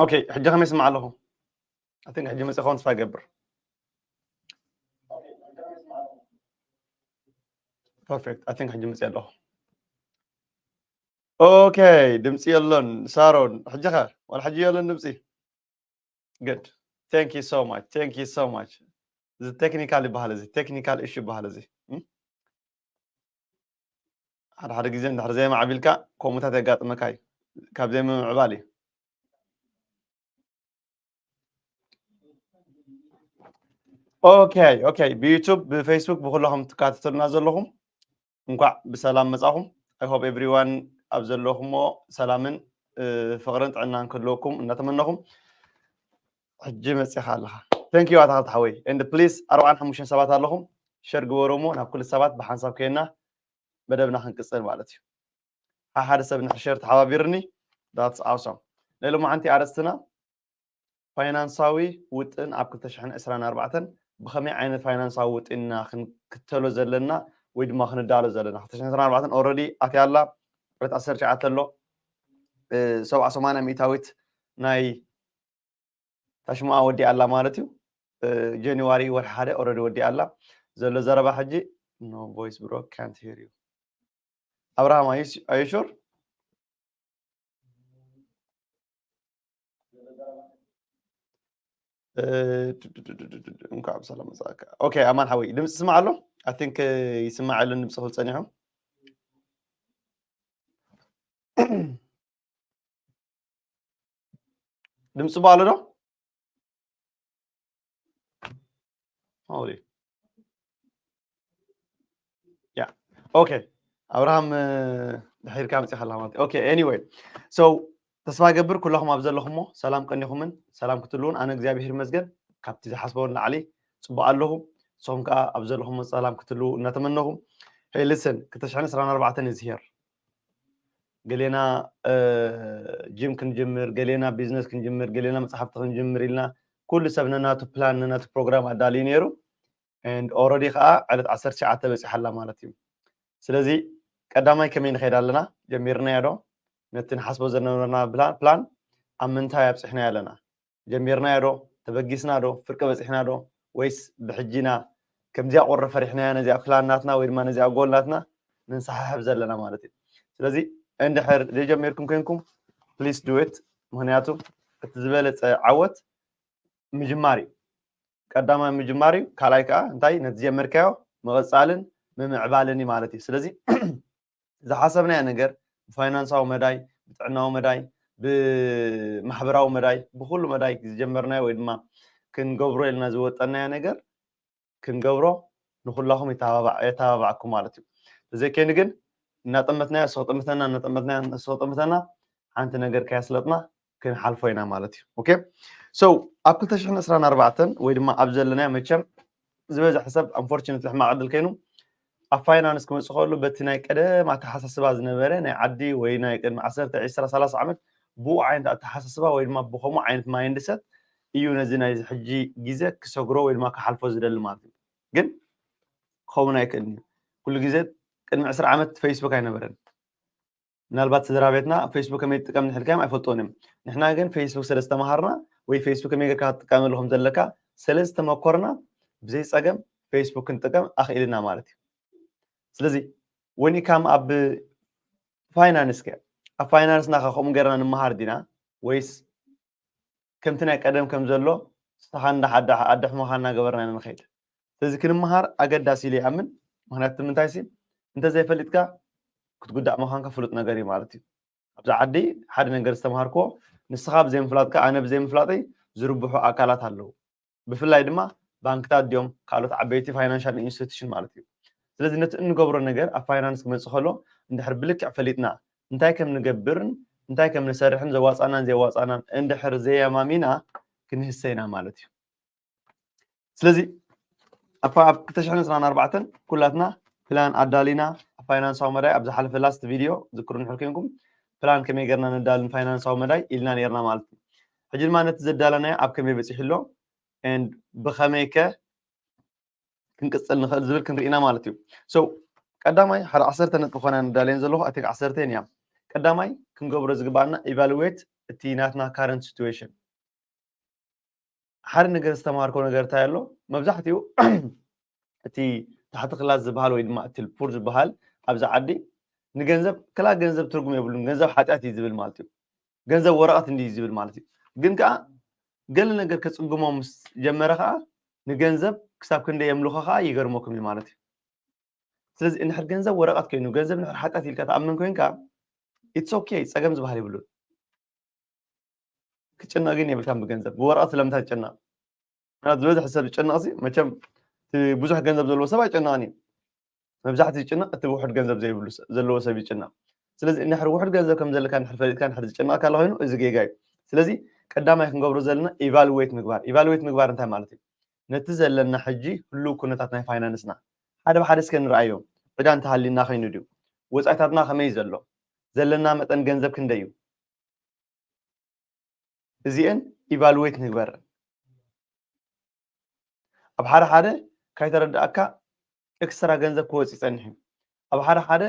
Okay, ሕጂ ከመይ ይስማዕ ኣለኹ? I think ሕጂ መጽእ ክኸውን ተስፋ ይገብር። Perfect, I think ሕጂ መጽእ ኣለኹ። Okay, ድምጺ የሎን። ሳሮን፣ ሕጂ ኸ? ዋላ ሕጂ የሎን ድምጺ? Good. Thank you so much, thank you so much. እዚ ቴክኒካል ይበሃል፣ እዚ ቴክኒካል ኢሹ ይበሃል። እዚ ሓደ ሓደ ግዜ እንድሕር ዘይማዕቢልካ ከምኡታት የጋጥመካ እዩ። ካብ ዘይምምዕባል እዩ። Okay, okay, ብዩቱብ፣ ብፌስቡክ፣ ብኩለኹም ትካተተሉና ዘለኹም እንኳዕ ብሰላም መጻኹም። I hope everyone ኣብ ዘለኹሞ ሰላምን ፍቕርን ጥዕናን ክህልወኩም እናተመነኹም፣ ሕጂ መጺኻ ኣለኻ። Thank you ኣታ ሓወይ። And please፣ ኣርባዓን ሓሙሽተን ሰባት ኣለኹም፣ ሸር ግበርዎ፣ ናብ ኩሉ ሰባት ብሓንሳብ ከይና መደብና ክንቅጽል ማለት እዩ። ሓደ ሰብ ንሕሸር ተሓባቢርኒ። That's awesome። ናይ ሎማዓንቲ ኣርእስትና ፋይናንሳዊ ውጥን ኣብ ክልተ ሽሕን ዕስራን ኣርባዕተን፣ ብኸመይ ዓይነት ፋይናንሳዊ ውጥንና ክንክተሎ ዘለና ወይ ድማ ክንዳሎ ዘለና። ክልተ ሽሕን ዕስራን ኣርባዕተን already ኣትያ ኣላ። ዕለት ዓሰርተ ትሽዓተ ኣሎ። ሰብዓ ሰማንያ ሚእታዊት ናይ ታሽማኣ ወዲኣ ኣላ ማለት እዩ። ጀንዋሪ ወርሒ ሓደ already ወዲኣ ኣላ። ዘሎ ዘረባ ሕጂ፣ no voice bro, can't hear you. Abraham, are you, are you sure? እንኳዕ ብሰላም መጻእካ። Okay ኣማን ሓወይ፣ ድምፂ ስማዕ ኣሎ? I think ይስማዕ የለን፣ ድምፂ ክብል ፀኒሑ። ድምፂ ጽቡቕ ኣሎ ዶ? ያ፣ okay። ኣብርሃም፣ ድሒርካ መፂኻ ኣለኻ ማለት እዩ። Okay, anyway, so ተስፋ ገብር ኩለኹም ኣብ ዘለኹሞ ሰላም ቀኒኹምን ሰላም ክትህልውን ኣነ እግዚኣብሔር ይመስገን ካብቲ ዝሓስቦ ንላዕሊ ጽቡቕ ኣለኹ። ንስኹም ከኣ ኣብ ዘለኹሞ ሰላም ክትህልዉ እናተመነኹ። Hey, listen, ክልተ ሽሕን ዕስራን ኣርባዕተን is here። ገሌና ጂም ክንጅምር፣ ገሌና ቢዝነስ ክንጅምር፣ ገሌና መጽሓፍቲ ክንጅምር ኢልና ኩሉ ሰብ ነናቱ ፕላን፣ ነናቱ ፕሮግራም ኣዳልዩ ነይሩ። And already ከዓ ዕለት ዓሰርተ ትሽዓተ በፂሓ ኣላ ማለት እዩ። ስለዚ ቀዳማይ ከመይ ንኸይድ ኣለና? ጀሚርናዮ ዶ? ነቲ ንሓስቦ ዝነበርና ፕላን ኣብ ምንታይ ኣብፂሕናዮ ኣለና? ጀሚርናዮ ዶ? ተበጊስና ዶ? ፍርቂ በፂሕና ዶ? ወይስ ብሕጂና ከምዚኣ ቁሪ ፈሪሕናያ ነዚኣ ፕላን ናትና ወይ ድማ ነዚኣ ጎል ናትና ንንሰሓሕብ ዘለና ማለት እዩ። ስለዚ እንድሕር ዘይጀሚርኩም ኮይንኩም please do it። ምክንያቱ እቲ ዝበለፀ ዓወት ምጅማር እዩ። ቀዳማይ ምጅማር እዩ። ካልኣይ ከዓ እንታይ ነቲ ዝጀመርካዮ ምቕፃልን ምምዕባልን እዩ ማለት እዩ። ስለዚ ዝሓሰብናዮ ነገር ብፋይናንሳዊ መዳይ፣ ብጥዕናዊ መዳይ፣ ብማሕበራዊ መዳይ፣ ብኩሉ መዳይ ዝጀመርናዮ ወይ ድማ ክንገብሮ ኢልና ዝወጠናዮ ነገር ክንገብሮ ንኩላኹም የተባባዕ- የተባባዕኩም ማለት እዩ። ተዘይከይኑ ግን እናጠመትናዮ ንስኹ ጠምተና፣ እናጠመትናዮ ንስኹ ጠምተና ሓንቲ ነገር ከያስለጥና ክንሓልፎ ኢና ማለት እዩ። Okay? So ኣብ ክልተ ሽሕን ዕስራን ኣርባዕተን ወይ ድማ ኣብ ዘለናዮ መቸም ዝበዝሐ ሰብ unfortunately ሕማቕ ዕድል ከይኑ ኣብ ፋይናንስ ክመፅእ ከሎ በቲ ናይ ቀደም ኣተሓሳስባ ዝነበረ ናይ ዓዲ ወይ ናይ ቅድሚ ዓሰርተ፣ ዕስራ፣ ሰላሳ ዓመት ብኡ ዓይነት ኣተሓሳስባ ወይ ድማ ብከምኡ ዓይነት ማይንድሰት እዩ ነዚ ናይዚ ሕጂ ግዜ ክሰግሮ ወይ ድማ ክሓልፎ ዝደሊ ማለት እዩ። ግን ክኸውን ኣይክእልን እዩ። ኩሉ ግዜ ቅድሚ ዕስራ ዓመት ፌስቡክ ኣይነበረን። ምናልባት ስድራ ቤትና ፌስቡክ ከመይ ትጥቀም ንሕልካዮም ኣይፈልጥዎን እዮም። ንሕና ግን ፌስቡክ ስለ ዝተምሃርና ወይ ፌስቡክ ከመይ ጌርካ ክትጥቀመሉ ከም ዘለካ ስለ ዝተመኮርና ብዘይ ጸገም ፌስቡክ ክንጥቀም ኣኽኢልና ማለት እዩ። ስለዚ when it come ኣብ ፋይናንስ ከ ኣብ ፋይናንስና ከ ከምኡ ጌርና ንምሃር ዲና ወይስ ከምቲ ናይ ቀደም ከም ዘሎ ንስኻ እንዳ ኣዳሕመኻ እናገበርና ኢና ንኸይድ? ስለዚ ክንምሃር ኣገዳሲ ኢለ ይኣምን። ምክንያቱ ምንታይ ሲ እንተዘይፈሊጥካ ክትጉዳእ ምዃንካ ፍሉጥ ነገር እዩ ማለት እዩ። ኣብዛ ዓዲ ሓደ ነገር ዝተምሃርክዎ ንስኻ ብዘይምፍላጥካ ኣነ ብዘይምፍላጠይ ዝርብሑ ኣካላት ኣለዉ። ብፍላይ ድማ ባንክታት ድዮም ካልኦት ዓበይቲ ፋይናንሻል ኢንስቲቱሽን ማለት እዩ። ስለዚ ነቲ እንገብሮ ነገር ኣብ ፋይናንስ ክመፅእ ከሎ እንድሕር ብልክዕ ፈሊጥና እንታይ ከም ንገብርን እንታይ ከም ንሰርሕን ዘዋፃናን ዘየዋፃናን እንድሕር ዘየማሚና ክንህሰ ኢና ማለት እዩ። ስለዚ ኣብ ኣብ ክልተ ሽሕን ዕስራን ኣርባዕተን ኩላትና ፕላን ኣዳሊና ኣብ ፋይናንሳዊ መዳይ ኣብ ዝሓለፈ ላስት ቪድዮ ዝክሩ ንሕር ኮንኩም ፕላን ከመይ ጌርና ነዳልን ፋይናንሳዊ መዳይ ኢልና ነርና ማለት እዩ። ሕጂ ድማ ነቲ ዘዳለናዮ ኣብ ከመይ በፂሑ ኣሎ and ብኸመይ ከ ክንቅፅል ንኽእል ዝብል ክንርኢና ማለት እዩ። So ቀዳማይ ሓደ ዓሰርተ ነጥቢ ኮና ንዳልየን ዘለኹ ኣቲክ ዓሰርተ እያ። ቀዳማይ ክንገብሮ ዝግባኣና ኢቫሉዌት እቲ ናትና current situation ሓደ ነገር ዝተማሃርኮ ነገር እንታይ ኣሎ? መብዛሕትኡ እቲ ታሕቲ ክላስ ዝበሃል ወይ ድማ እቲ ፑር ዝበሃል ኣብዚ ዓዲ ንገንዘብ ክላ ገንዘብ ትርጉም የብሉን፣ ገንዘብ ሓጢኣት እዩ ዝብል ማለት እዩ። ገንዘብ ወረቐት እንዲ ዝብል ማለት እዩ። ግን ከዓ ገለ ነገር ከፅግሞ ምስ ጀመረ ከዓ ንገንዘብ ክሳብ ክንደይ የምልኾ ከዓ ይገርመኩም እዩ ማለት እዩ። ስለዚ እንድሕር ገንዘብ ወረቐት ኮይኑ ገንዘብ እንድሕር ሓጢኣት ኢልካ ተኣምን ኮይንካ it's okay፣ ፀገም ዝበሃል የብሉን። ክጭነቕ ግን የብልካን ብገንዘብ። ብወረቐት ስለምንታይ ትጭነቕ? ምክንያቱ ዝበዝሕ ሰብ ዝጭነቕ ሲ መቸም እቲ ብዙሕ ገንዘብ ዘለዎ ሰብ ኣይጨነቕን እዩ። መብዛሕትኡ ዝጭነቕ እቲ ውሑድ ገንዘብ ዘይብሉ ስ- ዘለዎ ሰብ ይጭነቕ። ስለዚ እንድሕር ውሑድ ገንዘብ ከም ዘለካ እንድሕር ፈሊጥካ እንድሕር ዝጭነቕካ ኣሎ ኮይኑ እዚ ጌጋ እዩ። ስለዚ ቀዳማይ ክንገብሮ ዘለና ኢቫሉዌት ምግባር። ኢቫሉዌት ምግባር እንታይ ማለት እዩ? ነቲ ዘለና ሕጂ ህሉው ኩነታት ናይ ፋይናንስና ሓደ ብሓደ እስከ ንርኣዮ። ዕዳ እንተሃሊና ኮይኑ ድዩ? ወፃኢታትና ከመይ ዘሎ? ዘለና መጠን ገንዘብ ክንደይ እዩ? እዚአን ኢቫሉዌት ንግበረን። ኣብ ሓደ ሓደ ካይተረዳእካ ኤክስትራ ገንዘብ ክወፅ ይፀንሕ እዩ። ኣብ ሓደ ሓደ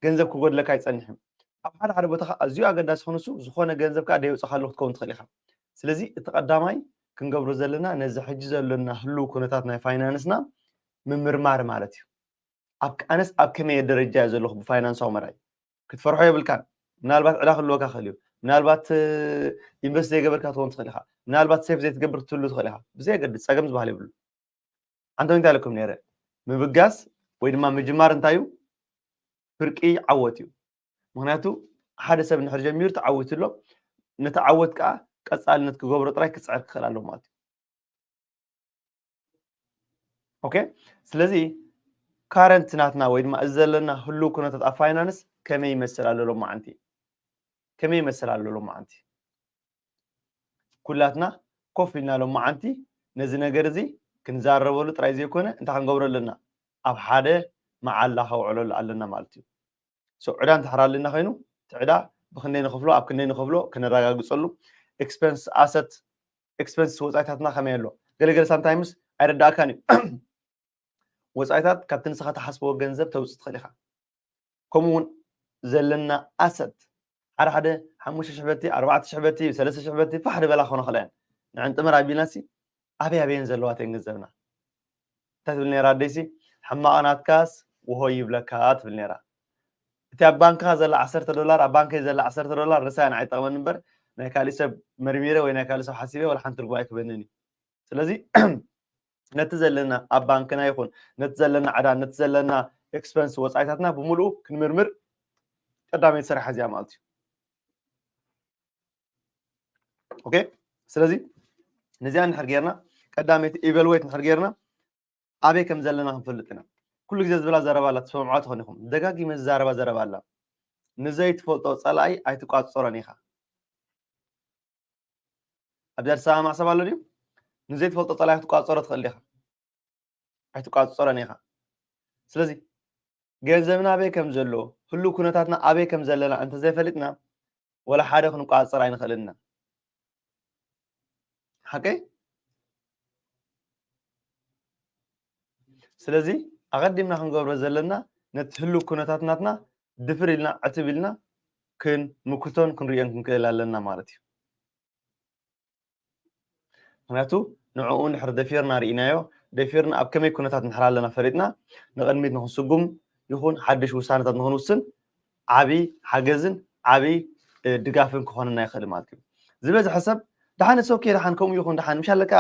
ገንዘብ ክጎድለካ ይፀንሕ እዩ። ኣብ ሓደ ሓደ ቦታ ከዓ ኣዝዩ ኣገዳሲ ክንሱ ዝኾነ ገንዘብ ከዓ ደየውፅኻሉ ክትከውን ትኽእል ኢኻ። ስለዚ እቲ ቀዳማይ ክንገብሮ ዘለና ነዚ ሕጂ ዘለና ህልው ኩነታት ናይ ፋይናንስና ምምርማር ማለት እዩ። ኣብ ኣነስ ኣብ ከመይ ደረጃ እየ ዘለኹ ብፋይናንሳዊ መራይ ክትፈርሖ የብልካን። ምናልባት ዕዳ ክህልወካ ክእል እዩ። ምናልባት ኢንቨስት ዘይገበርካ ትኸውን ትኽእል ኢኻ። ምናልባት ሴፍ ዘይትገብር ክትህሉ ትኽእል ኢኻ። ብዘየገድስ ፀገም ዝበሃል የብሉ። ኣንቶኒ እንታይ ኢለኩም ነይረ? ምብጋስ ወይ ድማ ምጅማር እንታይ እዩ? ፍርቂ ዓወት እዩ። ምክንያቱ ሓደ ሰብ እንድሕር ጀሚሩ ተዓዊቱ ኣሎ። ነቲ ዓወት ከዓ ቀፃልነት ክገብሮ ጥራይ ክፅዕር ክኽእል ኣለዎ ማለት እዩ። ኦኬ፣ ስለዚ ካረንት ናትና ወይ ድማ እዚ ዘለና ህሉው ኩነታት ኣብ ፋይናንስ ከመይ ይመስል ኣሎ ሎማዓንቲ? ከመይ ይመስል ኣሎ ሎማዓንቲ? ኩላትና ኮፍ ኢልና ሎማዓንቲ ነዚ ነገር እዚ ክንዛረበሉ ጥራይ ዘይኮነ እንታይ ክንገብሮ ኣለና? ኣብ ሓደ መዓላ ከውዕለሉ ኣለና ማለት እዩ። So ዕዳ እንተሕር ኣለና ኮይኑ እቲ ዕዳ ብክንደይ ንኽፍሎ ኣብ ክንደይ ንኽፍሎ ክነረጋግፀሉ፣ ኤክስፐንስ ኣሰት ኤክስፐንስ ወፃኢታትና ከመይ ኣሎ? ገለገለ ሳምታይምስ ኣይረዳእካን እዩ። ወፃኢታት ካብቲ ንስኻ ትሓስበዎ ገንዘብ ተውፅእ ትኽእል ኢኻ። ከምኡ እውን ዘለና ኣሰት ሓደ ሓደ ሓሙሽተ ሽሕ በቲ ኣርባዕተ ሽሕ በቲ ሰለስተ ሽሕ በቲ ፋሕ ድበላ ክኾነ ክእላ እየን። ንዕን ጥምር ኣቢልናሲ ኣበይ ኣበየን ዘለዋት እየን ገንዘብና እንታይ ትብል ነይራ ኣደይሲ? ሕማቕ ናትካስ ውሆ ይብለካ ትብል ነይራ። እቲ ኣብ ባንክኻ ዘላ ዓሰርተ ዶላር ኣብ ባንከይ ዘላ ዓሰርተ ዶላር ንሳ እያ ንዓይ ትጠቕመኒ እምበር ናይ ካሊእ ሰብ መርሚረ ወይ ናይ ካሊእ ሰብ ሓሲበ ወላ ሓንቲ ትርጉም ኣይክበንን እዩ። ስለዚ ነቲ ዘለና ኣብ ባንክና ይኹን ነቲ ዘለና ዕዳ ነቲ ዘለና ኤክስፐንስ ወፃኢታትና ብምሉኡ ክንምርምር ቀዳመይቲ ስራሕ እዚኣ ማለት እዩ። ኦኬ፣ ስለዚ ነዚኣ እንድሕር ጌርና ቀዳመይቲ ኢቨሉዌት እንድሕር ጌርና ኣበይ ከም ዘለና ክንፈልጥ ኢና። ኩሉ ግዜ ዝብላ ዘረባ ኣላ ትሰምዖ ትኾን ኢኹም። ደጋጊመ ዝዛረባ ዘረባ ኣላ። ንዘይትፈልጦ ፀላኢ ኣይትቋፅፀሮን ኢኻ። ኣብዚ ኣዲስ ኣበባ ማዕሰብ ኣሎ ድዩ? ንዘይትፈልጦ ፀላኢ ክትቋፀሮ ትኽእል ዲኻ? ኣይትቋፅፀሮን ኢኻ። ስለዚ ገንዘብና ኣበይ ከም ዘሎ ህሉ ኩነታትና ኣበይ ከም ዘለና እንተዘይፈሊጥና ወላ ሓደ ክንቋፅር ኣይንኽእልን ኢና። ሓቀይ? ስለዚ ኣቐዲምና ክንገብሮ ዘለና ነቲ ህሉ ኩነታት ናትና ድፍር ኢልና ዕትብ ኢልና ክንምክቶን ክንሪኦን ክንክእል ኣለና ማለት እዩ። ምክንያቱ ንዕኡ እንድሕር ደፊርና ርኢናዮ ደፊርና ኣብ ከመይ ኩነታት እንድሕር ኣለና ፈሊጥና ንቕድሚት ንክንስጉም ይኹን ሓድሽ ውሳነታት ንክንውስን ዓብዪ ሓገዝን ዓብዪ ድጋፍን ክኾነና ይኽእል ማለት እዩ። ዝበዝሐ ሰብ ደሓን it's okay ደሓን ከምኡ ይኹን ደሓን ምሽ ኣለካ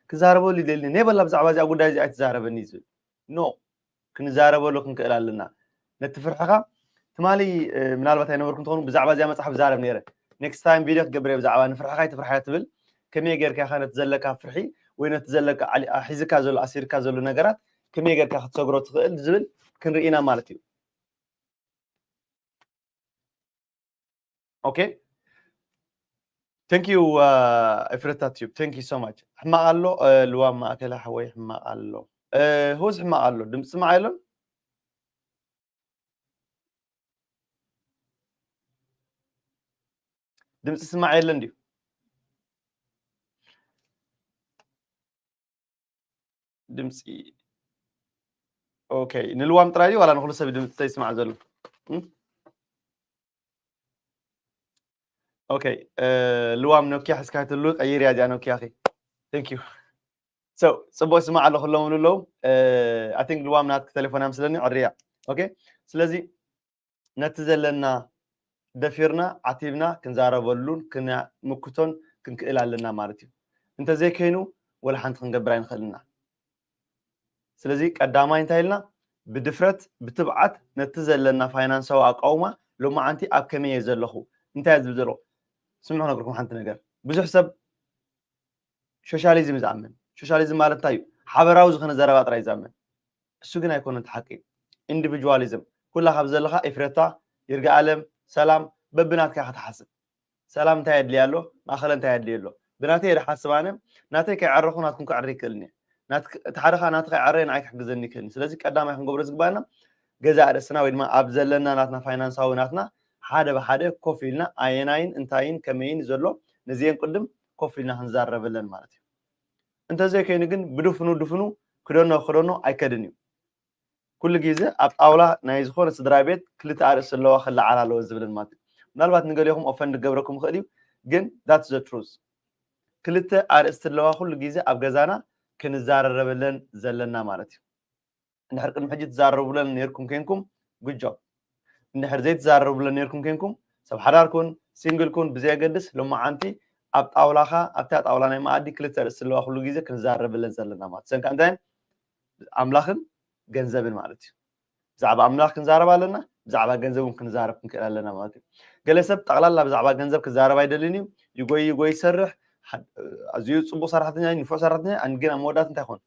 ክዛረበሉ ይደልኒ ኔበላ ብዛዕባ እዚኣ ጉዳይ እዚ ኣይትዛረበኒ ዝብል ኖ ክንዛረበሉ ክንክእል ኣለና። ነቲ ፍርሕኻ ትማሊ ምናልባት ኣይነበርኩም ትኾኑ ብዛዕባ እዚኣ መፅሓፍ ዛረብ ነይረ next time video ክትገብር ብዛዕባ ንፍርሕኻ ኣይትፍርሓ ትብል ከመይ ጌርካ ኢኻ ነቲ ዘለካ ፍርሒ ወይ ነቲ ዘለካ ሒዝካ ዘሎ ኣሲርካ ዘሎ ነገራት ከመይ ጌርካ ክትሰግሮ ትኽእል ዝብል ክንርኢና ማለት እዩ። ኦኬ thank you ኤፍረታ tube thank you so much። ሕማቕ ኣሎ ልዋም ማእከላ ሓወይ ሕማቕ ኣሎ። ሆዝ ሕማቕ ኣሎ ድምፂ ስማዕ የሎን። ድምፂ ስማዕ የለን ድዩ? ድምፂ ኦኬ ንልዋም ጥራይ ድዩ ዋላ ንኩሉ ሰብ ድምፂ ይስማዕ ዘሎ? okay. ልዋም ኖኪያ ሒዝካ ትሉ ቀይር እያ እዚኣ ኖኪያ። Thank you. So ጽቡቅ ስማዕ ኣለኹ ኣለዉ ኣለዉ። I think ልዋም ናትክ ቴሌፎን ኣምስለኒ ዕርያ። Okay፣ ስለዚ ነቲ ዘለና ደፊርና ዓቲብና ክንዛረበሉን ክንምክቶን ክንክእል ኣለና ማለት እዩ። እንተዘይከይኑ ወላ ሓንቲ ክንገብር ኣይንኽእልና። ስለዚ ቀዳማይ እንታይ ኢልና? ብድፍረት ብትብዓት ነቲ ዘለና ፋይናንሳዊ ኣቃውማ ሎማዓንቲ ኣብ ከመይ እየ ዘለኹ፣ እንታይ እየ ዝብል ዘለኹ? ስምዑ ክነግርኩም ሓንቲ ነገር። ብዙሕ ሰብ ሶሻሊዝም እዩ ዝኣምን። ሶሻሊዝም ማለት እንታይ እዩ? ሓበራዊ ዝኾነ ዘረባ ጥራይ እዩ ዝኣምን። እሱ ግን ኣይኮነን እቲ ሓቂ። ኢንዲቪጁዋሊዝም፣ ኩላ ካብ ዘለኻ ኤፍረታ፣ ይርጋ ኣለም፣ ሰላም በብናትካ ኢኻ ትሓስብ። ሰላም እንታይ የድልያ ኣሎ፣ ማእኸለ እንታይ የድልዮ ኣሎ። ብናተይ እየ ዝሓስብ ኣነ። ናተይ ከይዓረኹ ናትኩም ክዕሪ ይክእልኒ እየ። ናትክ-፣ እቲ ሓደ ኸዓ ናትኻ ይዓረ ንዓይ ክሕግዘኒ ይክእልኒ። ስለዚ ቀዳማይ ክንገብሮ ዝግባና ገዛእ ርእስና ወይ ድማ ኣብ ዘለና ናትና ፋይናንሳዊ ናትና ሓደ ብሓደ ኮፍ ኢልና ኣየናይን እንታይን ከመይን ዘሎ ነዚአን ቅድም ኮፍ ኢልና ክንዛረበለን ማለት እዩ። እንተዘይከይኑ ግን ብድፍኑ ድፍኑ ክደኖ ክደኖ ኣይከድን እዩ። ኩሉ ግዜ ኣብ ጣውላ ናይ ዝኾነ ስድራ ቤት ክልተ ኣርእስቲ ኣለዋ ክለዓላ ኣለወ ዝብልን ማለት እዩ። ምናልባት ንገሊኹም ኦፈንድ ክገብረኩም ይኽእል እዩ፣ ግን that's the truth። ክልተ ኣርእስቲ ኣለዋ ኩሉ ግዜ ኣብ ገዛና ክንዛረረበለን ዘለና ማለት እዩ። እንድሕር ቅድሚ ሕጂ ትዛረቡለን ነይርኩም ኬንኩም፣ good job። እንድሕር ዘይትዛረቡለን ነይርኩም ኬንኩም፣ ሰብ ሓዳር ኩን ሲንግል ኩን ብዘየገድስ፣ ሎማዓንቲ ኣብ ጣውላኻ፣ ኣብታ ጣውላ ናይ መኣዲ ክልተ ኣርእስቲ ኣለዋ ኩሉ ግዜ ክንዛረበለን ዘለና ማለት እዩ። ሰንካ እንታይ? ኣምላኽን ገንዘብን ማለት እዩ። ብዛዕባ ኣምላኽ ክንዛረብ ኣለና፣ ብዛዕባ ገንዘብ እውን ክንዛረብ ክንክእል ኣለና ማለት እዩ። ገለ ሰብ ጠቕላላ ብዛዕባ ገንዘብ ክዛረብ ኣይደልን እዩ። ይጎይ ይጎይ ይሰርሕ፣ ሓ-፣ ኣዝዩ ጽቡቕ ሰራሕተኛ እዩ፣ ንፉዕ ሰራሕተኛ እዩ፣ ግን ኣብ መወዳእታ እንታይ ይኾን?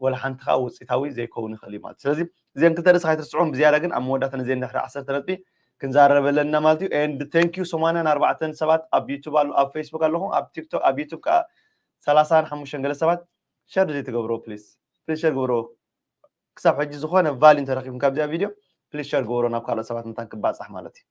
ወላ ሓንቲ ከዓ ውፅኢታዊ ዘይከውን ይኽእል እዩ ማለት እዩ። ስለዚ እዚአን ክልተ ርእሲ ከይትርስዑን ብዝያዳ ግን ኣብ መወዳእታ ነዚአን ድሕሪ ዓሰርተ ነጥቢ ክንዛረበለና ማለት እዩ። And thank you ሰማንያ ኣርባዕተ ሰባት ኣብ ዩቱብ ኣሎ፣ ኣብ ፌስቡክ ኣለኹም፣ ኣብ ቲክቶክ፣ ኣብ ዩቱብ ከዓ ሰላሳ ሓሙሽተ ገለ ሰባት ሸር ዘይትገብርዎ ፕሊስ፣ ፕሊስ ሸር ግበርዎ። ክሳብ ሕጂ ዝኾነ ቫልዩ እንተረኺብኩም ካብዚኣ ቪድዮ ፕሊስ ሸር ግበርዎ ናብ ካልኦት ሰባት መታን ክባፃሕ ማለት እዩ።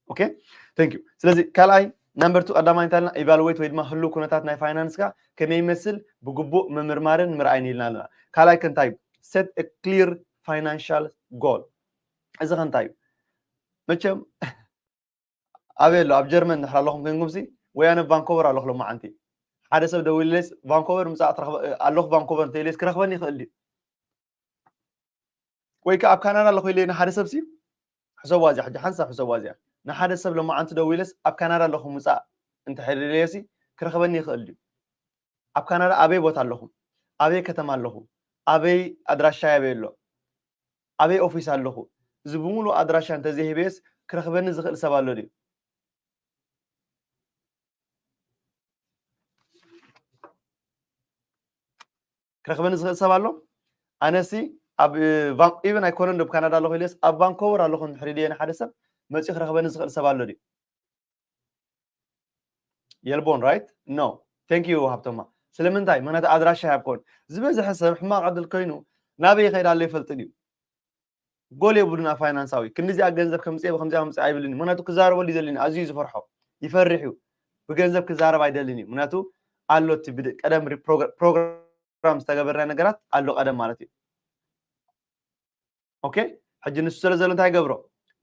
Okay፣ thank you። ስለዚ ካልኣይ ናምበር ቱ ቀዳማይ እንታይ ኢልና? ኢቫሉዌት ወይ ድማ ህሉው ኩነታት ናይ ፋይናንስካ ከመይ ይመስል ብግቡእ ምምርማርን ምርኣይን ኢልና ኣለና። ካልኣይ ከ እንታይ እዩ? Set a clear financial goal። እዚ ከ እንታይ እዩ? መቸም ኣበይ ኣሎ? ኣብ ጀርመን እንድሕር ኣለኹም ኮይንኩም ሲ፣ ወይ ኣነ ቫንኮቨር ኣለኹ ሎማዓንቲ። ሓደ ሰብ ደዊሉለይስ ቫንኮቨር ምጻእ ትረኽበ-፣ ኣለኹ ቫንኮቨር እንተኢለይስ ክረኽበኒ ይኽእል ድዩ? ወይ ከኣ ኣብ ካናዳ ኣለኹ ኢለ ንሓደ ሰብ ሲ፣ ሕሰብዋ እዚኣ ሕጂ ሓንሳብ ሕሰብዋ እዚኣ። ንሓደ ሰብ ሎማዓንቲ ደዊለስ ኣብ ካናዳ ኣለኹ ምጻእ እንተሕሪለዮ ሲ፣ ክረኽበኒ ይኽእል ድዩ? ኣብ ካናዳ ኣበይ ቦታ ኣለኹም? ኣበይ ከተማ ኣለኹ? ኣበይ ኣድራሻይ ኣበይ ኣሎ? ኣበይ ኦፊስ ኣለኹ? እዚ ብምሉእ ኣድራሻ እንተዘይሂበየስ ክረኽበኒ ዝኽእል ሰብ ኣሎ ድዩ? ክረኽበኒ ዝኽእል ሰብ ኣሎ? ኣነሲ ኣብ ቫን-፣ ኢቨን ኣይኮነን ዶ ኣብ ካናዳ ኣለኹ ኢለስ ኣብ ቫንኮቨር ኣለኹ እንድሕር ኢለየ ንሓደ ሰብ መፂኡ ክረኽበኒ ዝኽእል ሰብ ኣሎ ድዩ? የልቦን፣ ራይት? ኖ። Thank you ሃብቶማ። ስለምንታይ? ምክንያቱ ኣድራሻ ይሃብኮን። ዝበዝሐ ሰብ ሕማቕ ዕድል ኮይኑ ናበይ ይኸይድ ኣሎ ይፈልጥን እዩ። ጎል የብሉን ኣብ ፋይናንሳዊ። ክንዲዚኣ ገንዘብ ከምፅእ፣ ብከምዚኣ ከምፅእ ኣይብልን እዩ። ምክንያቱ ክዛረበሉ እዩ ዘልን እዩ። ኣዝዩ እዩ ዝፈርሖ። ይፈርሕ እዩ። ብገንዘብ ክዛረብ ኣይደልን እዩ። ምክንያቱ ኣሎ እቲ ብድ-፣ ቀደም ሪ-፣ ፕሮግራ-፣ ፕሮግራም ዝተገበርና ነገራት ኣሎ ቀደም ማለት እዩ። ኦኬ፣ ሕጂ ንሱ ስለ ዘሎ እንታይ ይገብሮ?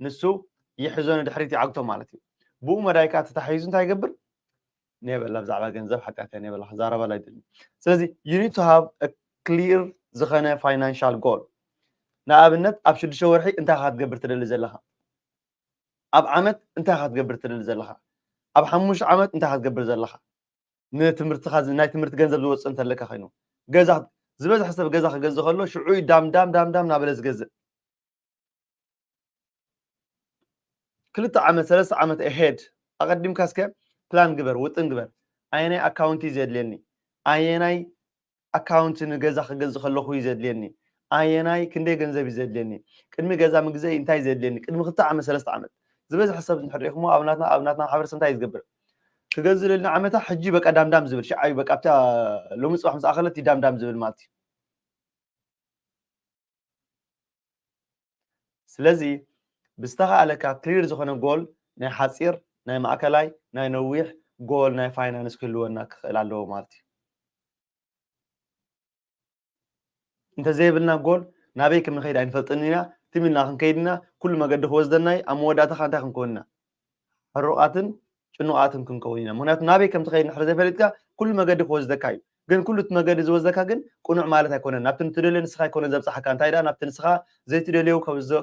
ንሱ ይሕዞ ንድሕሪት ይዓግቶ ማለት እዩ። ብኡ መዳይ ከዓ ተታሒዙ እንታይ ይገብር? ኔበላ ብዛዕባ ገንዘብ ሓጢኣት እያ ኔበላ ክዛረበላ ኣይደልን። ስለዚ you need to have a clear ዝኾነ ፋይናንሻል ጎል። ንኣብነት ኣብ ሽዱሽተ ወርሒ እንታይ ኢኻ ክትገብር ትደሊ ዘለኻ? ኣብ ዓመት እንታይ ኢኻ ክትገብር ትደሊ ዘለኻ? ኣብ ሓሙሽተ ዓመት እንታይ ኢኻ ክትገብር ዘለኻ? ንትምህርትኻ ዝ-፣ ናይ ትምህርቲ ገንዘብ ዝወፅእ እንተለካ ኮይኑ፣ ገዛ፣ ዝበዝሐ ሰብ ገዛ ክገዝእ ከሎ ሽዑ እዩ ዳም ዳም ዳም ዳም እናበለ ዝገዝእ። ክልተ ዓመት፣ ሰለስተ ዓመት ኣሄድ ኣቐዲምካ እስከ ፕላን ግበር፣ ውጥን ግበር። ኣየናይ ኣካውንቲ እዩ ዘድልየኒ? ኣየናይ ኣካውንቲ ንገዛ ክገዝእ ከለኹ እዩ ዘድልየኒ? ኣየናይ ክንደይ ገንዘብ እዩ ዘድልየኒ? ቅድሚ ገዛ ምግዘእ እንታይ እዩ ዘድልየኒ? ቅድሚ ክልተ ዓመት፣ ሰለስተ ዓመት። ዝበዝሐ ሰብ እንድሕር ርኢኹሞ ኣብ ናትና፣ ኣብ ናትና ማሕበረሰብ እንታይ እዩ ዝገብር? ክገዝእ ልዕሊ ዓመታ ሕጂ በቃ ዳምዳም ዝብል፣ ሽዓ እዩ በቃ ኣብታ ሎሚ ጽባሕ ምስ ኣኸለት እዩ ዳምዳም ዝብል ማለት እዩ። ስለዚ ብዝተኻእለካ ክሊር ዝኾነ ጎል ናይ ሓጺር፣ ናይ ማእከላይ፣ ናይ ነዊሕ ጎል ናይ ፋይናንስ ክህልወና ክኽእል ኣለዎ ማለት እዩ። እንተዘይብልና ጎል ናበይ ከም ንኸይድ ኣይንፈልጥን ኢና። ትም ኢልና ክንከይድ ኢና። ኩሉ መገዲ ክወስደና እዩ። ኣብ መወዳእታ ኸ እንታይ ክንከውን ኢና? ሕሩቓትን ጭኑቓትን ክንከውን ኢና። ምክንያቱ ናበይ ከም ትኸይድ ንድሕር ዘይፈሊጥካ ኩሉ መገዲ ክወስደካ እዩ። ግን ኩሉ እቲ መገዲ ዝወስደካ ግን ቅኑዕ ማለት ኣይኮነን። ናብቲ ትደልዮ ንስኻ ኣይኮነ ዘብፅሓካ። እንታይ ደኣ ናብቲ ንስኻ ዘይትደልዮ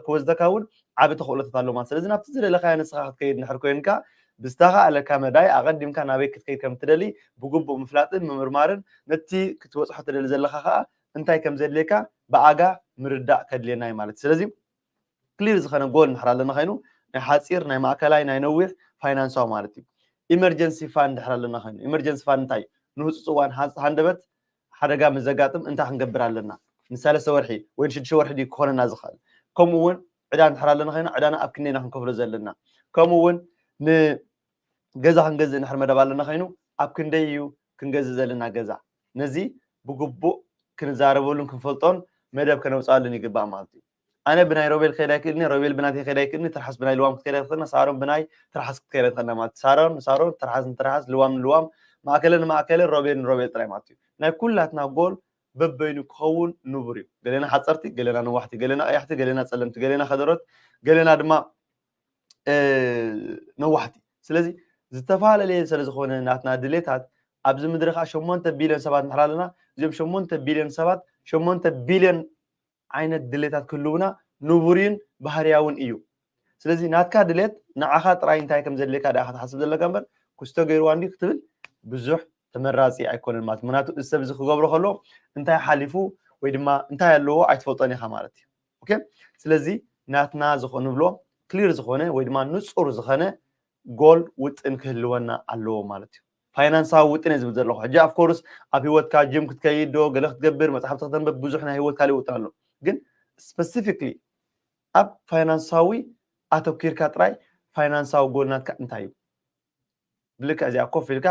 ክወስደካ እውን ዓቢ ተኽእሎታት ኣሎ ማለት። ስለዚ ናብቲ ዝደለኻዮ ንስኻ ክትከይድ እንድሕር ኮይንካ ብዝተኻእለካ መዳይ ኣቐዲምካ ናበይ ክትከይድ ከም ትደሊ ብግቡእ ምፍላጥን ምምርማርን ነቲ ክትበፅሖ ትደሊ ዘለኻ ከዓ እንታይ ከም ዘድልየካ ብኣጋ ምርዳእ ከድልየና እዩ ማለት እዩ። ስለዚ ክሊር ዝኾነ ጎል እንድሕር ኣለና ኮይኑ ናይ ሓፂር ናይ ማእከላይ ናይ ነዊሕ ፋይናንሳዊ ማለት እዩ። ኢመርጀንሲ ፋንድ እንድሕር ኣለና ኮይኑ ኢመርጀንሲ ፋንድ እንታይ እዩ? ንህፁፅ እዋን ሃንደበት ሓደጋ ምስ ዘጋጥም እንታይ ክንገብር ኣለና? ንሰለስተ ወርሒ ወይ ንሽዱሽተ ወርሒ ድዩ ክኾነና ዝኽእል? ከምኡ እውን ዕዳ እንድሕር ኣለና ኮይኑ ዕዳና ኣብ ክንደይና ክንከፍሎ ዘለና? ከምኡ እውን ንገዛ ክንገዝእ እንድሕር መደብ ኣለና ኮይኑ ኣብ ክንደይ እዩ ክንገዝእ ዘለና ገዛ? ነዚ ብግቡእ ክንዛረበሉን ክንፈልጦን መደብ ከነውፅኣሉን ይግባእ ማለት እዩ። ኣነ ብናይ ሮቤል ክኸይድ ኣይክእልኒ፣ ሮቤል ብናተይ ክኸይድ ኣይክእልኒ፣ ትርሓስ ብናይ ልዋም ክትከይድ ኣይክእልና፣ ሳሮን ብናይ ትርሓስ ክትከይድ ኣይትኽእልና ማለት እዩ። ሳሮን ንሳሮን፣ ትርሓስ ንትርሓስ፣ ልዋም ንልዋም፣ ማእከለ ንማእከለ፣ ሮቤል ንሮቤል ጥራይ ማለት እዩ። ናይ ኩላትና ጎል በበይኑ ክኸውን ንቡር እዩ። ገሌና ሓፀርቲ፣ ገሌና ነዋሕቲ፣ ገሌና ቀያሕቲ፣ ገሌና ፀለምቲ፣ ገሌና ከደሮት፣ ገሌና ድማ ነዋሕቲ። ስለዚ ዝተፈላለየ ስለ ዝኾነ ናትና ድሌታት ኣብዚ ምድሪ ከዓ ሸሞንተ ቢልዮን ሰባት እንድሕር ኣለና እዚኦም ሸሞንተ ቢልዮን ሰባት ሸሞንተ ቢልዮን ዓይነት ድሌታት ክህልውና ንቡር እዩን ባህርያውን እዩ። ስለዚ ናትካ ድሌት ንዓኻ ጥራይ እንታይ ከም ዘድልየካ ደኣ ክትሓስብ ዘለካ እምበር ክስቶ ገይርዋ እንዲ ክትብል ብዙሕ ተመራፂ ኣይኮነን ማለት ምክንያቱ እዚ ሰብ እዚ ክገብሮ ከሎ እንታይ ሓሊፉ ወይ ድማ እንታይ ኣለዎ ኣይትፈልጦን ኢኻ ማለት እዩ። ኦኬ ስለዚ ናትና ዝኾነ ንብሎ ክሊር ዝኾነ ወይ ድማ ንፁር ዝኾነ ጎል ውጥን ክህልወና ኣለዎ ማለት እዩ። ፋይናንሳዊ ውጥን እየ ዝብል ዘለኹ ሕጂ ኣፍኮርስ ኣብ ህይወትካ ጅም ክትከይድ ዶ ገለ ክትገብር መፅሓፍቲ ክተንበብ ብዙሕ ናይ ህይወት ካልእ ውጥን ኣሎ ግን ስፐሲፊክሊ ኣብ ፋይናንሳዊ ኣተኪርካ ጥራይ ፋይናንሳዊ ጎል ናትካ እንታይ እዩ ብልክዕ እዚኣ ኮፍ ኢልካ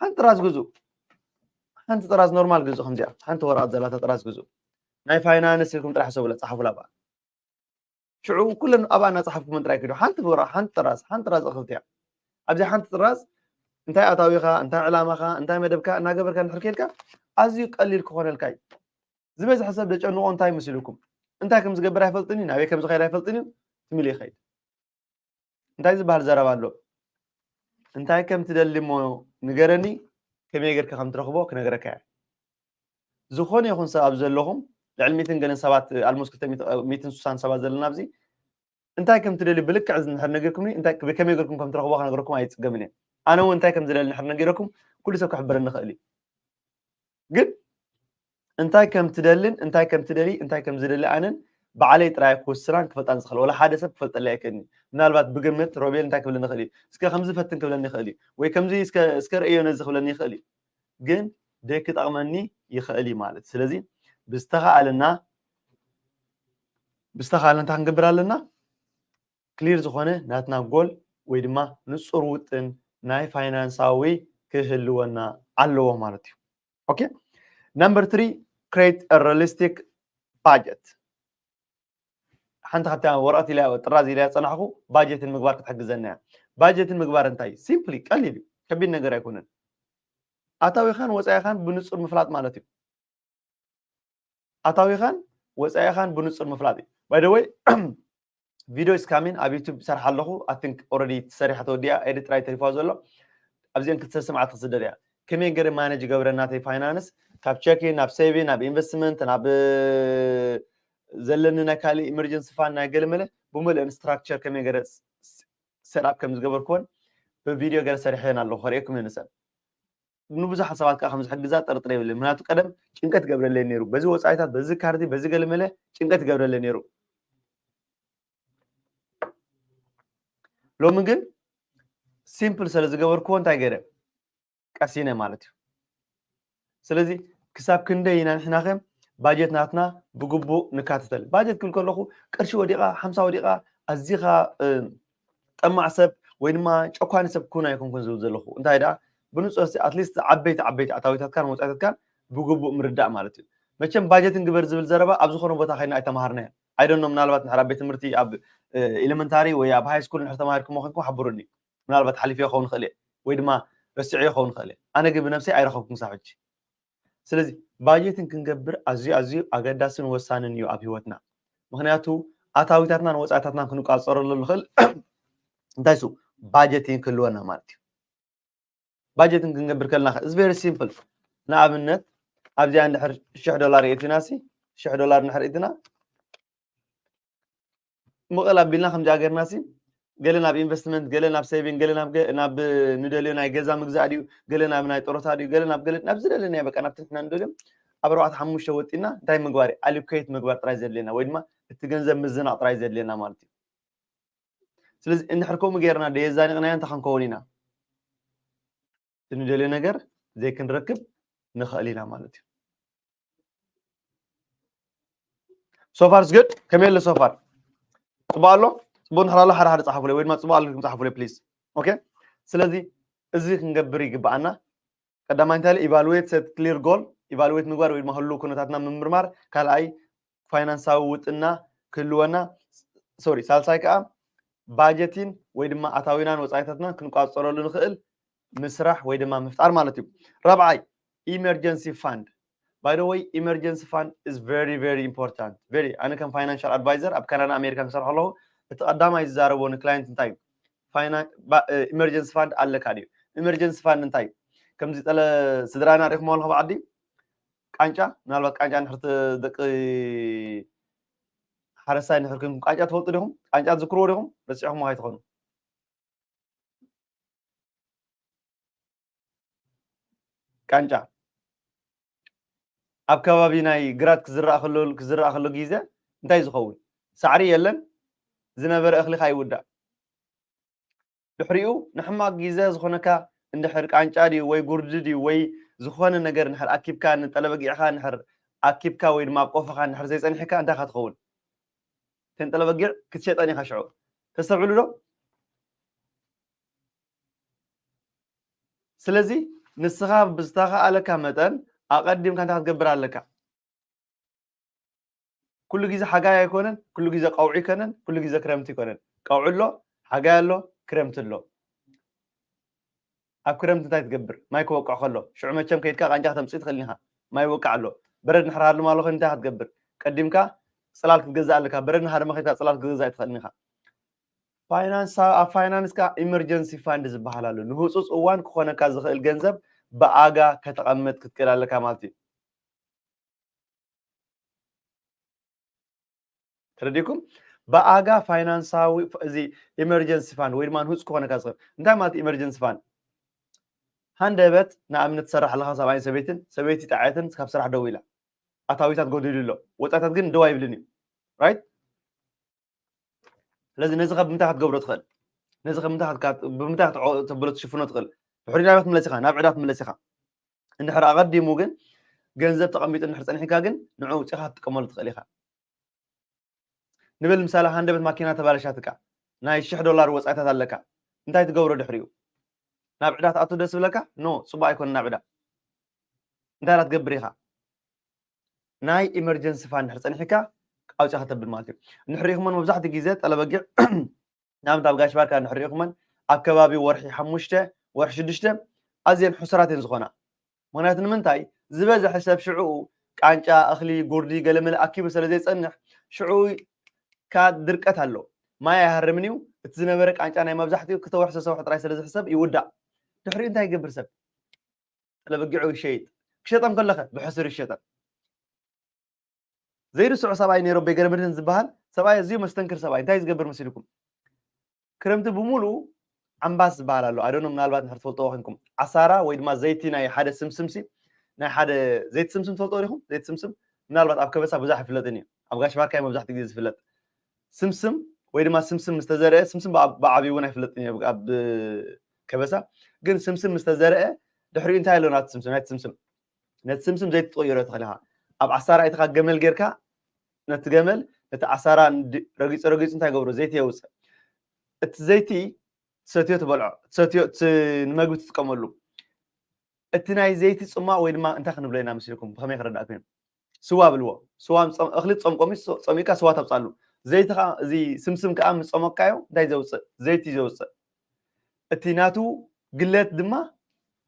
ሓንቲ ጥራዝ ግዙ ሓንቲ ጥራዝ ኖርማል ግዙ ከምዚኣ ሓንቲ ወረቐት ዘላታ ጥራዝ ግዙ ናይ ፋይናንስ ኢልኩም ጥራሕ ሰብለ ፀሓፉላ በኣ ሽዑ ኩለን ኣብኣ እናፀሓፍኩመን ጥራይ ክዶ ሓንቲ ፍቅራ ሓንቲ ጥራዝ ሓንቲ ጥራዝ እኽልቲ እያ ኣብዚ ሓንቲ ጥራዝ እንታይ ኣታዊኻ እንታይ ዕላማኻ እንታይ መደብካ እናገበርካ እንድሕር ከልካ ኣዝዩ ቀሊል ክኾነልካ እዩ ዝበዝሐ ሰብ ደጨንቆ እንታይ ምስ ኢልኩም እንታይ ከም ዝገብር ኣይፈልጥን እዩ ናበይ ከም ዝኸይድ ኣይፈልጥን እዩ ትሚል ይኸይድ እንታይ ዝበሃል ዘረባ ኣሎ እንታይ ከም ትደሊ እሞ ንገረኒ ከመይ ጌርካ ከም ትረኽቦ ክነግረካ እየ ዝኾነ ይኹን ሰብ ኣብ ዘለኹም ልዕሊ ሚትን ገለን ሰባት ኣልሞስ ክልተ ሚትን ስሳን ሰባት ዘለና ኣብዚ እንታይ ከም ትደልዩ ብልክዕ እዚ እንድሕር ነጊርኩምኒ እንታይ ከመይ ጌርኩም ከም ትረኽቦ ክነግረኩም ኣይፅገምን እየ ኣነ እውን እንታይ ከም ዝደሊ እንድሕር ነጊረኩም ኩሉ ሰብ ክሕብረኒ ይኽእል እዩ ግን እንታይ ከም ትደልን እንታይ ከም ትደሊ እንታይ ከም ዝደሊ ኣነን ባዕለይ ጥራይ ክውስናን ክፈልጣን ዝኽእል ወላ ሓደ ሰብ ክፈልጠለይ ኣይክእልኒ ምናልባት ብግምት ሮቤል እንታይ ክብለኒ ይኽእል እዩ እስከ ከምዚ ፈትን ክብለኒ ይኽእል እዩ ወይ ከምዚ እስከ ርእዮ ነዚ ክብለኒ ይኽእል እዩ ግን ደይ ክጠቕመኒ ይኽእል እዩ ማለት ስለዚ ብዝተኻኣለና ብዝተኻኣለና እንታይ ክንገብር ኣለና ክሊር ዝኾነ ናትና ጎል ወይ ድማ ንፁር ውጥን ናይ ፋይናንሳዊ ክህልወና ኣለዎ ማለት እዩ okay number three create a realistic budget ሓንቲ ካብታ ወረቐት ኢላ ጥራዝ ኢላ ፀናሕኩ ባጀትን ምግባር ክትሕግዘና እያ ባጀትን ምግባር እንታይ simply ቀሊል እዩ ከቢድ ነገር ኣይኮነን ኣታዊኻን ወፃኢኻን ብንፁር ምፍላጥ ማለት እዩ ኣታዊኻን ወፃኢኻን ብንፁር ምፍላጥ እዩ by the way video is coming ኣብ YouTube ይሰርሓ ኣለኹ I think already ተሰሪሓ ተወዲኣ edit ጥራይ ተሪፋ ዘሎ ኣብዚአን ክልተ ሰማዕቲ ክስደድ እያ ከመይ ገይረ manage ይገብረ ናተይ finance ካብ checking ናብ saving ናብ investment ናብ ዘለኒ ናይ ካልእ emergency fund ናይ ገለመለ ብምልእን structure ከመይ ገይረ set up ከም ዝገበርክዎን ብቪድዮ ገለ ሰሪሐን ኣለኹ ከርእየኩም እየ ንሰን ንብዙሓት ሰባት ከዓ ከም ዝሕግዛ ጥርጥር የብለይ ምክንያቱ ቀደም ጭንቀት ይገብረለይ ነይሩ በዚ ወፃኢታት በዚ ካርዲ በዚ ገለመለ ጭንቀት ይገብረለይ ነይሩ ሎሚ ግን simple ስለ ዝገበርክዎ እንታይ ገይረ ቀሲነ ማለት እዩ ስለዚ ክሳብ ክንደይ ኢና ንሕናኸ ባጀት ናትና ብግቡእ ንካተተል ባጀት ክብል ከለኹ ቅርሺ ወዲቓ ሓምሳ ወዲቓ ኣዚኻ ጠማዕ ሰብ ወይ ድማ ጨኳኒ ሰብ ኩን ኣይኮንኩን ዝብል ዘለኹ እንታይ ደኣ ብንፁር እስቲ ኣትሊስት ዓበይቲ ዓበይቲ ኣታዊታትካን ወፃኢታትካን ብግቡእ ምርዳእ ማለት እዩ መቸም ባጀትን ግበር ዝብል ዘረባ ኣብ ዝኾነ ቦታ ከይና ኣይተማሃርናዮ ኣይደኖ ምናልባት ንሕር ኣብ ቤት ትምህርቲ ኣብ ኤሌመንታሪ ወይ ኣብ ሃይ ስኩል ንሕር ተማሂርኩሞ ኮንኩም ሓብሩኒ ምናልባት ሓሊፍዮ ክኸውን ይኽእል እየ ወይ ድማ ረሲዐዮ ክኸውን ይኽእል እየ ኣነ ግን ብነብሰይ ኣይረኸብኩም ክሳብ ሕጂ ስለዚ ባጀትን ክንገብር ኣዝዩ ኣዝዩ ኣገዳስን ወሳንን እዩ ኣብ ህይወትና ምክንያቱ ኣታዊታትናን ወፃእታትናን ክንቋፀረሉ ንኽእል እንታይ ሱ ባጀቲን ክህልወና ማለት እዩ። ባጀቲን ክንገብር ከለና is very simple። ንኣብነት ኣብዚኣ እንድሕር ሽሕ ዶላር የእቲና ሲ ሽሕ ዶላር እንድሕር እትና ምቕል ኣቢልና ከምዚኣ ገርና ሲ ገለ ናብ ኢንቨስትመንት፣ ገለ ናብ ሴቪንግ፣ ገለ ናብ ገ- ናብ ንደልዮ ናይ ገዛ ምግዛእ ድዩ፣ ገለ ናብ ናይ ጦሮታ ድዩ፣ ገለ ናብ ገለ ናብ ዝደለናዮ በቃ ናብቲ ንሕና ንደልዮም ኣብ ኣርባዕተ ሓሙሽተ ወጢና እንታይ ምግባር እዩ? ኣሊኮየት ምግባር ጥራይ ዘድልየና ወይ ድማ እቲ ገንዘብ ምዝናቕ ጥራይ ዘድልየና ማለት እዩ። ስለዚ እንድሕር ከምኡ ጌርና ደየዛኒቕናዮ እንታይ ክንከውን ኢና? እቲ ንደልዮ ነገር ዘይክንረክብ ንኽእል ኢና ማለት እዩ። So far is good። ከመይ ኣሎ so far? ጽቡቕ ኣሎ? ጽቡቕ እንድሕር ኣሎ ሓደ ሓደ ጻሓፉለይ ወይ ድማ ጽቡቕ ኣሎ ጻሓፉለይ please። Okay? ስለዚ እዚ ክንገብር ይግብኣና። ቀዳማይ እንታይ ኢቫሉዌት፣ ሴት ክሊር ጎል ኢቫሉዌት ምግባር ወይ ድማ ህሉ ኩነታትና ምምርማር፣ ካልኣይ ፋይናንሳዊ ውጥና ክህልወና፣ ሶሪ፣ ሳልሳይ ከዓ ባጀቲን ወይ ድማ ኣታዊናን ወፃኢታትናን ክንቋፀረሉ ንኽእል ምስራሕ ወይ ድማ ምፍጣር ማለት እዩ። ራብዓይ ኢመርጀንሲ ፋንድ። By the way, emergency fund is very very important። Very ኣነ ከም ፋይናንሻል ኣድቫይዘር ኣብ ካናዳ ኣሜሪካን ክሰርሕ ኣለኹ እቲ ቀዳማይ ዝዛረቦ ንክላይንት እንታይ እዩ? ኢመርጀንሲ ፋንድ ኣለካ ድዩ? ኢመርጀንሲ ፋንድ እንታይ እዩ? ከምዚ ጠለ ስድራና ሪኹም ኣለኹ ዓዲ ቃንጫ ምናልባት ቃንጫ ንሕርቲ ደቂ ሓረስታይ ንሕር ኮይንኩም ቃንጫ ትፈልጡ ዲኹም? ቃንጫ ትዝክርዎ ዲኹም? ረሲዕኹም ኣይትኾኑ። ቃንጫ ኣብ ከባቢ ናይ ግራት ክዝራእ ከሎ ክዝራእ ከሎ ግዜ እንታይ ዝኸውን? ሳዕሪ የለን፣ ዝነበረ እኽሊ ካይውዳእ። ድሕሪኡ ንሕማቕ ግዜ ዝኾነካ እንድሕር ቃንጫ ድዩ ወይ ጉርዲ ድዩ ወይ ዝኾነ ነገር እንድሕር ኣኪብካ ንጠለበጊዕኻ እንድሕር ኣኪብካ ወይ ድማ ኣብ ቆፎኻ እንድሕር ዘይጸኒሕካ እንታይ ኢኻ ትኸውን? እተን ጠለበጊዕ ክትሸጠን ኢኻ ሽዑ። ተስተብዕሉ ዶ? ስለዚ ንስኻ ብዝተኻኣለካ መጠን ኣቐዲምካ እንታይ ክትገብር ኣለካ? ኩሉ ግዜ ሓጋይ ኣይኮነን፣ ኩሉ ግዜ ቀውዒ ኣይኮነን፣ ኩሉ ግዜ ክረምቲ ኣይኮነን። ቀውዒ ኣሎ፣ ሓጋይ ኣሎ፣ ክረምቲ ኣሎ። ኣብ ክረምቲ እንታይ ትገብር? ማይ ክወቅዕ ከሎ ሽዑ መቸም ከይድካ ቃንጫ ከተምፅእ ትኽእል ኢኻ። ማይ ይወቅዕ ኣሎ። በረድ ንሕር ሃርም ኣሎ ኮይኑ እንታይ ክትገብር? ቀዲምካ ፅላል ክትገዛእ ኣለካ። በረድ ንሃርመ ከይድካ ፅላል ክትገዛእ ኣይትኽእልን ኢኻ። ፋይናንስ ኣብ ፋይናንስ ከዓ ኢመርጀንሲ ፋንድ ዝበሃል ኣሎ። ንህፁፅ እዋን ክኾነካ ዝኽእል ገንዘብ ብኣጋ ከተቐምጥ ክትክእል ኣለካ ማለት እዩ። ተረዲኩም? ብኣጋ ፋይናንሳዊ እዚ ኢመርጀንሲ ፋንድ ወይ ድማ ንህፁፅ ክኾነካ ዝኽእል እንታይ ማለት ኢመርጀንሲ ፋንድ? ሃንደበት ንኣብነት ትሰርሕ ኣለካ ሰብኣይን ሰበይትን ሰበይቲ ጣዕትን ካብ ስራሕ ደው ኢላ ኣታዊታት ጎዲሉ ኣሎ ወፃታት ግን ደው ኣይብልን እዩ ራይት ስለዚ ነዚ ካብ ምንታይ ክትገብሮ ትኽእል ነዚ ካብ ምንታይ ብምንታይ ተብሎ ትሽፍኖ ትኽእል ድሕሪ ናብያ ትመለስ ኢኻ ናብ ዕዳ ትመለስ ኢኻ እንድሕር ኣቐዲሙ ግን ገንዘብ ተቐሚጡ እንድሕር ፀኒሕካ ግን ንዑ ውፅኻ ክትጥቀመሉ ትኽእል ኢኻ ንብል ምሳሌ ሃንደበት ማኪና ተባለሻትካ ናይ ሽሕ ዶላር ወፃኢታት ኣለካ እንታይ ትገብሮ ድሕሪኡ ናብ ዕዳ ትኣቱ ደስ ብለካ ኖ ፅቡቅ ኣይኮነ ናብ ዕዳ እንታይ ዳ ትገብር ኢኻ ናይ ኢመርጀንሲ ፋንድ ድሕር ፀኒሕካ ኣውፅያ ከተብል ማለት እዩ ንሕሪኢኹመን መብዛሕትኡ ግዜ ጠለበጊዕ ንኣብነት ኣብ ጋሽ ባርካ ንሕሪኢኹመን ኣብ ከባቢ ወርሒ ሓሙሽተ ወርሒ ሽዱሽተ ኣዝየን ሕሱራት እየን ዝኾና ምክንያቱ ንምንታይ ዝበዝሐ ሰብ ሽዕኡ ቃንጫ እኽሊ ጉርዲ ገለመለ ኣኪቡ ስለ ዘይፀንሕ ሽዑ ካ ድርቀት ኣሎ ማይ ኣይሃርምን እዩ እቲ ዝነበረ ቃንጫ ናይ መብዛሕትኡ ክተወርሶ ሰውሒ ጥራይ ስለ ዝሕሰብ ይውዳእ ድሕሪኡ እንታይ ይገብር ሰብ ጠለበጊዑ ይሸይጥ ክሸጠም ከለኸ ብሕሱር ይሸጠም ዘይርስዑ ሰብኣይ ነይሮ ቤገረመድህን ዝበሃል ሰብኣይ ኣዝዩ መስተንክር ሰብኣይ እንታይ ዝገብር መሲልኩም ክረምቲ ብምሉኡ ዓምባስ ዝበሃል ኣሎ ኣደኖ ምናልባት ንሕር ትፈልጠዎ ኮንኩም ዓሳራ ወይ ድማ ዘይቲ ናይ ሓደ ስምስምሲ ናይ ሓደ ዘይቲ ስምስም ትፈልጠዎ ዲኹም ዘይቲ ስምስም ምናልባት ኣብ ከበሳ ብዙሕ ይፍለጥን እዩ ኣብ ጋሽ ባርካይ መብዛሕትኡ ግዜ ዝፍለጥ ስምስም ወይ ድማ ስምስም ምስ ተዘርአ ስምስም ብዓብዩ እውን ኣይፍለጥን እዩ ኣብ ከበሳ ግን ስምስም ምስ ተዘርአ ድሕሪኡ እንታይ ኣሎ ናቲ ስምስም ናይቲ ስምስም ነቲ ስምስም ዘይቲ ትቕይሮ ትኽእል ኢኻ ኣብ ዓሳራ ኣይትኻ ገመል ጌርካ ነቲ ገመል ነቲ ዓሳራ ረጊፁ ረጊፁ እንታይ ገብሮ ዘይቲ የውፅእ እቲ ዘይቲ ትሰትዮ ትበልዖ ትሰትዮ ንምግቢ ትጥቀመሉ እቲ ናይ ዘይቲ ፅሟቕ ወይ ድማ እንታይ ክንብሎ ኢና መስልኩም ብኸመይ ክረዳእኩም እዮም ስዋ ብልዎ ስዋ እኽሊ ፆም ቆሚ ፀሚእካ ስዋ ተብፃሉ ዘይቲ ከዓ እዚ ስምስም ከዓ ምስ ፀመካዮ እንታይ ዘውፅእ ዘይቲ ዘውፅእ እቲ ናቱ ግለት ድማ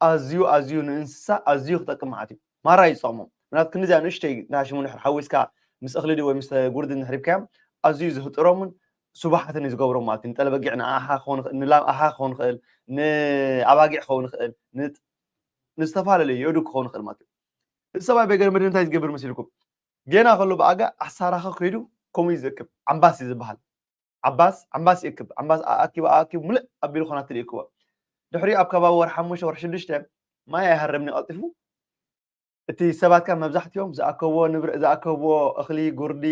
ኣዝዩ ኣዝዩ ንእንስሳ ኣዝዩ ክጠቅም ማለት እዩ ማራ እዩ ዝጠቕሞም ምክንያቱ ክንዚኣ ንእሽተይ ናሽሙ ንሕር ሓዊስካ ምስ እኽሊ ወይ ምስ ጉርዲ ንሕሪብካዮም ኣዝዩ ዝህጥሮምን ስቡሓትን እዩ ዝገብሮም ማለት እዩ። ንጠለበጊዕ ንኣሓ ክኸውን ይኽእል፣ ንላም ኣሓ ክኸውን ይኽእል፣ ንኣባጊዕ ክኸውን ይኽእል፣ ንጥ- ንዝተፈላለዩ የእዱግ ክኸውን ይኽእል ማለት እዩ። እዚ ሰብኣይ በገር መድን እንታይ ዝገብር መሲልኩም? ጌና ከሎ ብኣጋ ኣሳራኸ ከይዱ ከምኡ እዩ ዝእክብ። ዓምባስ እዩ ዝበሃል። ዓባስ ዓምባስ ይእክብ። ዓምባስ ኣኣኪቡ ኣኣኪቡ ምልእ ኣቢሉ ኾናት ይእክቦ። ድሕሪኡ ኣብ ከባቢ ወር ሓሙሽተ ወር ሽዱሽተ ማይ ኣይሃረምን እዩ ቀልጢፉ። እቲ ሰባት ካብ መብዛሕትኦም ዝኣከብዎ ንብረ ዝኣከብዎ እኽሊ፣ ጉርዲ፣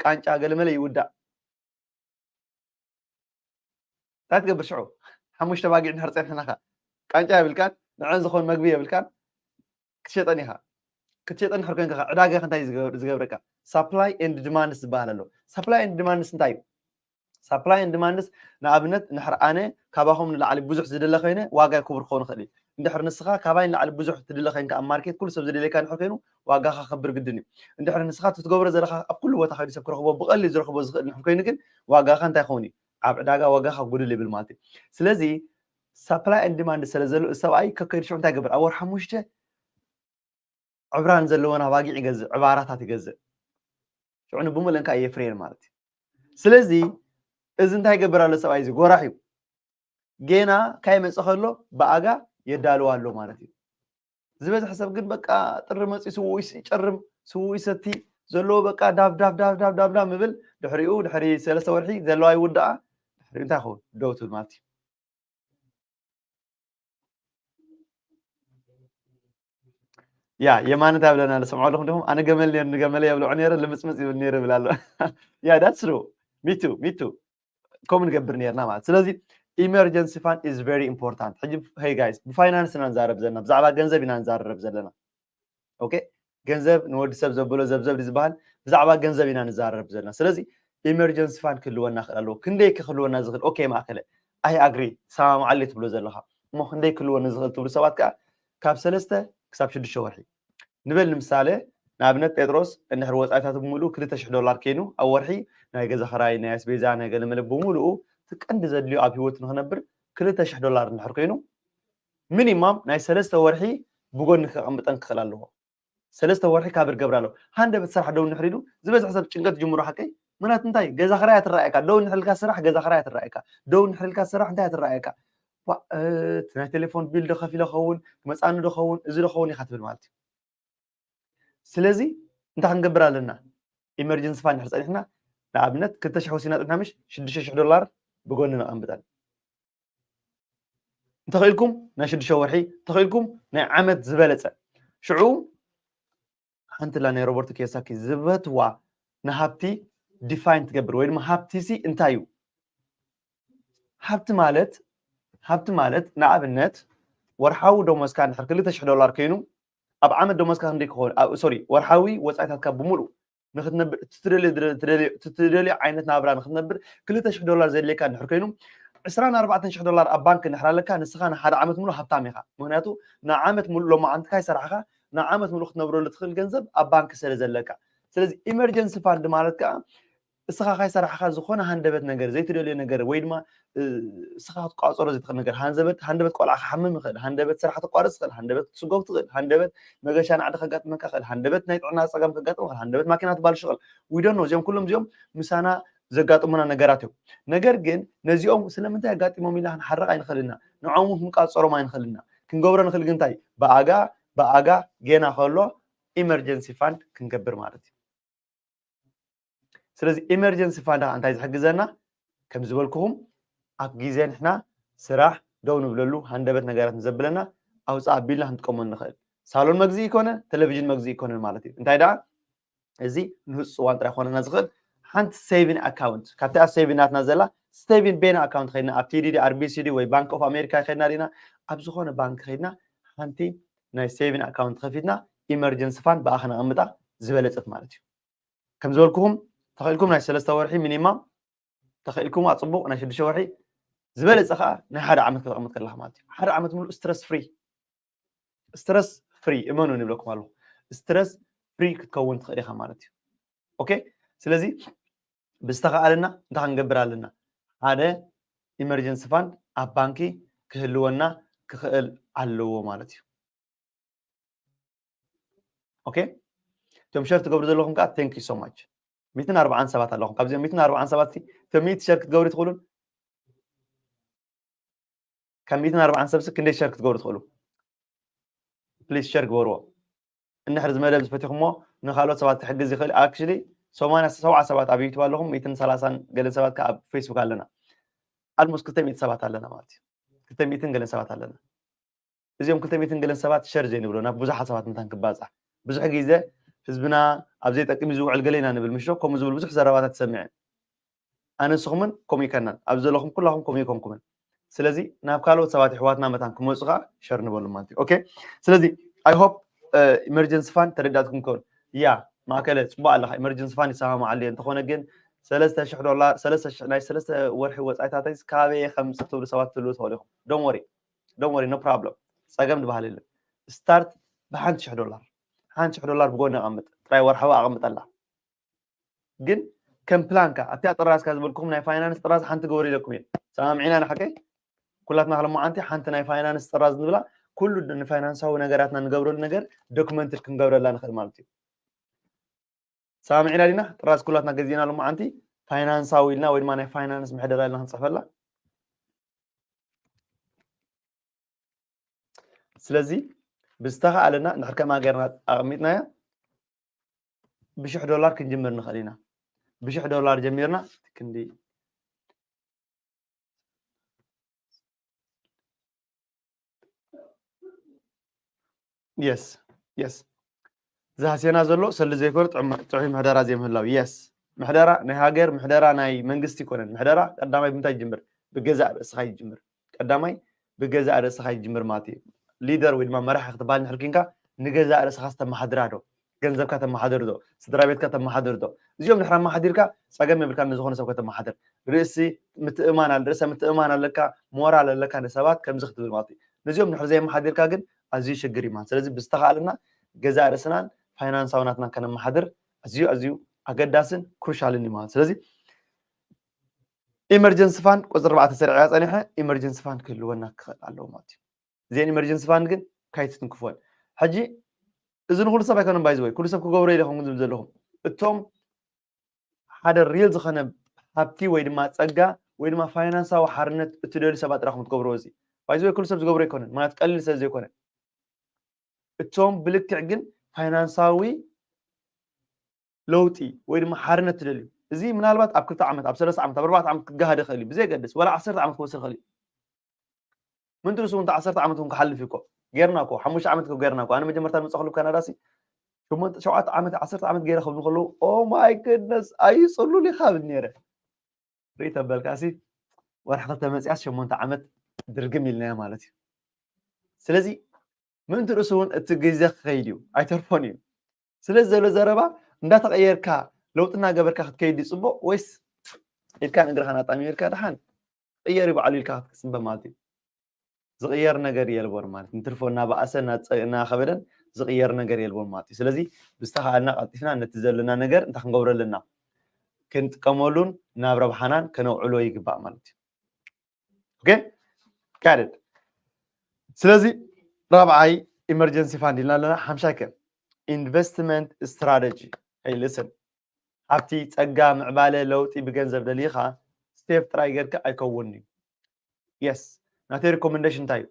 ቃንጫ፣ ገለመለ ይውዳእ። እንታይ ትገብር ሽዑ? ሓሙሽተ ባጊዕ እንድሕር ጸኒሕናኻ ቃንጫ የብልካን፣ ንዐን ዝኾን መግቢ የብልካን፣ ክትሸጠን ኢኻ። ክትሸጠን እንድሕር ኮይንካ ከዓ ዕዳጋ እንታይ እዩ ዝገብር- ዝገብረካ? ሳፕላይ ኤንድ ዲማንድስ ዝበሃል ኣሎ። ሳፕላይ ኤንድ ዲማንድስ እንታይ እዩ? ሳፕላይ ኤንድ ዲማንድስ ንኣብነት እንድሕር ኣነ ካባኹም ንላዕሊ ብዙሕ ዝደለ ኮይነ ዋጋ ክቡር ክኸውን ይኽእል እዩ። እንድሕር ንስኻ ካባይ ንላዕሊ ብዙሕ ትድለ ኮይንካ ኣብ ማርኬት ኩሉ ሰብ ዝደልየካ እንድሕር ኮይኑ ዋጋኻ ከብር ግድን እዩ። እንድሕር ንስኻ እቲ ትገብሮ ዘለኻ ኣብ ኩሉ ቦታ ከይዱ ሰብ ክረኽቦ ብቐሊል ዝረኽቦ ዝኽእል እንድሕር ኮይኑ ግን ዋጋኻ እንታይ ክኸውን እዩ? ኣብ ዕዳጋ ዋጋኻ ጉድል ይብል ማለት እዩ። ስለዚ ሳፕላይ ኤንድ ዲማንድ ስለ ዘሎ እዚ ሰብኣይ ከከይዱ ሽዑ እንታይ ይገብር? ኣብ ወር ሓሙሽተ ዕብራን ዘለወን ኣባጊዕ ይገዝእ፣ ዕባራታት ይገዝእ። ሽዑ ንብምልእን ከኣ የፍርየን ማለት እዩ። ስለዚ እዚ እንታይ ይገብር ኣሎ ሰብኣይ እዚ? ጎራሕ እዩ። ጌና ካይመጸ ከሎ ብኣጋ የዳልዋ ኣሎ ማለት እዩ። ዝበዝሐ ሰብ ግን በቃ ጥሪ መጺኡ ስውኡ ይስ- ይጨርም፣ ስውኡ ይሰቲ፣ ዘለዎ በቃ ዳብ ዳብ ዳብ ዳብ ዳብ ዳብ ምብል ድሕሪኡ ድሕሪ ሰለስተ ወርሒ ዘለዋ ይውድኣ ድሕሪኡ እንታይ ይኸውን ደው ትብል ማለት እዩ። ያ የማነ እንታይ ብለና ኣሎ ሰምዖ ኣለኹም ዲኹም? ኣነ ገመል ነርኒ ገመለ የብልዑ ነይረ ልምፅምፅ ይብል ነይረ ይብል ኣሎ። ያ that's true. Me too, me too. ከምኡ ንገብር ነርና ማለት ስለዚ emergency fund is very important. ሕጂ hey guys ብፋይናንስ ኢና ንዛረብ ዘለና ብዛዕባ ገንዘብ ኢና ንዛረብ ዘለና። ኦኬ ገንዘብ ንወዲ ሰብ ዘብሎ ዘብዘብ ዝበሃል ብዛዕባ ገንዘብ ኢና ንዛረብ ዘለና። ስለዚ emergency fund ክህልወና ክእል ኣለዎ። ክንደይ ክህልወና ዝኽእል ኦኬ ማእከለ I agree ሰማማዓለ ትብሎ ዘለኻ እሞ ክንደይ ክህልወኒ ዝኽእል ትብሉ ሰባት ከዓ ካብ ሰለስተ ክሳብ ሽዱሽተ ወርሒ ንበል ንምሳሌ ንኣብነት ጴጥሮስ እንድሕር ወፃኢታት ብምሉኡ ክልተ ሽሕ ዶላር ኮይኑ ኣብ ወርሒ ናይ ገዛ ኸራይ ናይ ኣስቤዛ ናይ ገለመለ ብምሉኡ እቲ ቀንዲ ዘድልዮ ኣብ ህይወቱ ንክነብር ክልተ ሽሕ ዶላር እንድሕር ኮይኑ ሚኒማም ናይ ሰለስተ ወርሒ ብጎኒ ከቐምጠን ክኽእል ኣለዎ። ሰለስተ ወርሒ ካብር ገብር ኣለዎ። ሃንደበት ስራሕ ደው እንድሕር ኢሉ ዝበዝሕ ሰብ ጭንቀት ጅምሮ ሓቀይ ምናት እንታይ ገዛ ኸራይ ትረኣየካ ደው እንድሕር ኢልካ ስራሕ ገዛ ኸራይ ትረኣየካ ደው እንድሕር ኢልካ ስራሕ እንታይ ትረኣየካ እቲ ናይ ቴሌፎን ቢል ዶ ከፊለ ኸውን ክመፃኒ ዶ ኸውን እዚ ዶ ኸውን ኢኻ ትብል ማለት እዩ። ስለዚ እንታይ ክንገብር ኣለና? ኢመርጀንሲ ፋንድ ድሕር ፀኒሕና ንኣብነት ክልተ ሽሕ ወሲና ፅንሕና ምሽ ሽዱሽተ ሽሕ ዶላር ብጎኒ ነቐምጠን እንተኽኢልኩም ናይ ሽዱሽተ ወርሒ እንተኽኢልኩም ናይ ዓመት ዝበለፀ ሽዑ ሓንቲ ላ ናይ ሮበርት ኪዮሳኪ ዝበትዋ ንሃብቲ ዲፋይን ትገብር ወይ ድማ ሃብቲ ሲ እንታይ እዩ? ሃብቲ ማለት ሃብቲ ማለት ንኣብነት ወርሓዊ ደሞዝካ እንድሕር ክልተ ሽሕ ዶላር ኮይኑ ኣብ ዓመት ደሞዝካ ክንደይ ክኸውን ሶሪ ወርሓዊ ወፃኢታትካ ብምሉእ ንክትነብር ትደልዮ ዓይነት ናብራ ንክትነብር ክልተ ሽሕ ዶላር ዘድልየካ እንድሕር ኮይኑ ዕስራን ኣርባዕተን ሽሕ ዶላር ኣብ ባንክ እንድሕር ኣለካ ንስኻ ንሓደ ዓመት ሙሉ ሃብታም ኢኻ። ምክንያቱ ንዓመት ሙሉ ሎማዓንቲ ካይሰራሕካ ንዓመት ሙሉ ክትነብረሉ ትኽእል ገንዘብ ኣብ ባንክ ስለ ዘለካ። ስለዚ ኢመርጀንሲ ፋንድ ማለት ከዓ እስኻ ካይሰራሕካ ዝኾነ ሃንደበት ነገር ዘይትደልዮ ነገር ወይ ድማ እስኻ ክትቋፀሮ ዘይትኽእል ነገር ሃንደበት ሃንደበት ቆልዓ ክሓምም ይኽእል፣ ሃንደበት ስራሕ ተቋርፅ ትኽእል፣ ሃንደበት ክትስጎግ ትኽእል፣ ሃንደበት መገሻ ናዕዲ ከጋጥመካ ይኽእል፣ ሃንደበት ናይ ጥዕና ፀገም ከጋጥም ይኽእል፣ ሃንደበት ማኪና ትባልሽ ይኽእል። We don't know እዚኦም ኩሎም እዚኦም ምሳና ዘጋጥሙና ነገራት እዮም። ነገር ግን ነዚኦም ስለምንታይ ኣጋጢሞም ኢልና ክንሓርቕ ኣይንኽእልና፣ ንዖም እውን ክንቃፀሮም ኣይንኽእልና። ክንገብሮ ንኽእል ግን እንታይ ብኣጋ ብኣጋ ጌና ከሎ ኢመርጀንሲ ፋንድ ክንገብር ማለት እዩ። ስለዚ ኢመርጀንሲ ፋንድ እንታይ ዝሕግዘና ከም ዝበልኩኹም ኣብ ግዜ ንሕና ስራሕ ደው ንብለሉ ሃንደበት ነገራት ንዘብለና ኣውፃ ኣቢልና ክንጥቀመሉ ንኽእል። ሳሎን መግዝኢ ይኮነ ቴሌቪዥን መግዝኢ ይኮነን ማለት እዩ። እንታይ ደኣ እዚ ንህፁፅ እዋን ጥራይ ክኾነና ዝኽእል ሓንቲ ሴቪን ኣካውንት ካብቲ ኣብ ሴቪን ናትና ዘላ ሴቪን ቤና ኣካውንት ከድና ኣብ ቲዲዲ ኣርቢሲዲ ወይ ባንክ ኦፍ ኣሜሪካ ከድና ዲና ኣብ ዝኾነ ባንክ ከድና ሓንቲ ናይ ሴቪን ኣካውንት ከፊትና ኢመርጀንሲ ፋንድ ብኣ ክነቐምጣ ዝበለፀት ማለት እዩ። ከም ዝበልኩኹም ተኽኢልኩም ናይ ሰለስተ ወርሒ ሚኒማም ተኽኢልኩም ኣፅቡቕ ናይ ሽዱሽተ ወርሒ ዝበለፀ ከዓ ናይ ሓደ ዓመት ከተቐምጥ ከለካ ማለት እዩ። ሓደ ዓመት ሙሉእ ስትረስ ፍሪ ስትረስ ፍሪ እመኑ ይብለኩም ኣለኹ። ስትረስ ፍሪ ክትከውን ትኽእል ኢኻ ማለት እዩ። ኦኬ ስለዚ ብዝተኸኣለና እንታይ ክንገብር ኣለና? ሓደ ኢመርጀንሲ ፋንድ ኣብ ባንኪ ክህልወና ክኽእል ኣለዎ ማለት እዩ። ኦኬ እቶም ሸር ትገብሩ ዘለኹም ከዓ thank you so much። ሚእትን ኣርባዓን ሰባት ኣለኹም። ካብዚኦም ሚእትን ኣርባዓን ሰባት እቶም ሚእቲ ሸር ክትገብሩ ትኽእሉን ካብ ሚእትን ኣርባዓን ሰብ ክንደይ ሸር ክትገብሩ ትኽእሉ? ፕሊስ ሸር ግበርዎ። እንድሕር እዚ መደብ ዝፈቲኹሞ ንካልኦት ሰባት ክሕግዝ ይኽእል። ኣክቹሊ ሰማንያ ሰብዓ ሰባት ኣብ ዩቱብ ኣለኹም፣ ሚእትን ሰላሳን ገለን ሰባት ከዓ ኣብ ፌስቡክ ኣለና። ኣልሞስት ክልተ ሚእቲ ሰባት ኣለና ማለት እዩ። ክልተ ሚእትን ገለን ሰባት ኣለና። እዚኦም ክልተ ሚእትን ገለን ሰባት ሸር ዘይንብሎ ናብ ብዙሓት ሰባት መታን ክባፃሕ ብዙሕ ግዜ ህዝብና ኣብ ዘይጠቅም እዩ ዝውዕል ገለ ኢና ንብል ምሽ ከምኡ ዝብል ብዙሕ ዘረባታት ሰሚዐ። ኣነ ንስኹምን ከምኡ ይከናን ኣብ ዘለኹም ኩላኹም ከምኡ ይኮንኩምን። ስለዚ ናብ ካልኦት ሰባት ይሕዋትና መታን ክመፁ ከዓ ሸር ንበሉ ማለት እዩ። ኦኬ። ስለዚ ኣይ ሆፕ ኢመርጀንሲ ፋንድ ተረዳትኩም ከውን። ያ ማእከለ ፅቡቅ ኣለካ። ኢመርጀንሲ ፋንድ ይሰማማዓሉ እየ። እንተኾነ ግን ሰለስተ ሽሕ ዶላር ሰለስተ ሽሕ ናይ ሰለስተ ወርሒ ወፃኢታተይ ካበየ ከምፅእ ትብሉ ሰባት ትህልዉ ትኽእሉ ኢኹም። ዶን ወሪ ዶን ወሪ ኖ ፕሮብለም። ፀገም ዝበሃል የለን። ስታርት ብሓንቲ ሽሕ ዶላር ሓንቲ ሽሕ ዶላር ብጎኒ ኣቐምጥ። ጥራይ ወርሓዊ ኣቐምጠላ። ግን ከም ፕላንካ ኣብቲኣ ጥራዝካ ዝበልኩኹም ናይ ፋይናንስ ጥራዝ ሓንቲ ግበሩ ኢለኩም እየ። ሰማምዒና ንሓቀይ ኩላትና ክለማዓንቲ ሓንቲ ናይ ፋይናንስ ጥራዝ ንብላ ኩሉ ንፋይናንሳዊ ነገራትና ንገብረሉ ነገር ዶክመንትድ ክንገብረላ ንኽእል ማለት እዩ። ሰማምዒና ዲና? ጥራዝ ኩላትና ገዚእና ሎማዓንቲ ፋይናንሳዊ ኢልና ወይ ድማ ናይ ፋይናንስ ምሕደራ ኢልና ክንፅሕፈላ። ስለዚ ብዝተኻኣለና ንድሕር ከምኣ ገይርና ኣቐሚጥናዮ ብሽሕ ዶላር ክንጅምር ንኽእል ኢና። ብሽሕ ዶላር ጀሚርና ክንዲ የስ የስ ዝሃስየና ዘሎ ሰልዲ ዘይኮነ ጥዑይ ምሕደራ ዘይምህላው። የስ ምሕደራ ናይ ሃገር ምሕደራ ናይ መንግስቲ ይኮነን። ምሕደራ ቀዳማይ ብምንታይ ይጅምር? ብገዛእ ርእስኻ ይጅምር። ቀዳማይ ብገዛእ ርእስኻ ይጅምር ማለት እዩ። ሊደር ወይ ድማ መራሒ ክትበሃል ንሕር ኪንካ ንገዛእ ርእስኻ ዝተመሓድራ ዶ ገንዘብካ ተመሓድር ዶ ስድራ ቤትካ ተመሓድር ዶ? እዚኦም ንሕር ኣመሓዲርካ ፀገም የብልካ ንዝኾነ ሰብ ከተመሓድር። ርእሲ ምትእማን ኣለ ርእሰ ምትእማን ኣለካ ሞራል ኣለካ ንሰባት ከምዚ ክትብል ማለት እዩ። ነዚኦም ንሕር ዘየመሓዲርካ ግን ኣዝዩ ሽግር እዩ ማለት። ስለዚ ብዝተኻእለና ገዛእ ርእስናን ፋይናንሳዊ ናትናን ከነመሓድር ኣዝዩ ኣዝዩ ኣገዳስን ክሩሻልን እዩ ማለት። ስለዚ ኢመርጀንሲ ፋንድ ቁፅሪ ኣርባዕተ ሰሪዐያ ፀኒሐ ኢመርጀንሲ ፋንድ ክህልወና ክኽእል ኣለዎ ማለት እዩ። እዚአን ኢመርጀንሲ ፋንድ ግን ካይትትንክፎን። ሕጂ እዚ ንኩሉ ሰብ ኣይኮነን ባይዝወይ ኩሉ ሰብ ክገብሮ ኢለ ከምኩም ዝብል ዘለኹም እቶም ሓደ ሪል ዝኾነ ሃብቲ ወይ ድማ ፀጋ ወይ ድማ ፋይናንሳዊ ሓርነት እትደልዩ ሰባት ጥራኹም ትገብርዎ። እዚ ባይዝወይ ኩሉ ሰብ ዝገብሮ ኣይኮነን ማለት ቀሊል ሰብ ዘይኮነ እቶም ብልክዕ ግን ፋይናንሳዊ ለውጢ ወይ ድማ ሓርነት ትደልዩ። እዚ ምናልባት ኣብ ክልተ ዓመት ኣብ ሰለስተ ዓመት ኣብ ኣርባዕተ ዓመት ክገሃደ ይኽእል እዩ ብዘየገድስ ወላ ዓሰርተ ዓመት ክወስድ ይኽእል እዩ። ምንትርሱ እንተ ዓሰርተ ዓመት እውን ክሓልፍ እኮ ጌርና እኮ ሓሙሽተ ዓመት እኮ ጌርና እኮ ኣነ መጀመርታ ዝመፀኽሉ ካናዳ ሲ ሸሞንተ ሸውዓተ ዓመት ዓሰርተ ዓመት ገይረ ክብሉ ከለዉ ኦ ማይ ግድነስ ኣይፅሉል ኢኻ ብል ነይረ። ርኢ ተበልካ ሲ ወርሒ ክልተ መፅያስ ሸሞንተ ዓመት ድርግም ኢልናዮ ማለት እዩ። ስለዚ ምእንቲ ርእሱ እውን እቲ ግዜ ክኸይድ እዩ ኣይተርፎን እዩ። ስለዚ ዘሎ ዘረባ እንዳተቐየርካ ለውጢ እናገበርካ ክትከይድ እዩ ፅቡቕ ወይስ ኢድካን እግርኻን ኣጣሚርካ ደሓን ቅየር ይበዓሉ ኢልካ ክትፅበ ማለት እዩ። ዝቕየር ነገር የልቦን ማለት ንትርፎ እናበኣሰ እናኸበደን ዝቕየር ነገር የልቦን ማለት እዩ። ስለዚ ብዝተኻኣልና ቀልጢፍና ነቲ ዘለና ነገር እንታይ ክንገብሮ ኣለና ክንጥቀመሉን ናብ ረብሓናን ከነውዕሎ ይግባእ ማለት እዩ። ኦኬ ጋድድ ስለዚ ራብዓይ ኢመርጀንሲ ፋንድ ኢልና ኣለና ሓምሻይ ከ ኢንቨስትመንት ስትራተጂ ልስን ሃብቲ ፀጋ ምዕባለ ለውጢ ብገንዘብ ደሊኻ ስቴፕ ጥራይ ጌርካ ኣይከውን እዩ። የስ ናተይ ሪኮመንዴሽን እንታይ እዩ?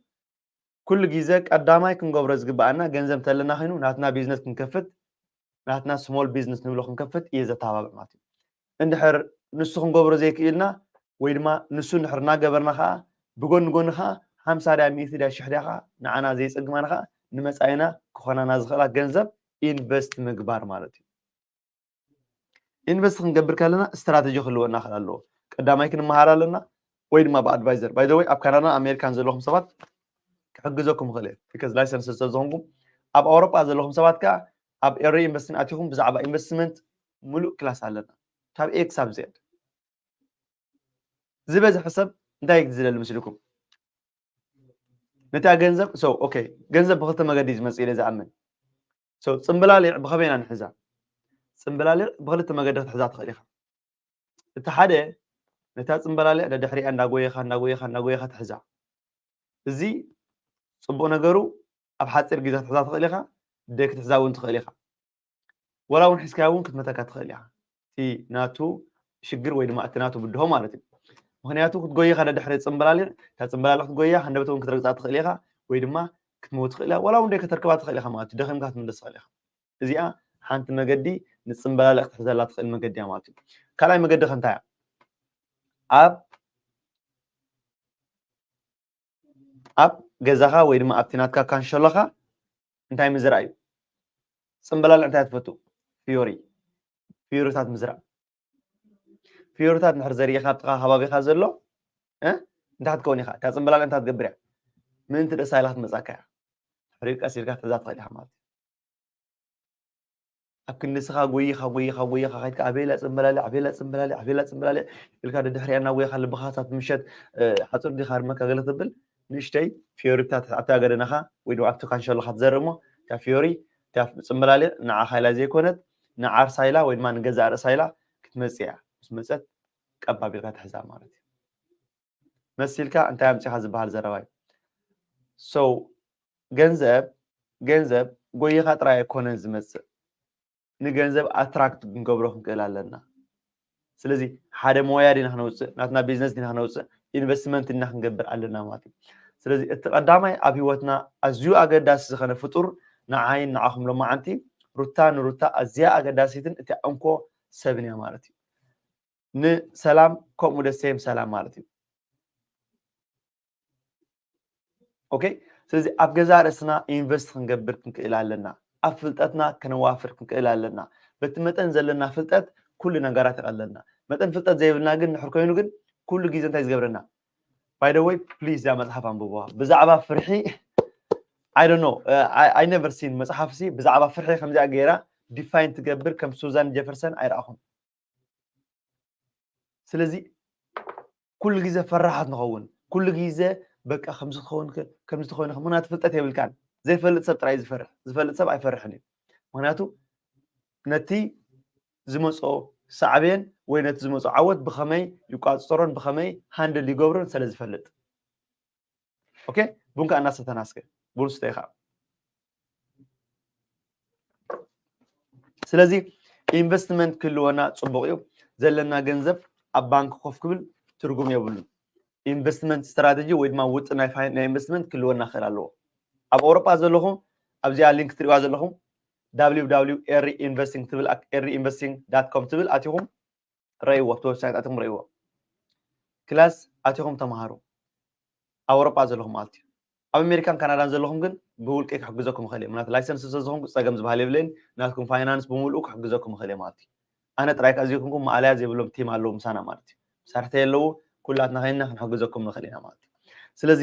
ኩሉ ግዜ ቀዳማይ ክንገብሮ ዝግበኣና ገንዘብ እንተለና ኮይኑ ናትና ቢዝነስ ክንከፍት ናትና ስሞል ቢዝነስ ንብሎ ክንከፍት እየ ዘተባብዕ ማለት እዩ። እንድሕር ንሱ ክንገብሮ ዘይክእልና ወይ ድማ ንሱ እንድሕር እናገበርና ከዓ ብጎኒ ጎኒ ከዓ ሓምሳ ድያ ሚእቲ ድያ ሽሕ ድያ ከዓ ንዓና ዘይፀግማና ከዓ ንመፃኢና ክኾናና ዝኽእላ ገንዘብ ኢንቨስት ምግባር ማለት እዩ። ኢንቨስት ክንገብር ከለና ስትራተጂ ክህልወና ክእል ኣለዎ። ቀዳማይ ክንመሃር ኣለና ወይ ድማ ብኣድቫይዘር ባይ ወይ ኣብ ካናዳን ኣሜሪካን ዘለኹም ሰባት ክሕግዘኩም ይኽእል እየ ቢካዝ ላይሰንስ ስለዝኾንኩም ኣብ ኣውሮጳ ዘለኹም ሰባት ከዓ ኣብ ኤሪ ኢንቨስትን ኣቲኹም ብዛዕባ ኢንቨስትመንት ሙሉእ ክላስ ኣለና ካብ ኤ ክሳብ ዜድ ዝበዝሐ ሰብ እንታይ ዝደሊ ምስልኩም ነታ ገንዘብ so okay ገንዘብ ብክልተ መገዲ ዝመፅእ ኢለ ዝኣምን so ፅምብላሊዕ ብኸመይና ንሕዛ ፅምብላሊዕ ብክልተ መገዲ ክትሕዛ ትኽእል ኢኻ እቲ ሓደ ነታ ፅምበላሊዕ ደድሕሪኣ እንዳጎየኻ እንዳጎየኻ እንዳጎየኻ ትሕዛ እዚ ፅቡቅ ነገሩ ኣብ ሓፂር ግዜ ክትሕዛ ትኽእል ኢኻ ደይ ክትሕዛ እውን ትኽእል ኢኻ ወላ እውን ሒዝካያ እውን ክትመተካ ትኽእል ኢኻ እቲ ናቱ ሽግር ወይ ድማ እቲ ናቱ ብድሆ ማለት እዩ። ምክንያቱ ክትጎይኻ ደድሕሪ ፅምበላሊዕ፣ እታ ፅምበላሊዕ ክትጎያ ሃንደበት እውን ክትረግፃ ትኽእል ኢኻ፣ ወይ ድማ ክትመው ትኽእል ኢኻ፣ ዋላ እውን ደይ ከተርክባ ትኽእል ኢኻ ማለት እዩ። ደኺምካ ክትምለስ ትኽእል ኢኻ። እዚኣ ሓንቲ መገዲ ንፅምበላሊዕ ክትሕዘላ ትኽእል መገዲ እያ ማለት እዩ። ካልኣይ መገዲ ከ እንታይ እያ? ኣብ ኣብ ገዛኻ ወይ ድማ ኣብቲ ናትካ ካንሸሎኻ እንታይ ምዝራእ እዩ? ፅምበላሊዕ እንታይ ትፈቱ? ፍዮሪ፣ ፍዮሪታት ምዝራእ። ፍዮሪታት እንድሕር ዘሪእኻ ኣብቲ ከባቢኻ ዘሎ እንታይ ክትከውን ኢኻ? እታ ፅምበላሊዕ እንታይ ትገብር እያ? ምእንቲ ደስ ኢላ ክትመፃካ እያ። ሕሪር ቀስ ኢልካ ክትሕዛ ትኽእል ኢኻ ማለት እዩ። ኣብ ክንዲ ንስኻ ጎይኻ ጎይኻ ጎይኻ ከይድካ ኣቤላ ፅምበላሊዕ ኣቤላ ፅምበላሊዕ ኣቤላ ፅምበላሊዕ ኢልካ ደድሕሪኣ እናጎይኻ ልብኻ ሳት ምሸት ሓፁር ዲኻ ርመካ ገለ ትብል ንእሽተይ ፍዮሪታት ኣብታ ገደናኻ ወይ ድማ ኣብቲ ካንሸሎኻ ትዘርእ እሞ እታ ፍዮሪ እታ ፅምበላሊዕ ንዓኻ ኢላ ዘይኮነት ንዓርሳ ኢላ ወይ ድማ ንገዛ ርእሳ ኢላ ክትመፅእ እያ። ምስ መፀት ቀባቢልካ ትሕዛ ማለት እዩ። መሲልካ እንታይ ኣምፂኻ ዝበሃል ዘረባ እዩ። So ገንዘብ ገንዘብ ጎይኻ ጥራይ ኣይኮነን ዝመፅእ፣ ንገንዘብ ኣትራክት ክንገብሮ ክንክእል ኣለና። ስለዚ ሓደ ሞያ ዲና ክነውፅእ፣ ናትና ቢዝነስ ዲና ክነውፅእ፣ ኢንቨስትመንት ዲና ክንገብር ኣለና ማለት እዩ። ስለዚ እቲ ቀዳማይ ኣብ ህይወትና ኣዝዩ ኣገዳሲ ዝኾነ ፍጡር ንዓይን ንዓኹም ሎማዓንቲ ሩታ ንሩታ ኣዝያ ኣገዳሲትን እቲኣ እንኮ ሰብን እያ ማለት እዩ። ንሰላም ከምኡ ደሴም ሰላም ማለት እዩ። ኦኬ። ስለዚ ኣብ ገዛ ርእስና ኢንቨስት ክንገብር ክንክእል ኣለና። ኣብ ፍልጠትና ከነዋፍር ክንክእል ኣለና። በቲ መጠን ዘለና ፍልጠት ኩሉ ነገራት ይቐለልና። መጠን ፍልጠት ዘይብልና ግን ንሕር ኮይኑ ግን ኩሉ ግዜ እንታይ ዝገብረና? By the way please እዛ መፅሓፍ ኣንብብዋ ብዛዕባ ፍርሒ። I don't know, I never seen መፅሓፍ ሲ ብዛዕባ ፍርሒ ከምዚኣ ገይራ ዲፋይን ትገብር ከም ሱዛን ጀፈርሰን ኣይረኣኹን። ስለዚ ኩሉ ግዜ ፈራሓት ንኸውን፣ ኩሉ ግዜ በቃ ከምዚ ትኸውን ከምዚ ትኸውን ምክንያቱ ፍልጠት የብልካን። ዘይፈልጥ ሰብ ጥራይ ዝፈርሕ፣ ዝፈልጥ ሰብ ኣይፈርሕን እዩ። ምክንያቱ ነቲ ዝመፆ ሳዕቤን ወይ ነቲ ዝመፆ ዓወት ብኸመይ ይቋፅፀሮን ብኸመይ ሃንድል ይገብሮን ስለ ዝፈልጥ። ኦኬ፣ ቡን ከዓ እናሰተና እስከ ቡን ስተ ኢኻ። ስለዚ ኢንቨስትመንት ክህልወና ፅቡቕ እዩ። ዘለና ገንዘብ ኣብ ባንክ ኮፍ ክብል ትርጉም የብሉን። ኢንቨስትመንት ስትራተጂ ወይ ድማ ውጥን ናይ ኢንቨስትመንት ክህልወና ክእል ኣለዎ። ኣብ ኣውሮጳ ዘለኹም ኣብዚኣ ሊንክ ትሪእዋ ዘለኹም www ኤሪ ኢንቨስቲንግ ትብል ኤሪ ኢንቨስቲንግ ዳት ኮም ትብል ኣቲኹም ረእይዎ፣ ኣብቲ ዌብሳይት ኣቲኹም ረእይዎ። ክላስ ኣቲኹም ተምሃሩ። ኣብ ኣውሮጳ ዘለኹም ማለት እዩ። ኣብ ኣሜሪካን ካናዳን ዘለኹም ግን ብውልቂ ክሕግዘኩም ይኽእል እየ። ምክንያቱ ላይሰንስ ስለዝኾንኩ ፀገም ዝበሃል የብለይን። ናትኩም ፋይናንስ ብምሉኡ ክሕግዘኩም ይኽእል እየ ማለት እዩ። ኣነ ጥራይ ከኣ ዘይኮንኩ ማእለያ ዘይብሎም ቲም ኣለዉ ምሳና ማለት እዩ። መሳርሕተይ ኣለዉ፣ ኩላትና ኮይንና ክንሕግዘኩም ንኽእል ኢና ማለት እዩ። ስለዚ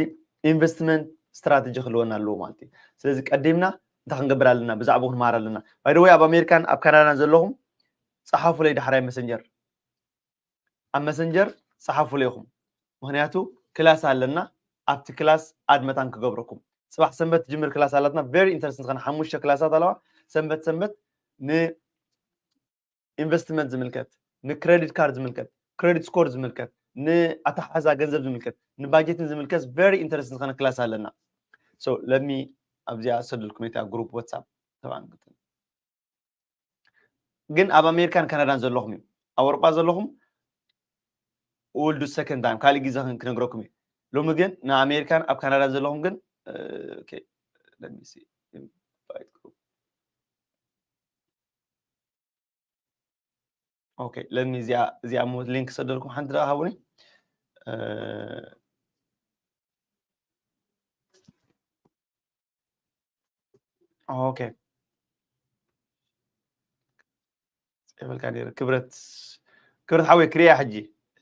ኢንቨስትመንት ስትራተጂ ክህልወና ኣለዎ ማለት እዩ። ስለዚ ቀዲምና እንታይ ክንገብር ኣለና? ብዛዕባኡ ክንመሃር ኣለና። ባይ ዘ ወይ ኣብ ኣሜሪካን ኣብ ካናዳን ዘለኹም ፀሓፉለይ ዳሕራይ መሰንጀር ኣብ መሰንጀር ፀሓፉለይ ኢኹም። ምክንያቱ ክላስ ኣለና፣ ኣብቲ ክላስ ኣድ መታን ክገብረኩም። ፅባሕ ሰንበት ትጅምር ክላስ ኣላትና፣ ቨሪ ኢንተረስቲንግ ዝኾነ ሓሙሽተ ክላሳት ኣለዋ። ሰንበት ሰንበት ንኢንቨስትመንት ዝምልከት፣ ንክሬዲት ካርድ ዝምልከት፣ ክሬዲት ስኮር ዝምልከት፣ ንኣተሓሕዛ ገንዘብ ዝምልከት፣ ንባጀትን ዝምልከት ቨሪ ኢንተረስቲንግ ዝኾነ ክላስ ኣለና። So let me ኣብዚኣ ሰደልኩም እታ ግሩፕ ዋትሳፕ ተባን ግን ኣብ ኣሜሪካን ካናዳን ዘለኹም እዩ። ኣብ ኣውሮጳ ዘለኹም ውልዱ ሰከንድ ታይም ካልእ ግዜ ክን- ክነግረኩም እዩ። ሎሚ ግን ንኣሜሪካን ኣብ ካናዳን ዘለኹም ግን እ፣ ኦኬ፣ let me see፣ invite group። ኦኬ፣ let me እዚኣ እዚኣ ሞ ሊንክ ሰደልኩም ሓንቲ ደኣ ሃቡኒ። እ፣ ኦኬ። ይብልካ ነይሩ። ክብረት፣ ክብረት ሓወይ ክሪያ ሕጂ።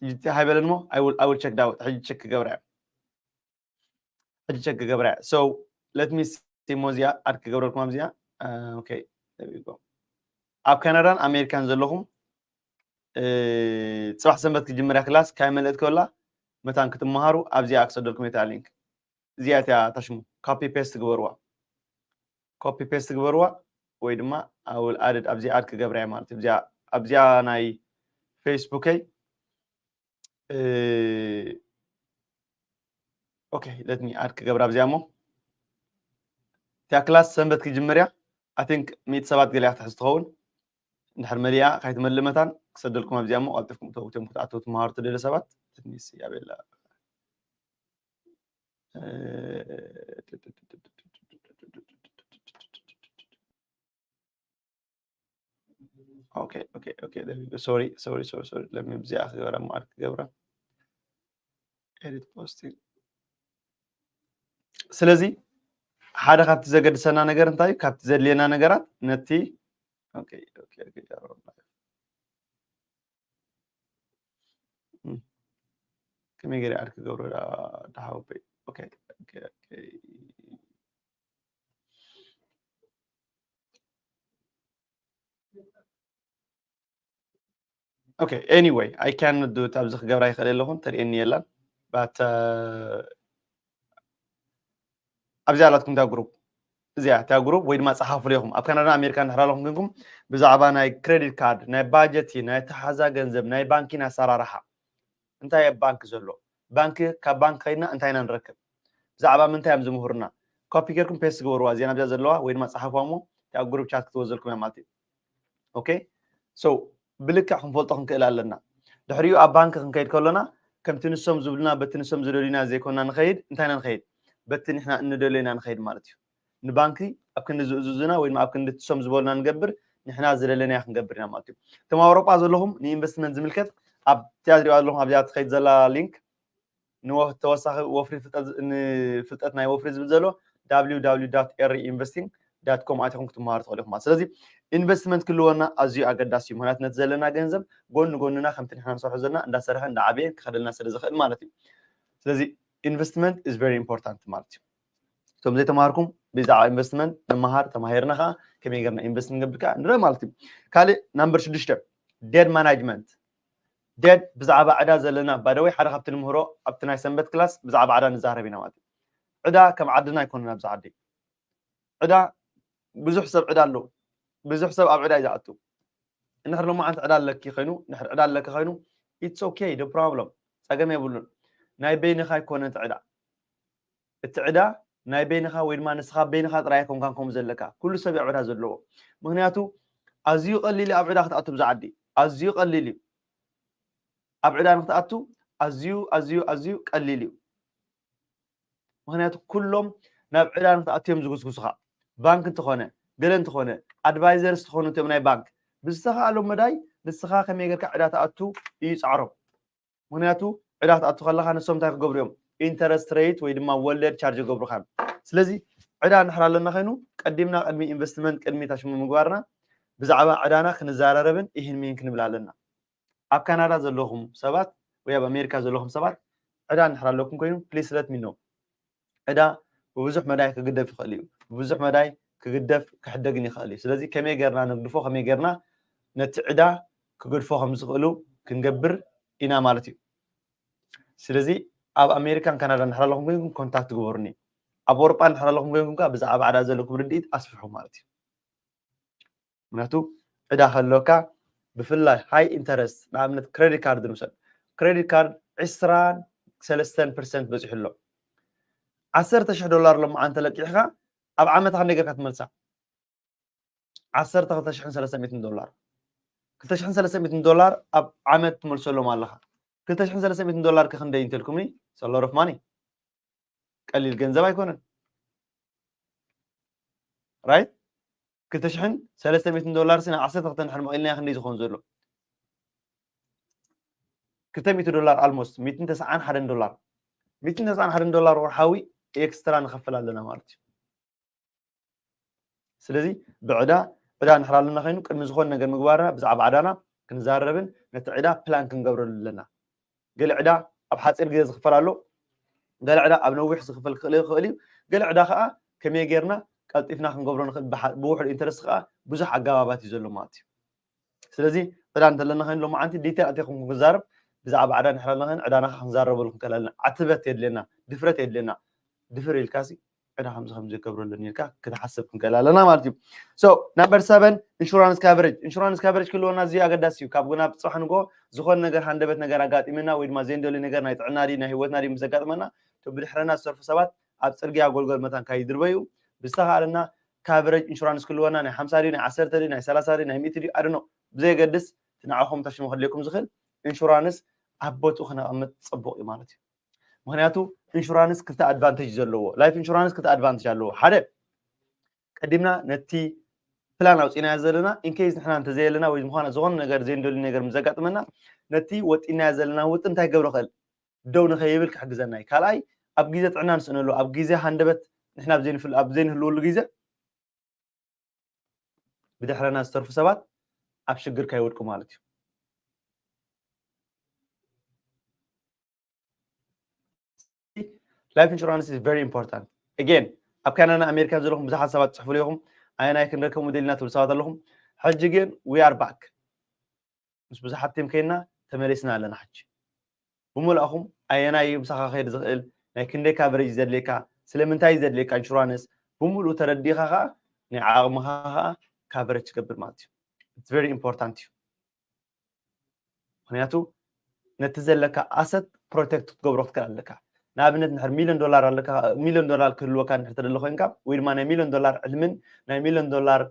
ሕጂ እንታይ ሃይበለን እሞ፣ I will, I will check that out። ሕጂ ቸክ ክገብራ እየ። ሕጂ ቸክ ክገብራ እየ። So, let me see እሞ እዚኣ ኣድ ክገብረልኩም ኣብዚኣ። እ፣ ኦኬ፣ there we go። ኣብ ካናዳን ኣሜሪካን ዘለኹም፣ እ፣ ፅባሕ ሰንበት ክጅምር እያ ክላስ፣ ካይ መልእት ከላ መታን ክትመሃሩ ኣብዚኣ ክሰደልኩም እየ እታ ሊንክ። እዚኣ እያ እታ ሽሙ። ኮፒ ፔስት ግበርዋ። ኮፒ ፔስት ግበርዋ ወይ ድማ I will add it፣ ኣብዚኣ ኣድ ክገብራ እየ ማለት እዩ። ኣብዚኣ፣ ኣብዚኣ ናይ ፌስቡከይ፣ እ፣ ኦኬ፣ let me add ክገብራ ኣብዚኣ እሞ። እቲኣ ክላስ ሰንበት ክጅምር እያ። I think ሚእቲ ሰባት ገለ እያ ክትሕዝ ትኸውን። እንድሕር መሊኣ ካይትመልእ መታን ክሰደልኩም ኣብዚኣ እሞ ቀልጢፍኩም እተው እቶም ክትኣተው ትመሃሩ ትደልዩ ሰባት ትንሽ ያቤላ okay okay okay sorry sorry sorry sorry ለምን ብዚኣ ክገብራ ማር ክገብራ edit posting ስለዚ ሓደ ካብቲ ዘገድሰና ነገር እንታይ ካብቲ ዘድልየና ነገራት ነቲ okay okay okay ከመይ ገይረ ኣድ ክገብሮ ዳሓወበይ okay anyway I can do it ኣብዚ ክገብራ ይኽእል ኣለኹን ተርእየኒ የላን but ኣብዚኣ ኣላትኩም እታ group እዚኣ እታ group ወይ ድማ ፀሓፉ ኢኹም ኣብ ካናዳ ኣሜሪካ እንድሕር ኣለኹም ኮይንኩም ብዛዕባ ናይ credit card ናይ budget ናይ ኣተሓዛ ገንዘብ ናይ ባንኪን ኣሰራርሓ እንታይ ኣብ ባንክ ዘሎ ባንክ ካብ ባንክ ከይድና እንታይ ኢና ንረክብ ብዛዕባ ምንታይ እዮም ዝምህሩና copy ጌርኩም paste ግበርዋ እዚኣ ኣብዚኣ ዘለዋ ወይ ድማ ፀሓፍዋ እሞ እታ group chat ክትወዘልኩም እያ ማለት እዩ okay so ብልክዕ ክንፈልጦ ክንክእል ኣለና ድሕሪኡ ኣብ ባንክ ክንከይድ ከሎና ከምቲ ንሶም ዝብሉና በቲ ንሶም ዝደልዩና ዘይኮና ንኸይድ እንታይ ኢና ንኸይድ በቲ ንሕና እንደልዮ ኢና ንኸይድ ማለት እዩ ንባንኪ ኣብ ክንዲ ዝእዝዙና ወይ ኣብ ክንዲ ትሶም ዝበሉና ንገብር ንሕና ዝደለናዮ ክንገብር ኢና ማለት እዩ እቶም ኣውሮጳ ዘለኹም ንኢንቨስትመንት ዝምልከት ኣብቲ ኣድሪዋ ዘለኹም ኣብዚኣ ትኸይድ ዘላ ሊንክ ተወሳኺ ወፍሪ ፍልጠት ናይ ወፍሪ ዝብል ዘሎ www eri investing com ኣቲኹም ክትመሃሩ ትኽእሉ ኢኹም ስለዚ ኢንቨስትመንት ክልወና ኣዝዩ ኣገዳሲ እዩ ምክንያቱ ነቲ ዘለና ገንዘብ ጎኒ ጎንና ከምቲ ንሕና ንሰርሖ ዘለና እንዳሰርሐ እንዳዓበየ ክኸደልና ስለ ዝኽእል ማለት እዩ ስለዚ ኢንቨስትመንት is very important ማለት እዩ እቶም ዘይተማሃርኩም ብዛዕባ ኢንቨስትመንት ንመሃር ተማሂርና ከዓ ከመይ ገርና ኢንቨስት ንገብር ከዓ ንርኢ ማለት እዩ ካልእ number ሽዱሽተ debt management debt ብዛዕባ ዕዳ ዘለና ባደወይ ሓደ ካብቲ ንምህሮ ኣብቲ ናይ ሰንበት ክላስ ብዛዕባ ዕዳ ንዛረብ ኢና ማለት እዩ ዕዳ ከም ዓድና ኣይኮነን ኣብዚ ዓዲ ዕዳ ብዙሕ ሰብ ዕዳ ኣለዉ ብዙሕ ሰብ ኣብ ዕዳ እዩ ዝኣቱ እንድሕር ሎማዓንቲ ዕዳ ኣለኪ ኮይኑ እንድሕር ዕዳ ኣለኪ ኮይኑ it's okay no problem ፀገም የብሉን ናይ በይንኻ ኣይኮነ እቲ ዕዳ እቲ ዕዳ ናይ በይንኻ ወይ ድማ ንስኻ በይንኻ ጥራይ ኣይኮንካን ከምኡ ዘለካ ኩሉ ሰብ እዩ ዕዳ ዘለዎ ምክንያቱ ኣዝዩ ቀሊል ኣብ ዕዳ ክትኣቱ ብዛ ዓዲ ኣዝዩ ቀሊል እዩ ኣብ ዕዳ ንክትኣቱ ኣዝዩ ኣዝዩ ኣዝዩ ቀሊል እዩ ምክንያቱ ኩሎም ናብ ዕዳ ንክትኣቱ እዮም ዝጉስጉሱኻ ባንክ እንተኾነ ገለ እንተኾነ ኣድቫይዘርስ ትኾኑ እቶም ናይ ባንክ ብዝተኻኣሎም መዳይ ንስኻ ከመይ ጌርካ ዕዳ ትኣቱ እዩ ፃዕሮም ምክንያቱ ዕዳ ክትኣቱ ከለካ ንሶም እንታይ ክገብሩ እዮም interest rate ወይ ድማ ወለድ charge ይገብሩካ እዮም ስለዚ ዕዳ እንድሕር ኣለና ኮይኑ ቀዲምና ቅድሚ ኢንቨስትመንት ቅድሚ ታሽሙ ምግባርና ብዛዕባ ዕዳና ክንዘራረብን ይህን ሚን ክንብል ኣለና ኣብ ካናዳ ዘለኹም ሰባት ወይ ኣብ ኣሜሪካ ዘለኹም ሰባት ዕዳ እንድሕር ኣለኩም ኮይኑ please let me know ዕዳ ብብዙሕ መዳይ ክግደፍ ይኽእል እዩ ብብዙሕ መዳይ ክግደፍ ክሕደግን ይኽእል እዩ ስለዚ ከመይ ጌርና ንግድፎ ከመይ ጌርና ነቲ ዕዳ ክገድፎ ከም ዝኽእሉ ክንገብር ኢና ማለት እዩ ስለዚ ኣብ ኣሜሪካን ካናዳ እንድሕር ኣለኹም ኮይንኩም ኮንታክት ግበሩኒ ኣብ ኣውሮጳ እንድሕር ኣለኹም ኮይንኩም ከዓ ብዛዕባ ዕዳ ዘለኩም ርድኢት ኣስፍሑ ማለት እዩ ምክንያቱ ዕዳ ከለካ ብፍላይ ሃይ ኢንተረስት ንኣብነት credit card ንውሰድ credit card ዕስራን ሰለስተን ፐርሰንት በፂሑ ኣሎ ዓሰርተ ሽሕ ዶላር ሎማዓንቲ ለቂሕካ ኣብ ዓመት ክንደይ ጌርካ ትመልሳ ዓሰርተ ክልተ ሽሕን ሰለስተ ሚእትን ዶላር ክልተ ሽሕን ሰለስተ ሚእትን ዶላር ኣብ ዓመት ትመልሰሎም ኣለኻ ክልተ ሽሕን ሰለስተ ሚእትን ዶላር ከ ክንደይ እንተልኩምኒ ሰሎሮፍ ማኒ ቀሊል ገንዘብ ኣይኮነን right ክልተ ሽሕን ሰለስተ ሚእትን ዶላር ሲ ናብ ዓሰርተ ክልተ እንድሕር መቒልናዮ ክንደይ ዝኸውን ዘሎ ክልተ ሚእቲ ዶላር almost ሚእትን ተስዓን ሓደን ዶላር ሚእትን ተስዓን ሓደን ዶላር ወርሓዊ ኤክስትራ ንኸፍል ኣለና ማለት እዩ ስለዚ ብዕዳ ዕዳ እንድሕር ኣለና ኮይኑ ቅድሚ ዝኾነ ነገር ምግባርና ብዛዕባ ዕዳና ክንዛረብን ነቲ ዕዳ ፕላን ክንገብረሉ ኣለና ገለ ዕዳ ኣብ ሓፂር ግዜ ዝኽፈል ኣሎ ገለ ዕዳ ኣብ ነዊሕ ዝኽፈል ክኽእል ይኽእል እዩ ገለ ዕዳ ከዓ ከመይ ጌርና ቀልጢፍና ክንገብሮ ንኽእል ብውሕድ ኢንተረስት ከዓ ብዙሕ ኣገባባት እዩ ዘሎ ማለት እዩ ስለዚ ዕዳ እንተለና ኮይኑ ሎማዓንቲ ዲቴል ኣቲኹም ክንዛረብ ብዛዕባ ዕዳ እንድሕር ኣለና ኮይኑ ዕዳና ክንዛረበሉ ክንክእል ኣለና ዓትበት የድልየና ድፍረት የድልየና ድፍር ኢልካሲ ዕዳ ከምዚ ከምዚ ክገብረሉ ኢልካ ክትሓስብ ክንክእል ኣለና ማለት እዩ so number seven insurance coverage insurance coverage ክህልወና ኣዝዩ ኣገዳሲ እዩ ካብ ግና ብፅባሕ ንጎ ዝኾነ ነገር ሃንደበት ነገር ኣጋጢምና ወይ ድማ ዘይንደልዩ ነገር ናይ ጥዕና ድዩ ናይ ህይወትና ድዩ ምስ ዘጋጥመና እቶም ብድሕረና ዝሰርፉ ሰባት ኣብ ፅርግያ ጎልጎል መታን ካይድርበዩ ብዝተኻኣለና coverage insurance ክህልወና ናይ ሓምሳ ድዩ ናይ ዓሰርተ ድዩ ናይ ሰላሳ ድዩ ናይ ሚእቲ ድዩ ኣድኖ ብዘየገድስ እቲ ንዓኹም ተሽሙ ከድልየኩም ዝኽእል ኢንሹራንስ ኣብ ቦትኡ ክነቐምጥ ጽቡቕ እዩ ማለት እዩ። ምክንያቱ ኢንሹራንስ ክልተ ኣድቫንቴጅ ዘለዎ፣ ላይፍ ኢንሹራንስ ክልተ ኣድቫንቴጅ ኣለዎ። ሓደ፣ ቀዲምና ነቲ ፕላን ኣውፂናዮ ዘለና ኢንኬይስ ንሕና እንተዘየለና ወይ ዝኾነ ነገር ዘይንደልዩ ነገር ምስ ዘጋጥመና ነቲ ወጢናዮ ዘለና ውጥን እንታይ ገብሮ ክእል ደው ንኸይብል ክሕግዘና እዩ። ካልኣይ ኣብ ግዜ ጥዕና ንስእነሉ ኣብ ግዜ ሃንደበት ንሕና ኣብ ዘይንህልወሉ ግዜ ብድሕረና ዝተርፉ ሰባት ኣብ ሽግር ከይወድቁ ማለት እዩ። Life insurance is very important. Again, ኣብ ካናዳን ኣሜሪካን ዘለኹም ብዙሓት ሰባት ትፅሕፉ ኣለኹም። ኣየናይ ክንረከብ ሞዴልና ትብሉ ሰባት ኣለኹም። ሕጂ ግን we are back። ምስ ብዙሓት ቲም ከይና ተመሊስና ኣለና። ሕጂ ብምልኣኹም ኣየናይ እዩ ምሳኻ ክሄድ ዝኽእል፣ ናይ ክንደይ ካቨሬጅ ዘድልየካ፣ ስለምንታይ ዘድልየካ ኢንሹራንስ ብምሉእ ተረዲእኻ ከዓ ናይ ዓቕምኻ ከዓ ካቨሬጅ ትገብር ማለት እዩ። It's very important እዩ። ምክንያቱ ነቲ ዘለካ ኣሰት ፕሮቴክት ክትገብሮ ክትክእል ኣለካ። ንኣብነት ንድሕር ሚሊዮን ዶላር ኣለካ፣ ሚሊዮን ዶላር ክህልወካ ንድሕር ተደለ ኮይንካ ወይ ድማ ናይ ሚሊዮን ዶላር ዕልምን ናይ ሚሊዮን ዶላር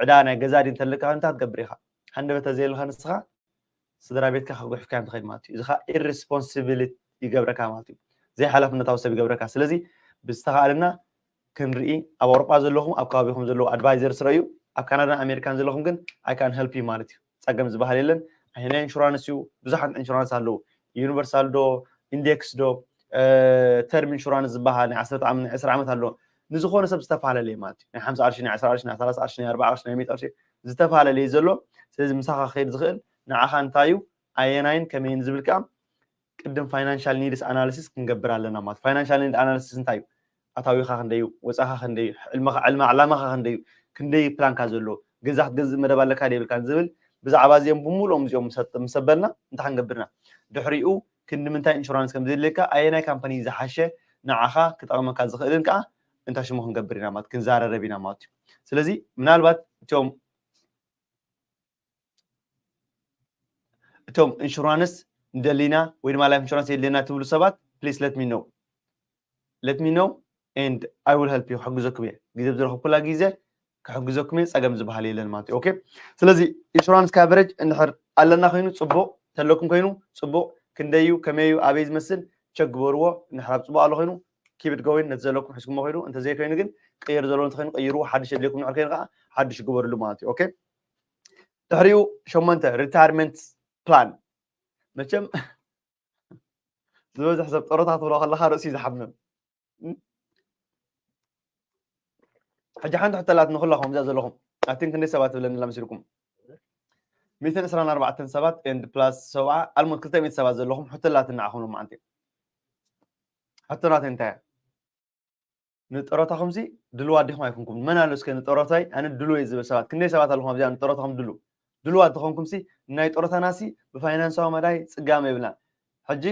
ዕዳ ናይ ገዛ ድዩ እንተለካ እንታይ ክትገብር ኢኻ? ሃንደበት ተዘየለካ ንስኻ ስድራ ቤትካ ከጉሕፍካ እዮም ትኸይድ ማለት እዩ። እዚ ከዓ ኢሬስፖንሲቢሊቲ ይገብረካ ማለት እዩ። ዘይሓላፍነታዊ ሰብ ይገብረካ። ስለዚ ብዝተኻእለና ክንርኢ ኣብ ኣውሮጳ ዘለኹም ኣብ ከባቢኹም ዘለዉ ኣድቫይዘርስ ረእዩ። ኣብ ካናዳን ኣሜሪካን ዘለኹም ግን I can help you ማለት እዩ። ፀገም ዝበሃል የለን። ኣየናይ ኢንሹራንስ እዩ? ብዙሓት ኢንሹራንስ ኣለዉ። ዩኒቨርሳል ዶ ኢንዴክስ ዶ ተርም ኢንሹራንስ ዝበሃል ናይ ዓሰርተ ዓመት ናይ ዕስራ ዓመት ኣለዎ። ንዝኾነ ሰብ ዝተፈላለየ ማለት እዩ። ናይ ሓምሳ ቅርሺ ናይ ዕስራ ቅርሺ ናይ ሰላሳ ቅርሺ ናይ ኣርባዓ ቅርሺ ናይ ሚእቲ ቅርሺ ዝተፈላለየ ዘሎ። ስለዚ ምሳኻ ክኸይድ ዝኽእል ንዓኻ እንታይ እዩ ኣየናይን ከመይን ዝብል ከዓ ቅድም ፋይናንሻል ኒድስ ኣናሊሲስ ክንገብር ኣለና ማለት። ፋይናንሻል ኒድ ኣናሊሲስ እንታይ እዩ? ኣታዊኻ ክንደይ እዩ? ወፃኻ ክንደይ እዩ? ዕልማኻ ዕልማ ዕላማኻ ክንደይ እዩ? ክንደይ ፕላንካ ዘሎ? ገዛ ክትገዝእ መደብ ኣለካ ዶ የብልካን ዝብል ብዛዕባ እዚኦም ብምሉኦም እዚኦም ምስ ኣበልና እንታይ ክንገብርና ድሕሪኡ ክንዲ ምንታይ ኢንሹራንስ ከም ዘድልየካ ኣየናይ ካምፓኒ ዝሓሸ ንዓኻ ክጠቕመካ ዝኽእልን ከዓ እንታይ ሽሙ ክንገብር ኢና ማለት ክንዛረረብ ኢና ማለት እዩ። ስለዚ ምናልባት እቶም እቶም ኢንሹራንስ ንደሊና ወይ ድማ ላይፍ ኢንሹራንስ የድልየና ትብሉ ሰባት please let me know let me know and I will help you ክሕግዘኩም እየ። ግዜ ብዝረኸብኩላ ግዜ ክሕግዘኩም እየ። ፀገም ዝበሃል የለን ማለት እዩ። ኦኬ ስለዚ ኢንሹራንስ ካቨሬጅ እንድሕር ኣለና ኮይኑ ፅቡቕ፣ ተለኩም ኮይኑ ፅቡቕ፣ ክንደይ እዩ ከመይ እዩ ኣበይ ዝመስል ቸክ ግበርዎ። እንድሕር ኣብ ፅቡቕ ኣሎ ኮይኑ keep it going ነቲ ዘለኩም ሒዝኩሞ ኮይኑ እንተዘይኮይኑ ግን ቅይር ዘለዎ እንተኮይኑ ቀይርዎ፣ ሓድሽ የድልየኩም እንድሕር ኮይኑ ከዓ ሓድሽ ግበርሉ ማለት እዩ። ኦኬ ድሕሪኡ ሸሞንተ ሪታይርመንት ፕላን መቸም ዝበዝሕ ሰብ ጡረታ ክትብሎ ከለኻ ርእሲ ዝሓምም ሕጂ ሓንቲ ሕቶ ኣላት ንኩላኹም እዚኣ ዘለኹም ኣትን ክንደይ ሰባት ትብለኒ ኣላ መሲልኩም ሚእትን ዕስራን ኣርባዕተን ሰባት ኤንድ ፕላስ ሰብዓ ኣልሞት ክልተ ሚእቲ ሰባት ዘለኹም ሕቶ ኣላትን ንዓኹም ሎማዓንቲ ሕቶ ናተይ እንታይ እያ ንጠሮታኹምሲ ድልዋት ዲኹም ኣይኮንኩም መን ኣሎ እስከ ንጠሮታይ ኣነ ድልው እየ ዝብል ሰባት ክንደይ ሰባት ኣለኹም ኣብዚኣ ንጠሮታኹም ድሉ ድልዋት ተኾንኩምሲ ናይ ጠሮታናሲ ብፋይናንሳዊ መዳይ ፅጋም የብልናን ሕጂ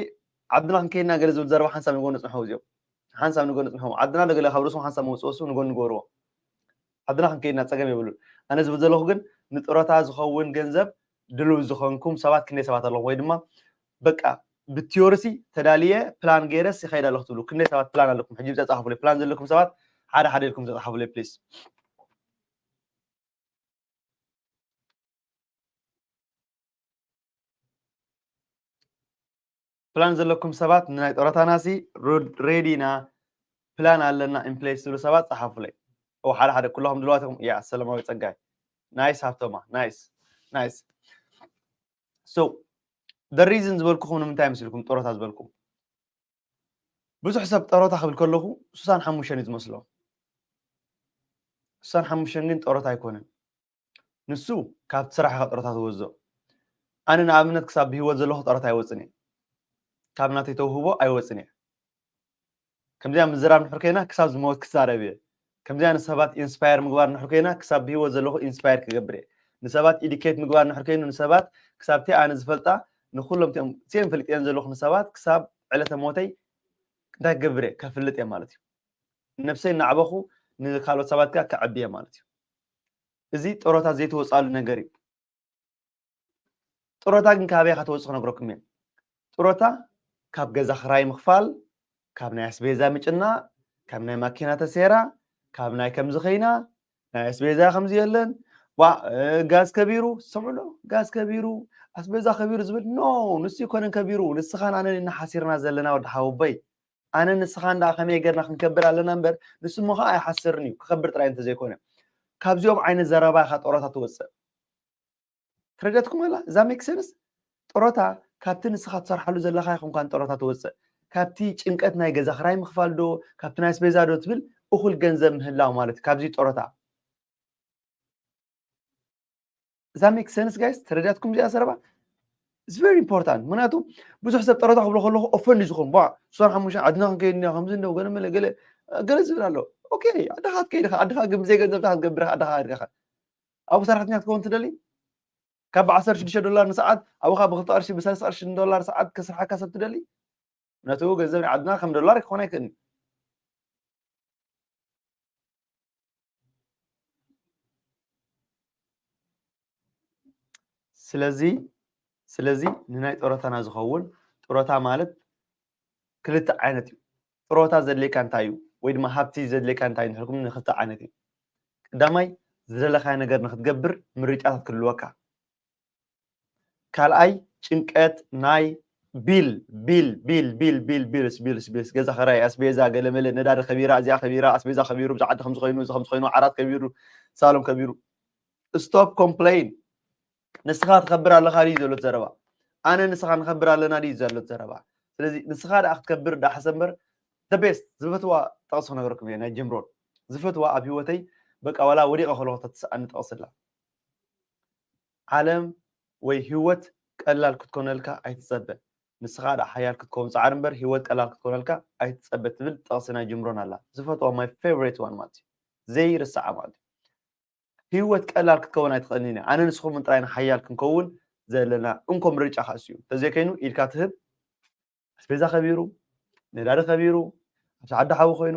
ዓድና ክንከይድና ገለ ዝብል ዘረባ ሓንሳብ ንጎ ነፅንሖ እዚኦም ሓንሳብ ንጎ ነፅንሖ ዓድና ለገለ ካብ ርእሶም ሓንሳብ መውፅወሱ ንጎ ንገብርዎ ዓድና ክንከይድና ፀገም የብሉን ኣነ ዝብል ዘለኹ ግን ንጥሮታ ዝኸውን ገንዘብ ድልው ዝኾንኩም ሰባት ክንደይ ሰባት ኣለኹም ወይ ድማ በቃ ብቲዮሪሲ ተዳልየ ፕላን ገይረስ ይኸይድ ኣለኹ ትብሉ ክንደይ ሰባት ፕላን ኣለኩም ሕጂ ብፀፃ ከፍሉ ፕላን ዘለኩም ሰባት ሓደ ሓደ ኢልኩም ተፃሓፉለይ ፕሊስ ፕላን ዘለኩም ሰባት ንናይ ጦረታናሲ ሬዲ ኢና ፕላን ኣለና ኢንፕሌስ ዝብሉ ሰባት ፀሓፉለይ ሓደ ሓደ ኩለኹም ድልዋትኩም ያ ሰለማዊ ፀጋይ ናይስ ሃብቶማ ናይስ ናይስ so the reason ዝበልኩኹም ንምንታይ መስልኩም ጦረታ ዝበልኩም ብዙሕ ሰብ ጠሮታ ክብል ከለኹ ሱሳን ሓሙሽተን እዩ ዝመስሎ ሱሳን ሓሙሽተን ግን ጠሮታ ኣይኮነን ንሱ ካብቲ ስራሕ ኢኻ ጠሮታ ትወዞ ኣነ ንኣብነት ክሳብ ብሂወት ዘለኹ ጠሮታ ኣይወፅን እየ ካብ ናተይ ተውህቦ ኣይወፅን እየ ከምዚኣ ምዝራብ ንሕር ኮይና ክሳብ ዝመወት ክዛረብ እየ ከምዚኣ ንሰባት ኢንስፓየር ምግባር ንሕር ኮይና ክሳብ ብሂወት ዘለኹ ኢንስፓየር ክገብር እየ ንሰባት ኢዲኬት ምግባር ንሕር ኮይኑ ንሰባት ክሳብቲ ኣነ ዝፈልጣ ንኩሎም ቲኦም ቲኦም ፈልጥየን ዘለኹ ንሰባት ክሳብ ዕለተ ሞተይ እንታይ ክገብር እየ ከፍልጥ እየ ማለት እዩ ነብሰይ እናዕበኹ ንካልኦት ሰባት ከ ከዕቢ እየ ማለት እዩ እዚ ጥሮታ ዘይትወፅኣሉ ነገር እዩ ጥሮታ ግን ካበይ ኢኻ ትወፅእ ክነግረኩም እየ ጥሮታ ካብ ገዛ ክራይ ምኽፋል ካብ ናይ ኣስቤዛ ምጭናቕ ካብ ናይ ማኪና ተሴራ ካብ ናይ ከምዚ ኸይና ናይ ኣስቤዛ ከምዚ የለን ዋ ጋዝ ከቢሩ ሰምዑ ዶ ጋዝ ከቢሩ ኣስቤዛ ከቢሩ ዝብል ኖ ንሱ ይኮነን ከቢሩ ንስኻን ኣነን እናሓሲርና ዘለና ወዲ ሓወቦይ ኣነ ንስኻ እንዳ ከመይ ጌርና ክንከብር ኣለና እምበር ንሱ እሞ ከዓ ኣይሓስርን እዩ ክኸብር ጥራይ እንተዘይኮነ ካብዚኦም ዓይነት ዘረባ ኢኻ ጦሮታ ትወፅእ ተረዳትኩም ኣላ እዛ ሜክ ሰንስ ጦሮታ ካብቲ ንስኻ ትሰርሓሉ ዘለኻ ይኹንኳን ጦሮታ ትወፅእ ካብቲ ጭንቀት ናይ ገዛ ክራይ ምኽፋል ዶ ካብቲ ናይ ኣስቤዛ ዶ ትብል እኹል ገንዘብ ምህላው ማለት ካብዚ ጦሮታ እዛ ሜክ ሰንስ ጋይስ ተረዳትኩም እዚኣ ዘረባ it's very important ምክንያቱ ብዙሕ ሰብ ጠረታ ክብሎ ከለኹ ኦፈንድ ዝኸውን ባ ሱሳን ሓሙሽተ ዓድና ክንከይድ ኢና ከምዚ እንደው ገለ መለ ገለ ገለ ዝብል ኣሎ ኦኬ ዓድኻ ትከይድ ኢኻ ዓድኻ ግን ብዘይ ገንዘብታ ክትገብር ኢኻ ዓድኻ ኣድጋኻ ኣብኡ ሰራሕተኛ ክትከውን ትደሊ ካብ ብ16 ዶላር ንሰዓት ኣብኻ ብ2 ቅርሺ ብ3 ቅርሺ ዶላር ሰዓት ከስርሓካ ሰብ ትደሊ ነቱ ገንዘብ ናይ ዓድና ከም ዶላር ክኾን ኣይክእልን ስለዚ ስለዚ ንናይ ጥሮታና ዝኸውን ጥሮታ ማለት ክልተ ዓይነት እዩ። ጥሮታ ዘድልየካ እንታይ እዩ ወይ ድማ ሃብቲ ዘድልየካ እንታይ እዩ ንሕልኩም ንክልተ ዓይነት እዩ። ቀዳማይ ዝደለኻዮ ነገር ንክትገብር ምርጫታት ክህልወካ። ካልኣይ ጭንቀት ናይ ቢል ቢል ቢል ቢል ቢልስ ቢልስ ቢልስ ገዛ ኸራይ ኣስቤዛ ገለመለ ነዳዲ ከቢራ እዚኣ ከቢራ ኣስቤዛ ከቢሩ ብዛ ዓዲ ከምዚ ኮይኑ እዚ ከምዚ ኮይኑ ዓራት ከቢሩ ሳሎም ከቢሩ stop complain ንስኻ ትኸብር ኣለኻ ድዩ ዘሎት ዘረባ ኣነ ንስኻ ንኸብር ኣለና ድዩ ዘሎት ዘረባ ስለዚ ንስኻ ደኣ ክትከብር ደኣ ሓሰብ እምበር the best ዝፈትዋ ጠቕሲ ክነግረኩም እየ ናይ ጀምሮን ዝፈትዋ ኣብ ህይወተይ በቃ ዋላ ወዲቐ ከለኹ ተትስኣኒ ጠቕሲ ኣላ ዓለም ወይ ህይወት ቀላል ክትኮነልካ ኣይትጸበ ንስኻ ደኣ ሓያል ክትከውን ጻዕር እምበር ህይወት ቀላል ክትኮነልካ ኣይትጸበ ትብል ጠቕሲ ናይ ጅምሮን ኣላ ዝፈትዋ my favorite one ማለት እዩ ዘይርሳዓ ማለት እዩ ህይወት ቀላል ክትከውን ኣይትኽእልን እያ ኣነ ንስኹምን ጥራይና ሓያል ክንከውን ዘለና እንኮ ምርጫ ካእስ እዩ ተዘይከይኑ ኢድካ ትህብ ኣስቤዛ ከቢሩ ነዳዲ ከቢሩ ኣብቲ ዓዲ ሓዊ ኮይኑ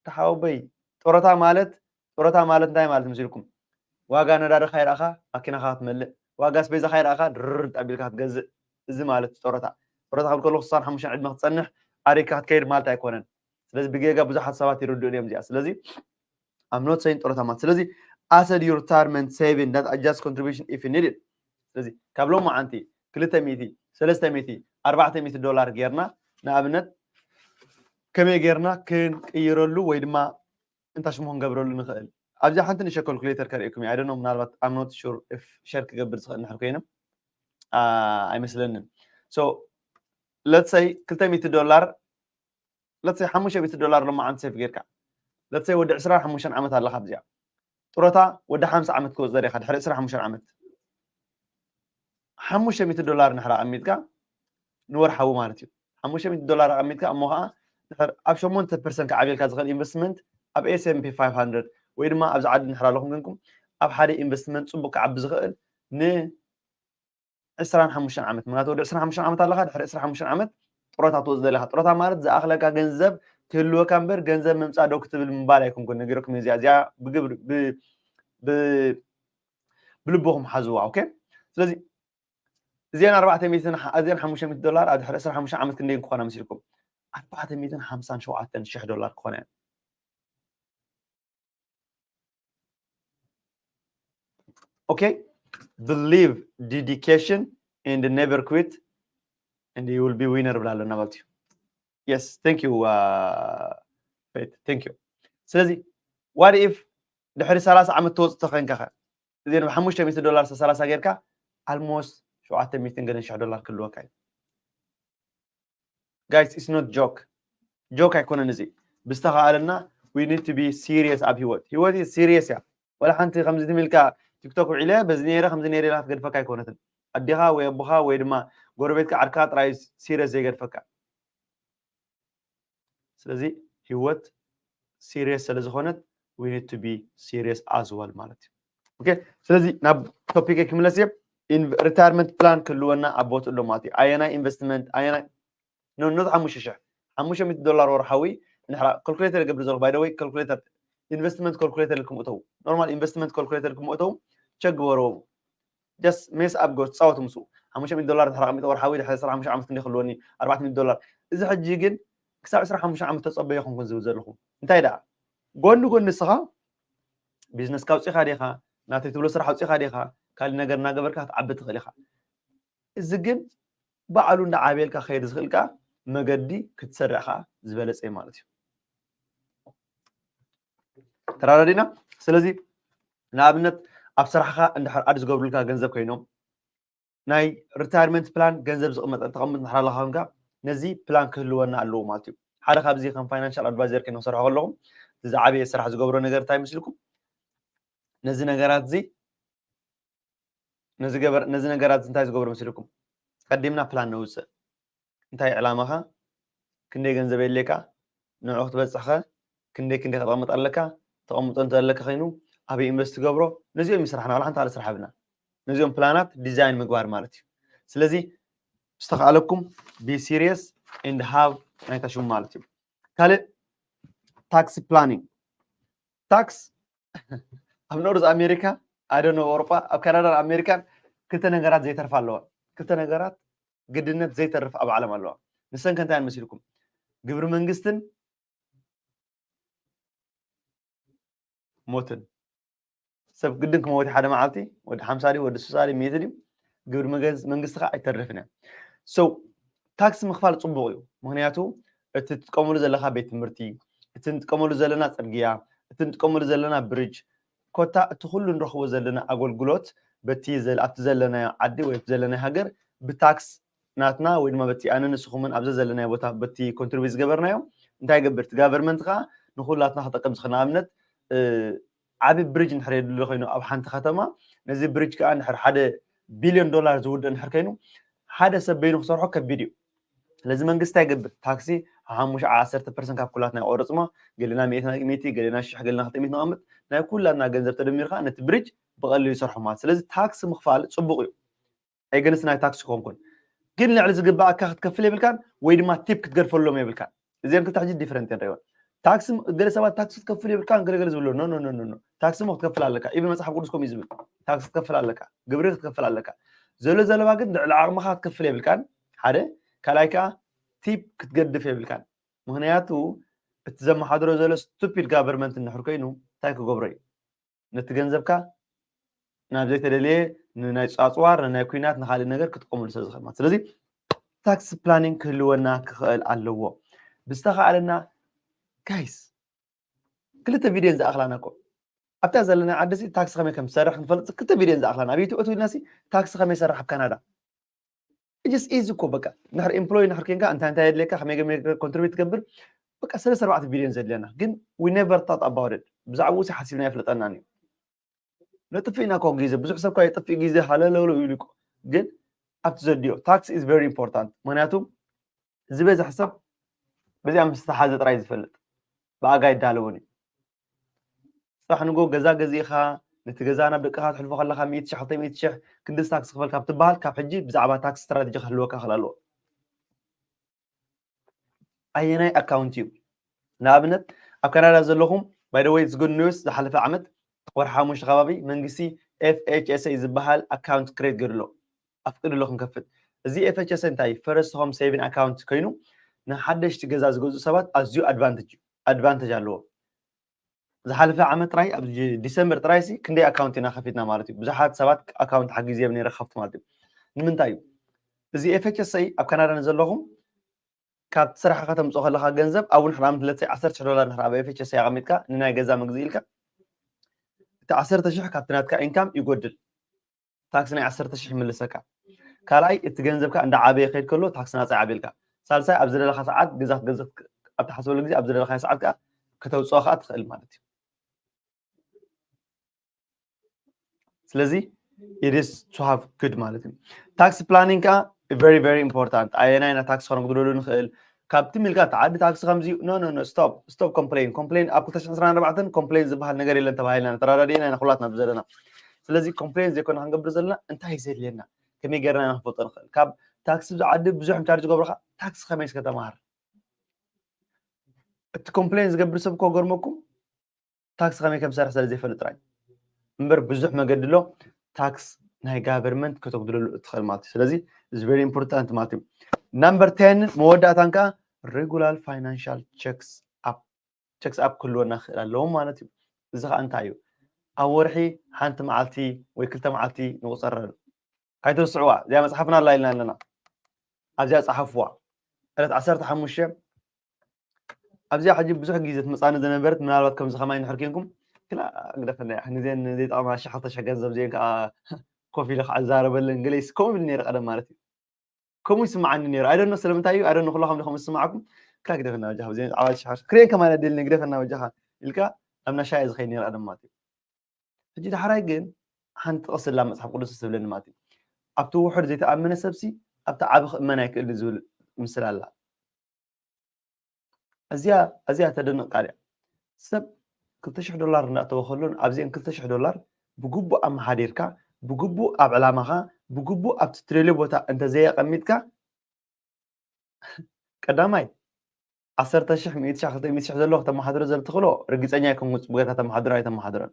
ተሓወበይ ጦረታ ማለት ጦረታ ማለት እንታይ ማለት ምስልኩም ዋጋ ነዳዲ ካይረኣኻ ማኪናኻ ክትመልእ ዋጋ ኣስቤዛ ካይረኣኻ ድርር ጠቢልካ ክትገዝእ እዚ ማለት ጦረታ ጦረታ ክብል ከለኹ ስሳን ሓሙሽተን ዕድመ ክትፀንሕ ኣሪካ ክትከይድ ማለት ኣይኮነን ስለዚ ብጌጋ ብዙሓት ሰባት ይርድኡን እዮም እዚኣ ስለዚ I'm not saying ጡረታ ማለት ስለዚ asset your retirement saving that adjust contribution if you need it ስለዚ ካብ ሎማዓንቲ ክልተ ሚእቲ ሰለስተ ሚእቲ ኣርባዕተ ሚእቲ ዶላር ጌርና ንኣብነት ከመይ ጌርና ክንቅይረሉ ወይ ድማ እንታይ ሽሙ ክንገብረሉ ንኽእል ኣብዚኣ ሓንቲ ንእሽቶ ካልኩሌተር ከርእየኩም እየ I don't know ምናልባት I'm not sure if share ክገብር ዝኽእል እንድሕር ኮይነ ኣይመስለንን so let's say ክልተ ሚእቲ ዶላር let's say ሓሙሽተ ሚእቲ ዶላር ሎማዓንቲ save ጌርካ let's say ወዲ ዕስራን ሓሙሽተን ዓመት ኣለካ ኣብዚኣ ጡረታ ወዲ ሓምሳ ዓመት ክወፅእ ዲኻ ድሕሪ ዕስራን ሓሙሽተን ዓመት ሓሙሽተ ሚእቲ ዶላር ንድሕር ኣቐሚጥካ ንወርሓዊ ማለት እዩ ሓሙሽተ ሚእቲ ዶላር ኣቐሚጥካ እሞ ከዓ ድሕር ኣብ ሸሞንተ ፐርሰንት ክዓብየልካ ዝኽእል ኢንቨስትመንት ኣብ S&P five hundred ወይ ድማ ኣብዚ ዓዲ ንድሕር ኣለኹም ኮንኩም ኣብ ሓደ ኢንቨስትመንት ፅቡቅ ክዓቢ ዝኽእል ን ዕስራን ሓሙሽተን ዓመት ምክንያቱ ወዲ ዕስራን ሓሙሽተን ዓመት ኣለካ ድሕሪ ዕስራን ሓሙሽተን ዓመት ጥሮታ ትወፅእ ዘለካ ጥሮታ ማለት ዝኣክለካ ገንዘብ ክህልወካ እምበር ገንዘብ ምምፃእ ደው ክትብል ምባል ኣይኮንኩን ነጊረኩም እዚኣ እዚኣ ብግብር ብልብኹም ሓዝዋ ኦኬ ስለዚ እዚአን ኣርባዕተ ሚእትን እዚአን ሓሙሽተ ሚእቲ ዶላር ኣብ ድሕሪ ዕስራን ሓሙሽተን ዓመት ክንደይ ክኾና መሲልኩም ኣርባዕተ ሚእትን ሓምሳን ሸውዓተን ሽሕ ዶላር ክኾና እየን okay believe dedication and never quit and you will be winner ብላ ኣለና ማለት እዩ yes thank you uh, faith thank you ስለዚ what if ድሕሪ ሰላሳ ዓመት ትወፅእ ተኸንካ ኸ እዚአን ብሓሙሽተ ሚእቲ ዶላር ሰላሳ ጌርካ almost ሸውዓተ ሚእትን ገለን ሽሕ ዶላር ክህልወካ እዩ guys it's not joke joke ኣይኮነን እዚ ብዝተኻኣለና we need to be serious ኣብ ህይወት ህይወት serious እያ ወላ ሓንቲ ከምዚ ትም ኢልካ ቲክቶክ ውዒለ በዚ ነይረ ከምዚ ነይረ ኢልካ ትገድፈካ ኣይኮነትን ኣዴኻ ወይ ኣቦኻ ወይ ድማ ጎረቤትካ ዓድካ ጥራይ serious ዘይገድፈካ ስለዚ ህይወት serious ስለ ዝኾነት we need to be serious as well ማለት እዩ okay ስለዚ ናብ topic ክምለስ እየ retirement plan ክህልወና ኣብ ቦትኡ ኣሎ ማለት እዩ ኣየናይ investment ኣየናይ ኖ ኖት ሓሙሽተ ሽሕ ሓሙሽተ ሚእቲ ዶላር ወርሓዊ ንሕራ calculator ገብር ዘለኹ by the way calculator investment calculator ኢልኩም እተው normal investment calculator ኢልኩም እተው check ግበርዎ just mess up go ትፃወቱ ምስኡ ሓሙሽተ ሚእቲ ዶላር እንድሕር ኣቐሚጠ ወርሓዊ ድሕሪ ዕስራን ሓሙሽተን ዓመት ክንደይ ክህልወኒ ኣርባዕተ ሚእቲ ዶላር እዚ ሕጂ ግን ክሳብ ዕስራን ሓሙሽተን ዓመት ተፀበዮ ኮንኩን ዝብል ዘለኹ እንታይ ደኣ ጎኒ ጎኒ ንስኻ ቢዝነስ ካውፂኻ ዲኻ ናተይ ትብሎ ስራሕ ኣውፂኻ ዲኻ ካልእ ነገር እናገበርካ ክትዓቢ ትኽእል ኢኻ። እዚ ግን ባዕሉ እንዳዓብየልካ ክኸይድ ዝኽእል ከዓ መገዲ ክትሰርዕ ከዓ ዝበለፀ እዩ ማለት እዩ። ተራዳዲና። ስለዚ ንኣብነት ኣብ ስራሕኻ እንድሕር ኣድ ዝገብሩልካ ገንዘብ ኮይኖም ናይ ሪታይርመንት ፕላን ገንዘብ ዝቕመጥ ተቐምጥ እንድሕር ኣለካ ኮይንካ ነዚ ፕላን ክህልወና ኣለዎ ማለት እዩ። ሓደ ካብዚ ከም ፋይናንሻል ኣድቫይዘር ከይነ ክሰርሖ ከለኹም ዝዓበየ ስራሕ ዝገብሮ ነገር እንታይ ምስልኩም? ነዚ ነገራት እዚ ነዚ ገበር ነዚ ነገራት እዚ እንታይ ዝገብሮ ምስልኩም? ቀዲምና ፕላን ነውፅእ። እንታይ ዕላማኻ? ክንደይ ገንዘብ የድልየካ? ንዑ ክትበፅሕኸ ክንደይ ክንደይ ከተቐምጥ ኣለካ? ተቐምጦ እንተ ኣለካ ኮይኑ ኣበይ ኢንቨስት ትገብሮ? ነዚኦም እዩ ስራሕና። ዋላ ሓንቲ ካልእ ስራሕ ኣብና ነዚኦም ፕላናት ዲዛይን ምግባር ማለት እዩ። ስለዚ ዝተኻለኩም be serious and have ናይታ ሽሙ ማለት እዩ። ካልእ ታክስ ፕላኒንግ። ታክስ ኣብ ኖርዝ ኣሜሪካ ኣደነ ኣውሮጳ ኣብ ካናዳን ኣሜሪካን ክልተ ነገራት ዘይተርፋ ኣለዋ። ክልተ ነገራት ግድነት ዘይተርፍ ኣብ ዓለም ኣለዋ። ንሰን ከ እንታይ መሲልኩም? ግብሪ መንግስትን ሞትን። ሰብ ግድን ክመወት ሓደ መዓልቲ ወዲ ሓምሳ ድዩ ወዲ ስሳ ድዩ ሚእቲ ድዩ ግብሪ መገዝ መንግስቲ ከዓ ኣይተርፍን እያ። So ታክሲ ምኽፋል ፅቡቕ እዩ። ምክንያቱ እቲ ትጥቀመሉ ዘለካ ቤት ትምህርቲ፣ እቲ ንጥቀመሉ ዘለና ፅርግያ፣ እቲ ንጥቀመሉ ዘለና ብሪጅ፣ ኮታ እቲ ኩሉ ንረኽቦ ዘለና ኣገልግሎት በቲ ዘል- ኣብቲ ዘለናዮ ዓዲ ወይ ኣብቲ ዘለናዮ ሃገር ብታክስ ናትና ወይ ድማ በቲ ኣነ ንስኹምን ኣብዚ ዘለናዮ ቦታ በቲ ኮንትሪቢዩት ዝገበርናዮ እንታይ ይገብር? እቲ ጋቨርመንት ከዓ ንኩላትና ክጠቅም ዝኽእል ንኣብነት ዓቢ ብሪጅ እንድሕር የድሊ ኮይኑ ኣብ ሓንቲ ከተማ ነዚ ብሪጅ ከዓ እንድሕር ሓደ ቢልዮን ዶላር ዝውድእ እንድሕር ኮይኑ ሓደ ሰብ በይኑ ክሰርሖ ከቢድ እዩ። ስለዚ መንግስቲ እንታይ ይገብር? ታክሲ ሓሙሽተ ዓሰርተ ፐርሰንት ካብ ኩላትና ይቆርጽ እሞ ገለና ሚእቲ ገለና ሽሕ ገለና ክልተ ሚእቲ ነቐምጥ ናይ ኩላትና ገንዘብ ተደሚርካ ነቲ ብሪጅ ብቐሊሉ ይሰርሖ ማለት። ስለዚ ታክሲ ምኽፋል ጽቡቕ እዩ። ኣገንስት ናይ ታክሲ ክኾንኩን ግን ልዕሊ ዝግባኣካ ክትከፍል የብልካን ወይ ድማ ቲፕ ክትገድፈሎም የብልካን። እዚን ክልተ ሕጂ ዲፈረንት እየን ሪእወን። ታክሲ ገለ ሰባት ታክሲ ክትከፍል የብልካን ገለገለ ዝብሎ ኖ ኖ ኖ ኖ ታክሲ ሞ ክትከፍል ኣለካ። ኢቭን መፅሓፍ ቅዱስ ከምኡ እዩ ዝብል። ታክሲ ክትከፍል ኣለካ፣ ግብሪ ክትከፍል ኣለካ። ዘሎ ዘለባ ግን ልዕሊ ዓቕምኻ ክትከፍል የብልካን ሓደ። ካልኣይ ከዓ ቲፕ ክትገድፍ የብልካን። ምክንያቱ እቲ ዘመሓድሮ ዘሎ ስቱፒድ ጋቨርመንት እንድሕር ኮይኑ እንታይ ክገብሮ እዩ? ነቲ ገንዘብካ ናብ ዘይተደለየ ንናይ ፃፅዋር ንናይ ኩናት ንካልእ ነገር ክጥቀመሉ ስለ ዝኽእል ማለት ስለዚ ታክስ ፕላኒንግ ክህልወና ክኽእል ኣለዎ። ብዝተኻኣለና ጋይስ ክልተ ቪድዮን ዝኣኽላና እኮ ኣብታ ዘለና ዓዲ ሲ ታክሲ ከመይ ከም ትሰርሕ ክንፈልጥ ሲ ክልተ ቪድዮን ዝኣኽላና ኣብ ዩቱብ እትብልና ሲ ታክሲ ከመይ ይሰርሕ ኣብ ካናዳ just easy እኮ በቃ ንድሕር ኤምፕሎይ ንድሕር ኮንካ እንታይ እንታይ የድልየካ ከመይ ገመይ ኮንትሪቢዩት ትገብር በቃ ሰለስተ ኣርባዕተ ቪድዮን ዘድልየና ግን we never thought about it ብዛዕባኡ ሲ ሓሲብና ኣይፍለጠናን እዩ ነጥፍእና እኮ ግዜ ብዙሕ ሰብ እኳ የጥፍእ ግዜ ሃለለሎ ይብሉ እኮ ግን ኣብቲ ዘድዮ tax is very important ምክንያቱ ዝበዝሕ ሰብ በዚኣ ምስ ዝተሓዘ ጥራይ ዝፈልጥ ብኣጋ ይዳለውን እዩ ፅባሕ ንጎ ገዛ ገዚእኻ ነቲ ገዛ ናብ ደቅኻ ትሕልፎ ከለካ ሚእቲ ሽሕ ክልተ ሚእቲ ሽሕ ክንድዚ ታክስ ክፈል ካብ ትበሃል ካብ ሕጂ ብዛዕባ ታክስ ስትራቴጂ ክህልወካ ክእል ኣለዎ ኣየናይ ኣካውንት እዩ ንኣብነት ኣብ ካናዳ ዘለኹም by the way it's good news ዝሓለፈ ዓመት ወርሒ ሓሙሽተ ከባቢ መንግስቲ FHSA ዝበሃል ኣካውንት ክሬት ገይሩ ኣሎ ኣፍቅዱ ኣሎ ክንከፍት እዚ FHSA እንታይ first home saving account ኮይኑ ንሓደሽቲ ገዛ ዝገዝኡ ሰባት ኣዝዩ ኣድቫንቴጅ እዩ ኣድቫንቴጅ ኣለዎ ዝሓለፈ ዓመት ጥራይ ኣብ ዲሰምበር ጥራይ ሲ ክንደይ ኣካውንት ኢና ከፊትና ማለት እዩ ብዙሓት ሰባት ኣካውንት ሓጊዝ እዮም ነይረ ክከፍቱ ማለት እዩ ንምንታይ እዩ እዚ FHSA ኣብ ካናዳ ንዘለኹም ካብ ስራሕ ከተምፅኦ ከለካ ገንዘብ ኣብ ንሕር ዓመት ለፀይ ዓሰርተ ሽሕ ዶላር ንሕር ኣብ FHSA ኣቐሚጥካ ንናይ ገዛ መግዝኢ ኢልካ እቲ ዓሰርተ ሽሕ ካብቲ ናትካ ኢንካም ይጎድል ታክሲ ናይ ዓሰርተ ሽሕ ይምልሰካ ካልኣይ እቲ ገንዘብካ እንዳ ዓበየ ከይድ ከሎ ታክሲ ናፃ ይዓብልካ ሳልሳይ ኣብ ዝደለካ ሰዓት ገዛ ክትገዝእ ኣብ ትሓስበሉ ግዜ ኣብ ዝደለካ ሰዓት ከዓ ከተውፅኦ ከዓ ትኽእል ማለት እዩ ስለዚ it is to have good ማለት እዩ tax planning ከዓ very very important ኣየናይ ና ታክስ ከነጉድለሉ ንኽእል ካብቲ ሚልካ እቲ ዓዲ ታክሲ ከምዚ no no no stop stop complain complain ኣብ ክልተ ሽሕን ዕስራን ኣርባዕተን complain ዝበሃል ነገር የለን ተባሂልና ተራዳዲእና ኢና ኩላትና ብዘለና ስለዚ complain ዘይኮነ ክንገብር ዘለና እንታይ ዘድልየና ከመይ ገርና ኢና ክንፈልጦ ንኽእል ካብ ታክሲ ኣብዚ ዓዲ ብዙሕ ቻርጅ ገብረካ ታክሲ ከመይ ስከ ተማሃር እቲ complain ዝገብር ሰብ እኮ ገርመኩም ታክስ ከመይ ከም ዝሰርሕ ስለ ዘይፈልጥ ጥራይ እምበር ብዙሕ መገዲ ኣሎ ታክስ ናይ ጋቨርመንት ከተጉድለሉ እትኽእል ማለት እዩ ስለዚ is very important ማለት እዩ number ten መወዳእታን ከዓ regular financial checks up checks up ክህልወና ክኽእል ኣለዎ ማለት እዩ እዚ ከዓ እንታይ እዩ ኣብ ወርሒ ሓንቲ መዓልቲ ወይ ክልተ መዓልቲ ንቑፀረሉ። ኣይትርስዕዋ፣ እዚኣ መፅሓፍና ኣላ ኢልና ኣለና። ኣብዚኣ ፀሓፍዋ። ዕለት ዓሰርተ ሓሙሽተ ኣብዚኣ ሕጂ ብዙሕ ግዜ ትመፃኒ ዝነበረት፣ ምናልባት ከምዚ ከማይ እንድሕር ኮንኩም፣ ክላ ግደፈና እያ። ንዘን ዘይጠቕማ ሽሕ ክልተ ሽሕ ገንዘብ እዚአን ከዓ ኮፍ ኢለ ከዓ ዝዛረበለን ገለ ይስ-፣ ከምኡ ይብል ነይረ ቀደም ማለት እዩ። ከምኡ ይስምዓኒ ነይሩ። ኣይደኖ ስለምንታይ እዩ፣ ኣይደኖ ኩላኹም ዶ ከምኡ ዝስምዓኩም? ክላ ግደፈና በጃኻ፣ ብዘይ ዓባይ ሽሕ ክልተ ሽሕ ክሪኤን ከማን ኣደልኒ፣ ግደፈና በጃኻ ኢልካ ኣብ ናሻ እየ ዝኸይድ ነይረ ቀደም ማለት እዩ። ሕጂ ዳሕራይ ግን ሓንቲ ጥቕሲ ኣላ መጽሓፍ ቅዱስ ትብለኒ ማለት እዩ። ኣብቲ ውሑድ ዘይተኣመነ ሰብሲ ኣብቲ ዓቢ ክእመን ኣይክእልን ዝብል ምስላ ኣላ። እዚኣ፣ እዚኣ ተደንቕ ቃል እያ። ሰብ ክልተ ሽሕ ዶላር እንዳእተወ ከሎ ኣብዚአን ክልተ ሽሕ ዶላር ብግቡእ ኣመሓዲርካ፣ ብግቡእ ኣብ ዕላማኻ፣ ብግቡእ ኣብቲ ትደልዮ ቦታ እንተዘየቐሚጥካ፣ ቀዳማይ፣ ዓሰርተ ሽሕ፣ ሚእቲ ሽሕ፣ ክልተ ሚእቲ ሽሕ ዘሎ ከተመሓድሮ ዘልትኽእሎ ርግጸኛ ኣይኮንኩን፣ ጽቡቕ ጌርካ ተመሓድሮ ኣይተመሓድሮን።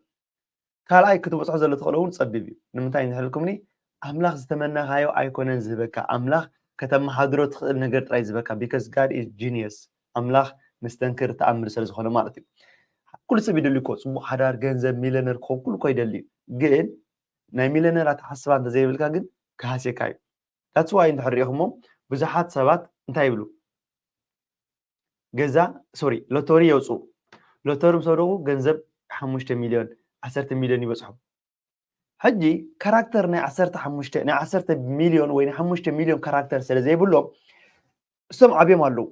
ካልኣይ፣ ክትበጽሖ ዘልትኽእሎ እውን ጸቢብ እዩ። ንምንታይ እንድሕር ኢልኩምኒ፣ ኣምላኽ ዝተመነኻዮ ኣይኮነን ዝህበካ፣ ኣምላኽ ከተመሓድሮ ትኽእል ነገር ጥራይ ዝህበካ። Because God is genius። ኣምላኽ መስተንክር ተኣምር ስለ ዝኾነ ማለት እዩ። ኩሉ ሰብ ይደሊ እኮ፣ ጽቡቕ ሓዳር፣ ገንዘብ፣ ሚልዮነር ክኸውን ኩሉ እኮ ይደሊ እዩ። ግን ናይ ሚልዮነር ኣተሓስባ እንተዘይብልካ ግን ክሃስየካ እዩ። That's why እንድሕር ሪኢኹሞ ብዙሓት ሰባት እንታይ ይብሉ? ገዛ፣ ሶሪ፣ ሎተሪ የውፅኡ። ሎተሪ ምስ ወደቑ ገንዘብ ሓሙሽተ ሚልዮን፣ ዓሰርተ ሚልዮን ይበፅሖም። ሕጂ ካራክተር ናይ ዓሰርተ ሓሙሽተ፣ ናይ ዓሰርተ ሚልዮን ወይ ናይ ሓሙሽተ ሚልዮን ካራክተር ስለ ዘይብሎም እሶም ዓብዮም ኣለዉ።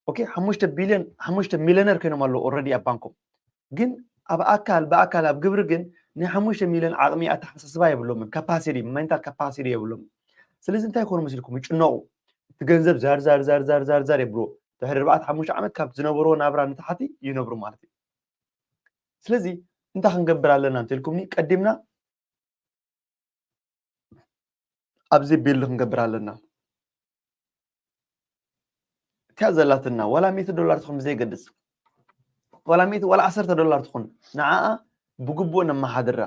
ኦኬ፣ ሓሙሽተ ቢልዮን፣ ሓሙሽተ ሚልዮነር ኮይኖም ኣለዉ ኦልሬዲ ኣብ ባንኮም። ግን ኣብ ኣካል፣ ብኣካል ኣብ ግብሪ ግን ናይ ሓሙሽተ ሚልዮን ዓቕሚ ኣተሓሳስባ የብሎምን። ካፓሲቲ፣ ሜንታል ካፓሲቲ የብሎምን። ስለዚ እንታይ ይኮኑ መሲልኩም? ይጭነቑ። እቲ ገንዘብ ዛር ዛር ዛር ዛር ዛር ዛር የብልዎ። ድሕሪ ኣርባዕተ ሓሙሽተ ዓመት ካብ ዝነበርዎ ናብራ ንታሕቲ ይነብሩ ማለት እዩ። ስለዚ እንታይ ክንገብር ኣለና እንተልኩምኒ፣ ቀዲምና ኣብዚ ቢልድ ክንገብር ኣለና። እቲኣ ዘላትና ዋላ ሚእቲ ዶላር ትኹን ብዘይገድስ፣ ዋላ ሚእቲ ዋላ ዓሰርተ ዶላር ትኹን፣ ንዓኣ ብግቡእ ነመሓድራ።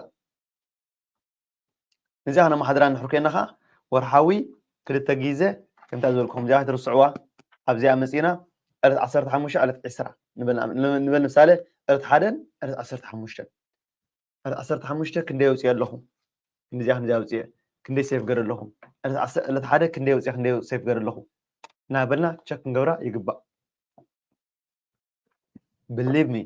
ነዚኣ ከነመሓድራ እንድሕር ኮይና ኸዓ ወርሓዊ ክልተ ግዜ ከምታ ዝበልኩኹም እዚኣ ከይትርስዕዋ። ኣብዚኣ መፂና ዕለት ዓሰርተ ሓሙሽተ ዕለት ዕስራ ንበል፣ ንበል ምሳሌ ዕለት ሓደን ዕለት ዓሰርተ ሓሙሽተን። ዕለት ዓሰርተ ሓሙሽተ ክንደይ ኣውፅኤ ኣለኹ? ክንዲዚኣ ክንዲዚኣ ኣውፅኤ። ክንደይ ሴፍ ገይረ ኣለኹ? ዕለት ዓሰርተ፣ ዕለት ሓደ ክንደይ ኣውፅኤ፣ ክንደይ ሴፍ ገይረ ኣለኹ? እናበልና ቸክ ክንገብራ ይግባእ። Believe me፣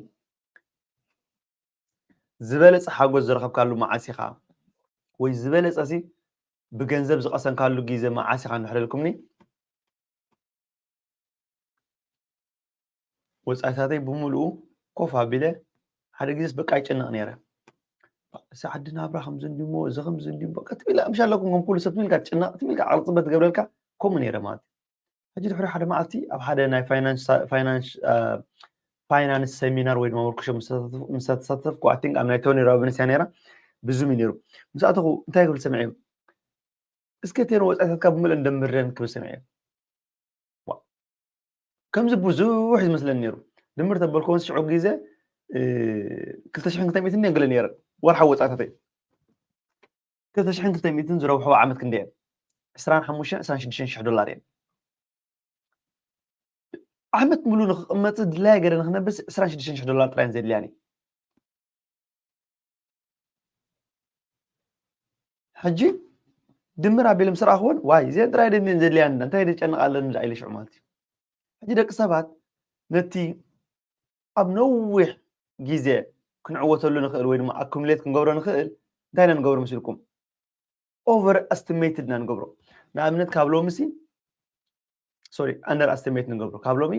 ዝበለፀ ሓጎስ ዝረኸብካሉ መዓስ ኢኻ? ወይ ዝበለፀ ሲ ብገንዘብ ዝቐሰንካሉ ግዜ መዓስ ኢኻ እንድሕር ኢልኩምኒ፣ ወጻኢታተይ ብምሉኡ ኮፍ ኣቢለ ሓደ ግዜስ በቃ ይጭነቕ ነይረ። እዚ ዓዲ ናብራ ከምዚ እንድሞ፣ እዚ ከምዚ እንድሞ፣ በቃ ትብል፣ ምሽ ኣለኩም ከም ኩሉ ሰብ ትብልካ ትጭነቕ፣ ትብልካ ዓቕሊ ጽበት ትገብረልካ፣ ከምኡ ነይረ ማለት እዩ። ሕጂ ድሕሪ ሓደ መዓልቲ ኣብ ሓደ ናይ ፋይናንስ፣ ፋይናንስ፣ አ፣ ፋይናንስ ሰሚናር ወይ ድማ ወርክሾፕ ምስ ተሳተፍኩ፣ I think ኣብ ናይ ቶኒ ሮቢንስ እያ ነይራ፣ ብዙም እዩ ነይሩ። ምስ ኣተኹ እንታይ ክብል ሰሚዐ? እስከ እተን ወጻኢታትካ ብምልእን ደምረን ክብል ሰሚዐ። ዋ፣ ከምዚ ብዙሕ እዩ ዝመስለኒ ነይሩ። ድምር ተበልክዎን ሽዑ ግዜ፣ እ፣ ክልተ ሽሕን ክልተ ሚእትን እየን ገለ ነይረን። ወርሓዊ ወጻኢታተይ። ክልተ ሽሕን ክልተ ሚእትን ዝረብሕዎ ዓመት ክንደይ እየን? ዕስራን ሓሙሽተን፣ ዕስራን ሽዱሽተን ሽሕ ዶላር እየን። ዓመት ሙሉ ንኽቕመጥ ድላየ ገለ ንኽነብስ ዕስራን ሽዱሽተን ሽሕ ዶላር ጥራይ እየን ዘድልያኒ። ሕጂ ድምር ኣቢለ ምስ ረኣኽወን፣ ዋይ፣ እዚአን ጥራይ ደን ዘድልያን፣ እንታይ ደጨንቕ ኣለኒ ደኣ ኢለ ሽዑ ማለት እዩ። ሕጂ ደቂ ሰባት ነቲ ኣብ ነዊሕ ግዜ ክንዕወተሉ ንኽእል ወይ ድማ ኣኩሙሌት ክንገብሮ ንኽእል እንታይ ኢና ንገብሮ መሲልኩም? ኦቨር ኤስቲሜትድ ኢና ንገብሮ። ንኣብነት ካብ ሎሚ ሲ፣ ሶሪ፣ ኣንደር ኤስቲሜት ንገብሮ። ካብ ሎሚ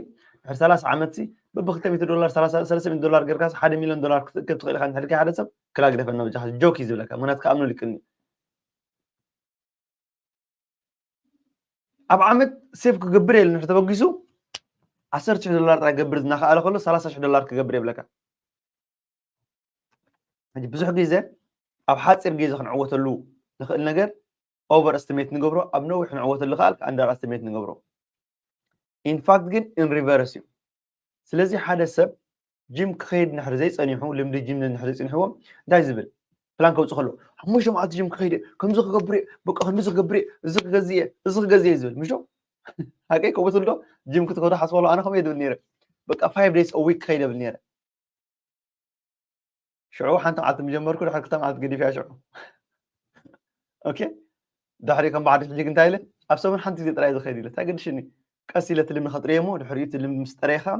ድሕሪ ሰላሳ ዓመት ሲ በብክልተ ሚእቲ ዶላር፣ ሰላሳ፣ ሰለስተ ሚእቲ ዶላር ጌርካ ሓደ ሚልዮን ዶላር ክትእክብ ትኽእል ኢኻ እንድሕር ኢልካ ሓደ ሰብ፣ ክላ ግደፈና በጃኻ፣ ጆክ እዩ ዝብለካ። ምኽንያቱ ክኣምነሉ ይክእልኒ። ኣብ ዓመት ሴቭ ክገብር የለን፣ እንድሕር ተበጊሱ ዓሰርተ ሽሕ ዶላር ጥራይ ክገብር እናኸኣለ ከሎ ሰላሳ ሽሕ ዶላር ክገብር የብለካ። ሕጂ ብዙሕ ግዜ ኣብ ሓፂር ግዜ ክንዕወተሉ ንኽእል ነገር ኦቨር ኤስቲሜት ንገብሮ፣ ኣብ ነዊሕ ክንዕወተሉ ከኣል ኣንደር ኤስቲሜት ንገብሮ። ኢንፋክት ግን ኢን ሪቨርስ እዩ። ስለዚ ሓደ ሰብ ጂም ክኸይድ እንድሕር ዘይጸኒሑ፣ ልምዲ ጂም እንድሕር ዘይጸኒሕዎ፣ እንታይ ዝብል ፕላን ከውጽእ ከሎ፣ ሓሙሽተ መዓልቲ ጂም ክኸይድ እየ፣ ከምዚ ክገብር እየ፣ በቃ ክንድዚ ክገብር እየ፣ እዚ ክገዝእ እየ፣ እዚ ክገዝእ እየ ዝብል፣ ምሽ ዶ? ሓቀይ ከምኡ ትብል ዶ? ጂም ክትከዶ ሓስበሉ፣ ኣነ ከምኡ እየ ዝብል ነይረ። በቃ ፋይቭ ዴይስ አ ዊክ ክኸይድ እብል ነይረ። ሽዑ ሓንቲ መዓልቲ ምጀመርኩ፣ ድሕሪ ክልተ መዓልቲ ገዲፈያ ሽዑ። ኦኬ፣ ድሕሪ ከም ባዕዲ ሕጂ እንታይ ኢለ፣ ኣብ ሰሙን ሓንቲ ግዜ ጥራይ ዝኸይድ ኢለ፣ እንታይ ገድሽኒ? ቀስ ኢለ ትልሚ ከጥርየ እሞ፣ ድሕሪኡ ትልሚ ምስ ጠረየ ከዓ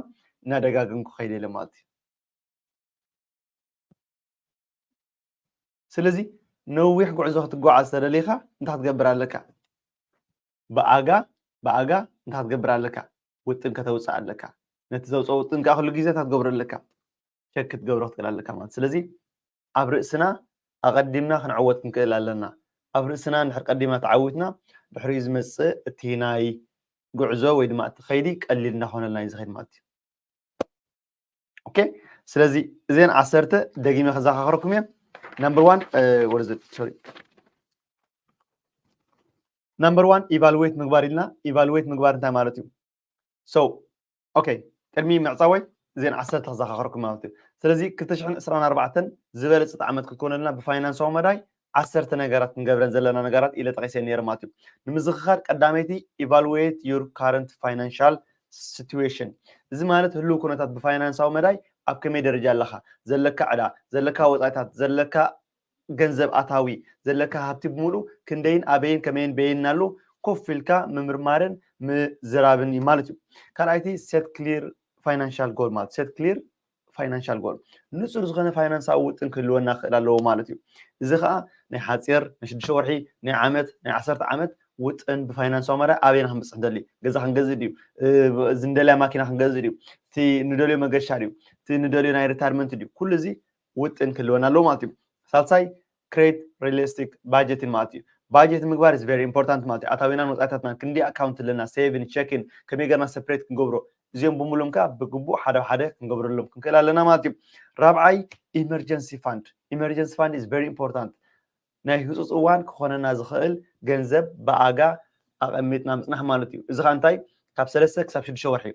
እናደጋገምኩ ከይደ ኢለ ማለት እዩ። ስለዚ ነዊሕ ጉዕዞ ክትጓዓዝ ተደሊኻ እንታይ ክትገብር ኣለካ? ብኣጋ ብኣጋ እንታይ ክትገብር ኣለካ? ውጥን ከተውፅእ ኣለካ። ነቲ ዘውፅኦ ውጥን ከዓ ኩሉ ግዜ እንታይ ክትገብሮ ኣለካ? ቸክ ክትገብሮ ክትክእል ኣለካ ማለት። ስለዚ ኣብ ርእስና ኣቐዲምና ክንዕወት ክንክእል ኣለና። ኣብ ርእስና እንድሕር ቀዲምና ተዓዊትና፣ ድሕሪኡ ዝመፅእ እቲ ናይ ጉዕዞ ወይ ድማ እቲ ከይዲ ቀሊል እናኾነልና እዩ ዝኸይድ ማለት እዩ። ኦኬ፣ ስለዚ እዘን ዓሰርተ ደጊመ ከዘኻኽረኩም እየ። Number one, what is it? Sorry. Number one, ኢቫሉዌት ምግባር ኢልና። ኢቫሉዌት ምግባር እንታይ ማለት እዩ? So okay፣ ቅድሚ ምዕፃወይ እዘን ዓሰርተ ከዘኻኽረኩም ማለት እዩ። ስለዚ ክልተ ሽሕን ዕስራን ኣርባዕተን ዝበለፀት ዓመት ክትኮነልና ብፋይናንሳዊ መዳይ ዓሰርተ ነገራት ክንገብረን ዘለና ነገራት ኢለ ጠቂሰ ነይረ ማለት እዩ። ንምዝኽኻር ቀዳመይቲ evaluate your current financial situation። እዚ ማለት ህልው ኩነታት ብፋይናንሳዊ መዳይ ኣብ ከመይ ደረጃ ኣለኻ፣ ዘለካ ዕዳ፣ ዘለካ ወፃኢታት፣ ዘለካ ገንዘብ ኣታዊ፣ ዘለካ ሃብቲ ብምሉእ ክንደይን ኣበይን ከመይን በይን ኣሎ ኮፍ ኢልካ ምምርማርን ምዝራብን እዩ ማለት እዩ። ካልኣይቲ set clear financial goal ማለት set clear financial goal፣ ንፁር ዝኾነ ፋይናንሳዊ ውጥን ክህልወና ክኽእል ኣለዎ ማለት እዩ። እዚ ከዓ ናይ ሓፂር፣ ናይ ሽዱሽተ ወርሒ፣ ናይ ዓመት፣ ናይ ዓሰርተ ዓመት ውጥን ብፋይናንሳዊ መዳይ ኣበይና ክንበፅሕ ንደሊ፣ ገዛ ክንገዝእ ድዩ፣ እዚ ንደልያ ማኪና ክንገዝእ ድዩ፣ እቲ ንደልዮ መገሻ ድዩ፣ እቲ ንደልዮ ናይ ሪታርመንት ድዩ፣ ኩሉ እዚ ውጥን ክህልወና ኣለዎ ማለት እዩ። ሳልሳይ create realistic budgeting ማለት እዩ። ባጀት ምግባር is very important ማለት እዩ። ኣታዊናን ወፃኢታትናን ክንዲ ኣካውንት ኣለና፣ ሴቪን፣ ቸኪን ከመይ ገርና ሰፕሬት ክንገብሮ፣ እዚኦም ብምሉም ከዓ ብግቡእ ሓደ ሓደ ክንገብረሎም ክንክእል ኣለና ማለት እዩ። ራብዓይ emergency fund። Emergency fund is very important። ናይ ህፁፅ እዋን ክኾነና ዝኽእል ገንዘብ ብኣጋ ኣቐሚጥና ምፅናሕ ማለት እዩ። እዚ ከዓ እንታይ ካብ ሰለስተ ክሳብ ሽዱሽተ ወርሒ፣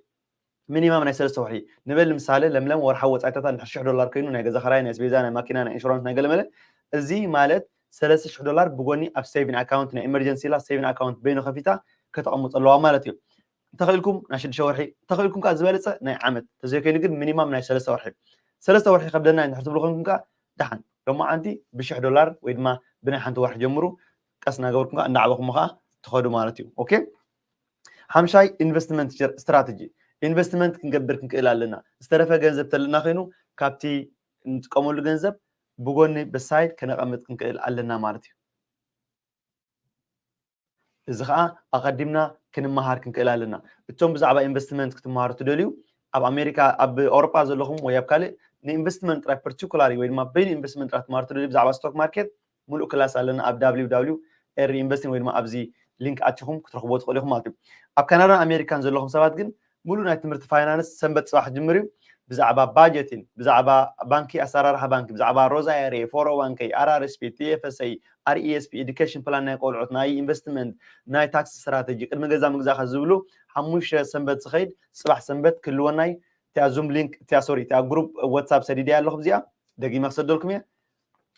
ሚኒማም ናይ ሰለስተ ወርሒ ንበል። ንምሳሌ ለምለም ወርሓዊ ወፃኢታታ እንድሕር ሽሕ ዶላር ኮይኑ ናይ ገዛ ኸራይ፣ ናይ ኣስቤዛ፣ ናይ ማኪና፣ ናይ ኢንሹራንስ፣ ናይ ገለመለ፣ እዚ ማለት ሰለስተ ሽሕ ዶላር ብጎኒ ኣብ ሴቪን ኣካውንት፣ ናይ ኤመርጀንሲ ኢላ ሴቪን ኣካውንት በይኑ ከፊታ ከተቐምጦ ኣለዋ ማለት እዩ። እንተኽእልኩም ናይ ሽዱሽተ ወርሒ፣ እንተኽእልኩም ከዓ ዝበለፀ ናይ ዓመት፣ ተዘይኮይኑ ግን ሚኒማም ናይ ሰለስተ ወርሒ። ሰለስተ ወርሒ ከብደና እንድሕር ትብሉ ኮይንኩም ከዓ ደሓን ሎማዓንቲ ብሽሕ ዶላር ወይ ድማ ብናይ ሓንቲ ወርሒ ጀምሩ። ቀስ እናገበርኩም ከዓ እንዳዓበኹም ከዓ ትኸዱ ማለት እዩ። ኦኬ፣ ሓምሻይ ኢንቨስትመንት ስትራተጂ። ኢንቨስትመንት ክንገብር ክንክእል ኣለና። ዝተረፈ ገንዘብ ተለና ኮይኑ ካብቲ እንጥቀመሉ ገንዘብ ብጎኒ ብሳይድ ከነቐምጥ ክንክእል ኣለና ማለት እዩ። እዚ ከዓ ኣቐዲምና ክንመሃር ክንክእል ኣለና። እቶም ብዛዕባ ኢንቨስትመንት ክትመሃሩ ትደልዩ፣ ኣብ ኣሜሪካ፣ ኣብ ኣውሮጳ ዘለኹም ወይ ኣብ ካልእ ንኢንቨስትመንት ጥራይ ፐርቲኩላሪ ወይ ድማ በይኑ ኢንቨስትመንት ጥራይ ክትመሃሩ ትደልዩ፣ ብዛዕባ ስቶክ ማርኬት ሙሉእ ክላስ ኣለና ኣብ www reinvesting ወይ ድማ ኣብዚ ሊንክ ኣቲኹም ክትረኽብዎ ትኽእሉ ኢኹም ማለት እዩ። ኣብ ካናዳን ኣሜሪካን ዘለኹም ሰባት ግን ሙሉእ ናይ ትምህርቲ ፋይናንስ ሰንበት ፅባሕ ጅምር እዩ። ብዛዕባ ባጀቲን፣ ብዛዕባ ባንኪ፣ ኣሰራርሓ ባንኪ፣ ብዛዕባ ሮዝ ኣይ ኣር ኤ፣ ፎር ኦ ዋን ኬ፣ ኣር ኣር ኤስ ፒ፣ ቲ ኤፍ ኤስ ኤ፣ ኣር ኢ ኤስ ፒ፣ ኤዱኬሽን ፕላን ናይ ቆልዑት፣ ናይ ኢንቨስትመንት፣ ናይ ታክስ ስትራተጂ፣ ቅድሚ ገዛ ምግዛእካ ዝብሉ ሓሙሽተ ሰንበት ዝኸይድ ፅባሕ ሰንበት ክህልወና እዩ። እቲኣ ዙም ሊንክ፣ እቲኣ ሶሪ፣ እቲኣ ግሩፕ ዋትሳፕ ሰዲደያ ኣለኹ። እዚኣ ደጊመ ክሰደልኩም እየ።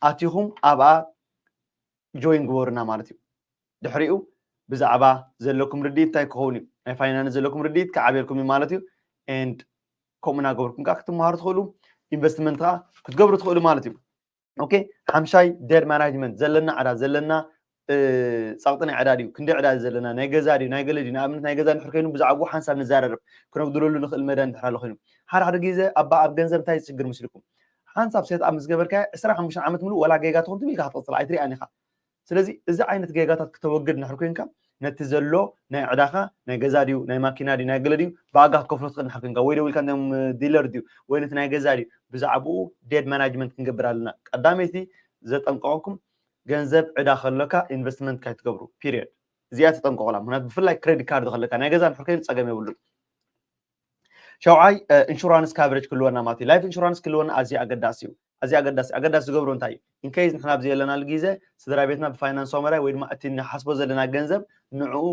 ኣቲኹም ኣብኣ ጆይን ግበሩና ማለት እዩ። ድሕሪኡ ብዛዕባ ዘለኩም ርድኢት እንታይ ክኸውን እዩ፣ ናይ ፋይናንስ ዘለኩም ርድኢት ክዓብየልኩም እዩ ማለት እዩ። ኤንድ ከምኡ እናገበርኩም ከዓ ክትመሃሩ ትኽእሉ፣ ኢንቨስትመንት ከዓ ክትገብሩ ትኽእሉ ማለት እዩ። ኦኬ፣ ሓምሻይ ዴት ማናጅመንት፣ ዘለና ዕዳ፣ ዘለና ፀቕጢ ናይ ዕዳ ድዩ፣ ክንዲ ዕዳ እዩ ዘለና፣ ናይ ገዛ ድዩ፣ ናይ ገለ ድዩ፣ ንኣብነት ናይ ገዛ እንድሕር ኮይኑ ብዛዕባኡ ሓንሳብ ንዛረርብ፣ ክነጉድለሉ ንኽእል መዳይ እንድሕር ኣሎ ኮይኑ። ሓደ ሓደ ግዜ ኣብ ኣብ ገንዘብ እንታይ ዝሽግር ምስልኩም፣ ሓንሳብ ሴት ኣፕ ምስ ገበርካዮ ዕስራ ሓሙሽተ ዓመት ሙሉእ ወላ ጌጋ ትኹን ትም ኢልካ ክትቕፅል ኣይትሪኣን ኢኻ። ስለዚ እዚ ዓይነት ጌጋታት ክተወግድ እንድሕር ኮይንካ ነቲ ዘሎ ናይ ዕዳኻ ናይ ገዛ ድዩ ናይ ማኪና ድዩ ናይ ገለ ድዩ ብኣጋ ክትከፍሎ ትኽእል እንድሕር ኮይንካ ወይ ደው ኢልካ ነቶም ዲለር ድዩ ወይ ነቲ ናይ ገዛ ድዩ ብዛዕባኡ ዴት ማናጅመንት ክንገብር ኣለና። ቀዳመይቲ ዘጠንቀቐኩም ገንዘብ ዕዳ ከሎካ ኢንቨስትመንት ካይትገብሩ ፒሪየድ። እዚኣ ተጠንቀቑላ። ምክንያቱ ብፍላይ ክሬዲት ካርድ ከለካ ናይ ገዛ እንድሕር ኮይኑ ፀገም የብሉን። ሸውዓይ ኢንሹራንስ ካቨሬጅ ክህልወና ማለት እዩ። ላይፍ ኢንሹራንስ ክህልወና ኣዝዩ ኣገዳሲ እዩ። ኣዝዩ ኣገዳሲ ኣገዳሲ ዝገብሮ እንታይ እዩ? ኢንኬዝ ንሕና ኣብዚ ዘለናሉ ግዜ ስድራ ቤትና ብፋይናንሳዊ መዳይ ወይ ድማ እቲ ንሓስቦ ዘለና ገንዘብ ንዕኡ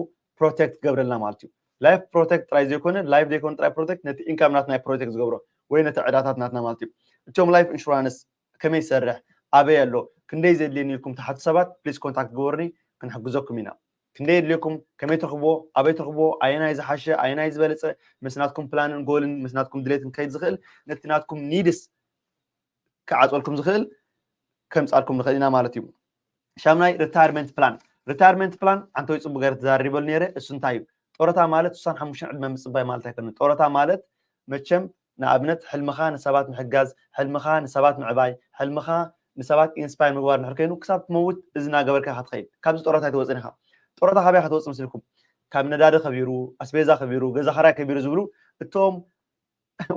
ፕሮቴክት ክገብረልና ማለት እዩ። ላይፍ ፕሮቴክት ጥራይ ዘይኮነ ላይፍ ዘይኮነ ጥራይ ፕሮቴክት ነቲ ኢንካም ናትና ፕሮቴክት ዝገብሮ ወይ ነቲ ዕዳታት ናትና ማለት እዩ። እቶም ላይፍ ኢንሹራንስ ከመይ ይሰርሕ ኣበይ ኣሎ ክንደይ ዘድልየኒ ኢልኩም ትሓቱ ሰባት ፕሊስ ኮንታክት ግበሩኒ ክንሕግዘኩም ኢና። ክንደይ የድልየኩም ከመይ ትረኽብዎ ኣበይ ትረኽብዎ ኣየናይ ዝሓሸ ኣየናይ ዝበለፀ ምስ ናትኩም ፕላንን ጎልን ምስ ናትኩም ድሌትን ከይድ ዝኽእል ነቲ ናትኩም ኒድስ ክዓፅወልኩም ዝኽእል ከምፃልኩም ንኽእል ኢና ማለት እዩ። ሻምናይ retirement plan። Retirement plan ዓንተወይ ፅቡቅ ገይረ ተዛሪበሉ ነይረ። እሱ እንታይ እዩ? ጡረታ ማለት ስሳን ሓሙሽተን ዕድመ ምፅባይ ማለት ኣይኮነን። ጡረታ ማለት መቸም ንኣብነት ሕልምኻ ንሰባት ምሕጋዝ፣ ሕልምኻ ንሰባት ምዕባይ፣ ሕልምኻ ንሰባት ኢንስፓየር ምግባር እንድሕር ኮይኑ ክሳብ ትመውት እዚ እናገበርካ ክትኸይድ ካብዚ ጡረታ ኣይትወፅን ኢኻ። ጡረታ ካበይ ክትወፅእ ምስልኩም? ካብ ነዳዲ ከቢሩ፣ ኣስቤዛ ከቢሩ፣ ገዛ ኻራይ ከቢሩ ዝብሉ እቶም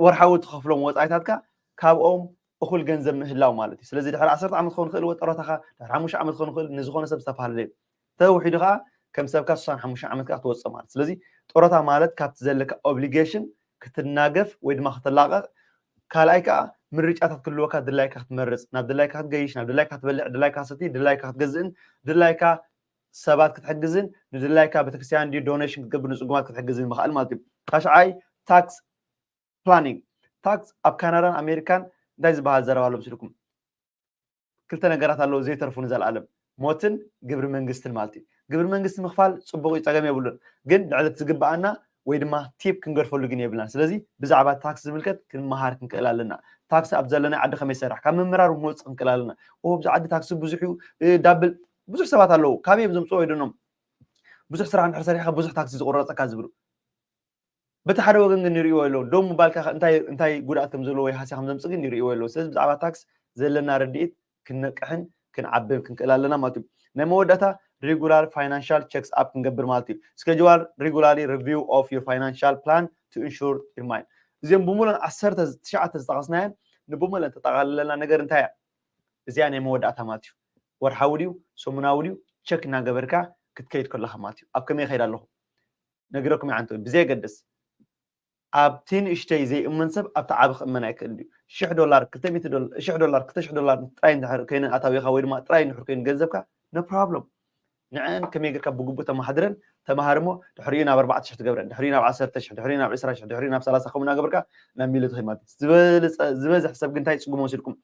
ወርሓዊ ትኸፍሎም ወፃኢታትካ ካብኦም እኹል ገንዘብ ምህላው ማለት እዩ። ስለዚ ድሕሪ ዓሰርተ ዓመት ክኸውን ይኽእል ወ ጡረታኻ፣ ድሕሪ ሓሙሽተ ዓመት ክኸውን ይኽእል፣ ንዝኾነ ሰብ ዝተፈላለየ እዩ። ተውሒዱ ከዓ ከም ሰብካ ስሳን ሓሙሽተ ዓመትካ ክትወፅእ ማለት። ስለዚ ጡረታ ማለት ካብቲ ዘለካ ኦብሊጌሽን ክትናገፍ ወይ ድማ ክትላቐቕ፣ ካልኣይ ከዓ ምርጫታት ክህልወካ፣ ድላይካ ክትመርፅ፣ ናብ ድላይካ ክትገይሽ፣ ናብ ድላይካ ክትበልዕ፣ ድላይካ ክትሰቲ፣ ድላይካ ክትገዝእን ድላይካ ሰባት ክትሕግዝን ንድላይካ ቤተክርስትያን ድዩ ዶኔሽን ክትገብር ንፅጉማት ክትሕግዝን ምኽኣል ማለት እዩ። ታሽዓይ ታክስ ፕላኒንግ። ታክስ ኣብ ካናዳን ኣሜሪካን እንታይ ዝበሃል ዘረባ ኣሎ ምስልኩም? ክልተ ነገራት ኣለዉ ዘይተርፉ ንዘለኣለም፣ ሞትን ግብሪ መንግስትን ማለት እዩ። ግብሪ መንግስቲ ምኽፋል ፅቡቕ እዩ፣ ፀገም የብሉን። ግን ልዕሊ እቲ ዝግበኣና ወይ ድማ ቲፕ ክንገድፈሉ ግን የብልናን። ስለዚ ብዛዕባ ታክስ ዝምልከት ክንመሃር ክንክእል ኣለና። ታክስ ኣብ ዘለናይ ዓዲ ከመይ ይሰርሕ፣ ካብ ምምራር እውን ክወፅእ ክንክእል ኣለና። ኦ፣ ኣብዚ ዓዲ ታክሲ ብዙሕ እዩ፣ እ፣ ዳብል ብዙሕ ሰባት ኣለዉ። ካበይ እዮም ዘምፅኡ? ኣይደኖም። ብዙሕ ስራሕ እንድሕር ሰሪሕካ ብዙሕ ታክሲ ዝቁረፀካ ዝብሉ። በቲ ሓደ ወገን ግን ይርእይዎ ኣለዉ። ደው ምባልካ እንታይ፣ እንታይ ጉድኣት ከም ዘለዎ ወይ ሃስያ ከም ዘምፅእ ግን ይርእይዎ ኣለዉ። ስለዚ ብዛዕባ ታክስ ዘለና ርድኢት ክንነቅሕን ክንዓብን ክንክእል ኣለና ማለት እዩ። ናይ መወዳእታ ሬጉላር ፋይናንሻል ቸክስ ኣፕ ክንገብር ማለት እዩ። Schedule regularly review of your financial plan to ensure your mind። እዚኦም ብምሉእን ዓሰርተ ትሽዓተ ዝጠቐስናየን ንብምሉእን ተጠቓልለና ነገር እንታይ እያ? እዚኣ ናይ መወዳእታ ማለት እዩ። ወርሓዊ ድዩ ሰሙናዊ ድዩ ቸክ እናገበርካ ክትከይድ ከለኻ ማለት እዩ። ኣብ ከመይ ይኸይድ ኣለኹ ነግረኩም ይዓንቶ ብዘየገድስ ኣብቲ ንእሽተይ ዘይእመን ሰብ ኣብቲ ዓቢ ክእመን ኣይክእል ድዩ? ሽሕ ዶላር ክልተ ሚእቲ ዶላር ሽሕ ዶላር ክልተ ሽሕ ዶላር ጥራይ እንድሕር ከይነን ኣታዊኻ ወይ ድማ ጥራይ እንድሕር ኮይኑ ገንዘብካ no problem። ንዐን ከመይ ጌርካ ብግቡእ ተማሓድረን ተማሃር እሞ ድሕሪኡ ናብ ኣርባዕተ ሽሕ ትገብረን ድሕሪኡ ናብ ዓሰርተ ሽሕ ድሕሪኡ ናብ ዕስራ ሽሕ ድሕሪኡ ናብ ሰላሳ ከምኡ እናገበርካ ናብ ሚልዮን ትኸይድ ማለት እዩ። ዝበለፀ ዝበዝሕ ሰብ ግን እንታይ ይፅጉሞ መሲልኩም?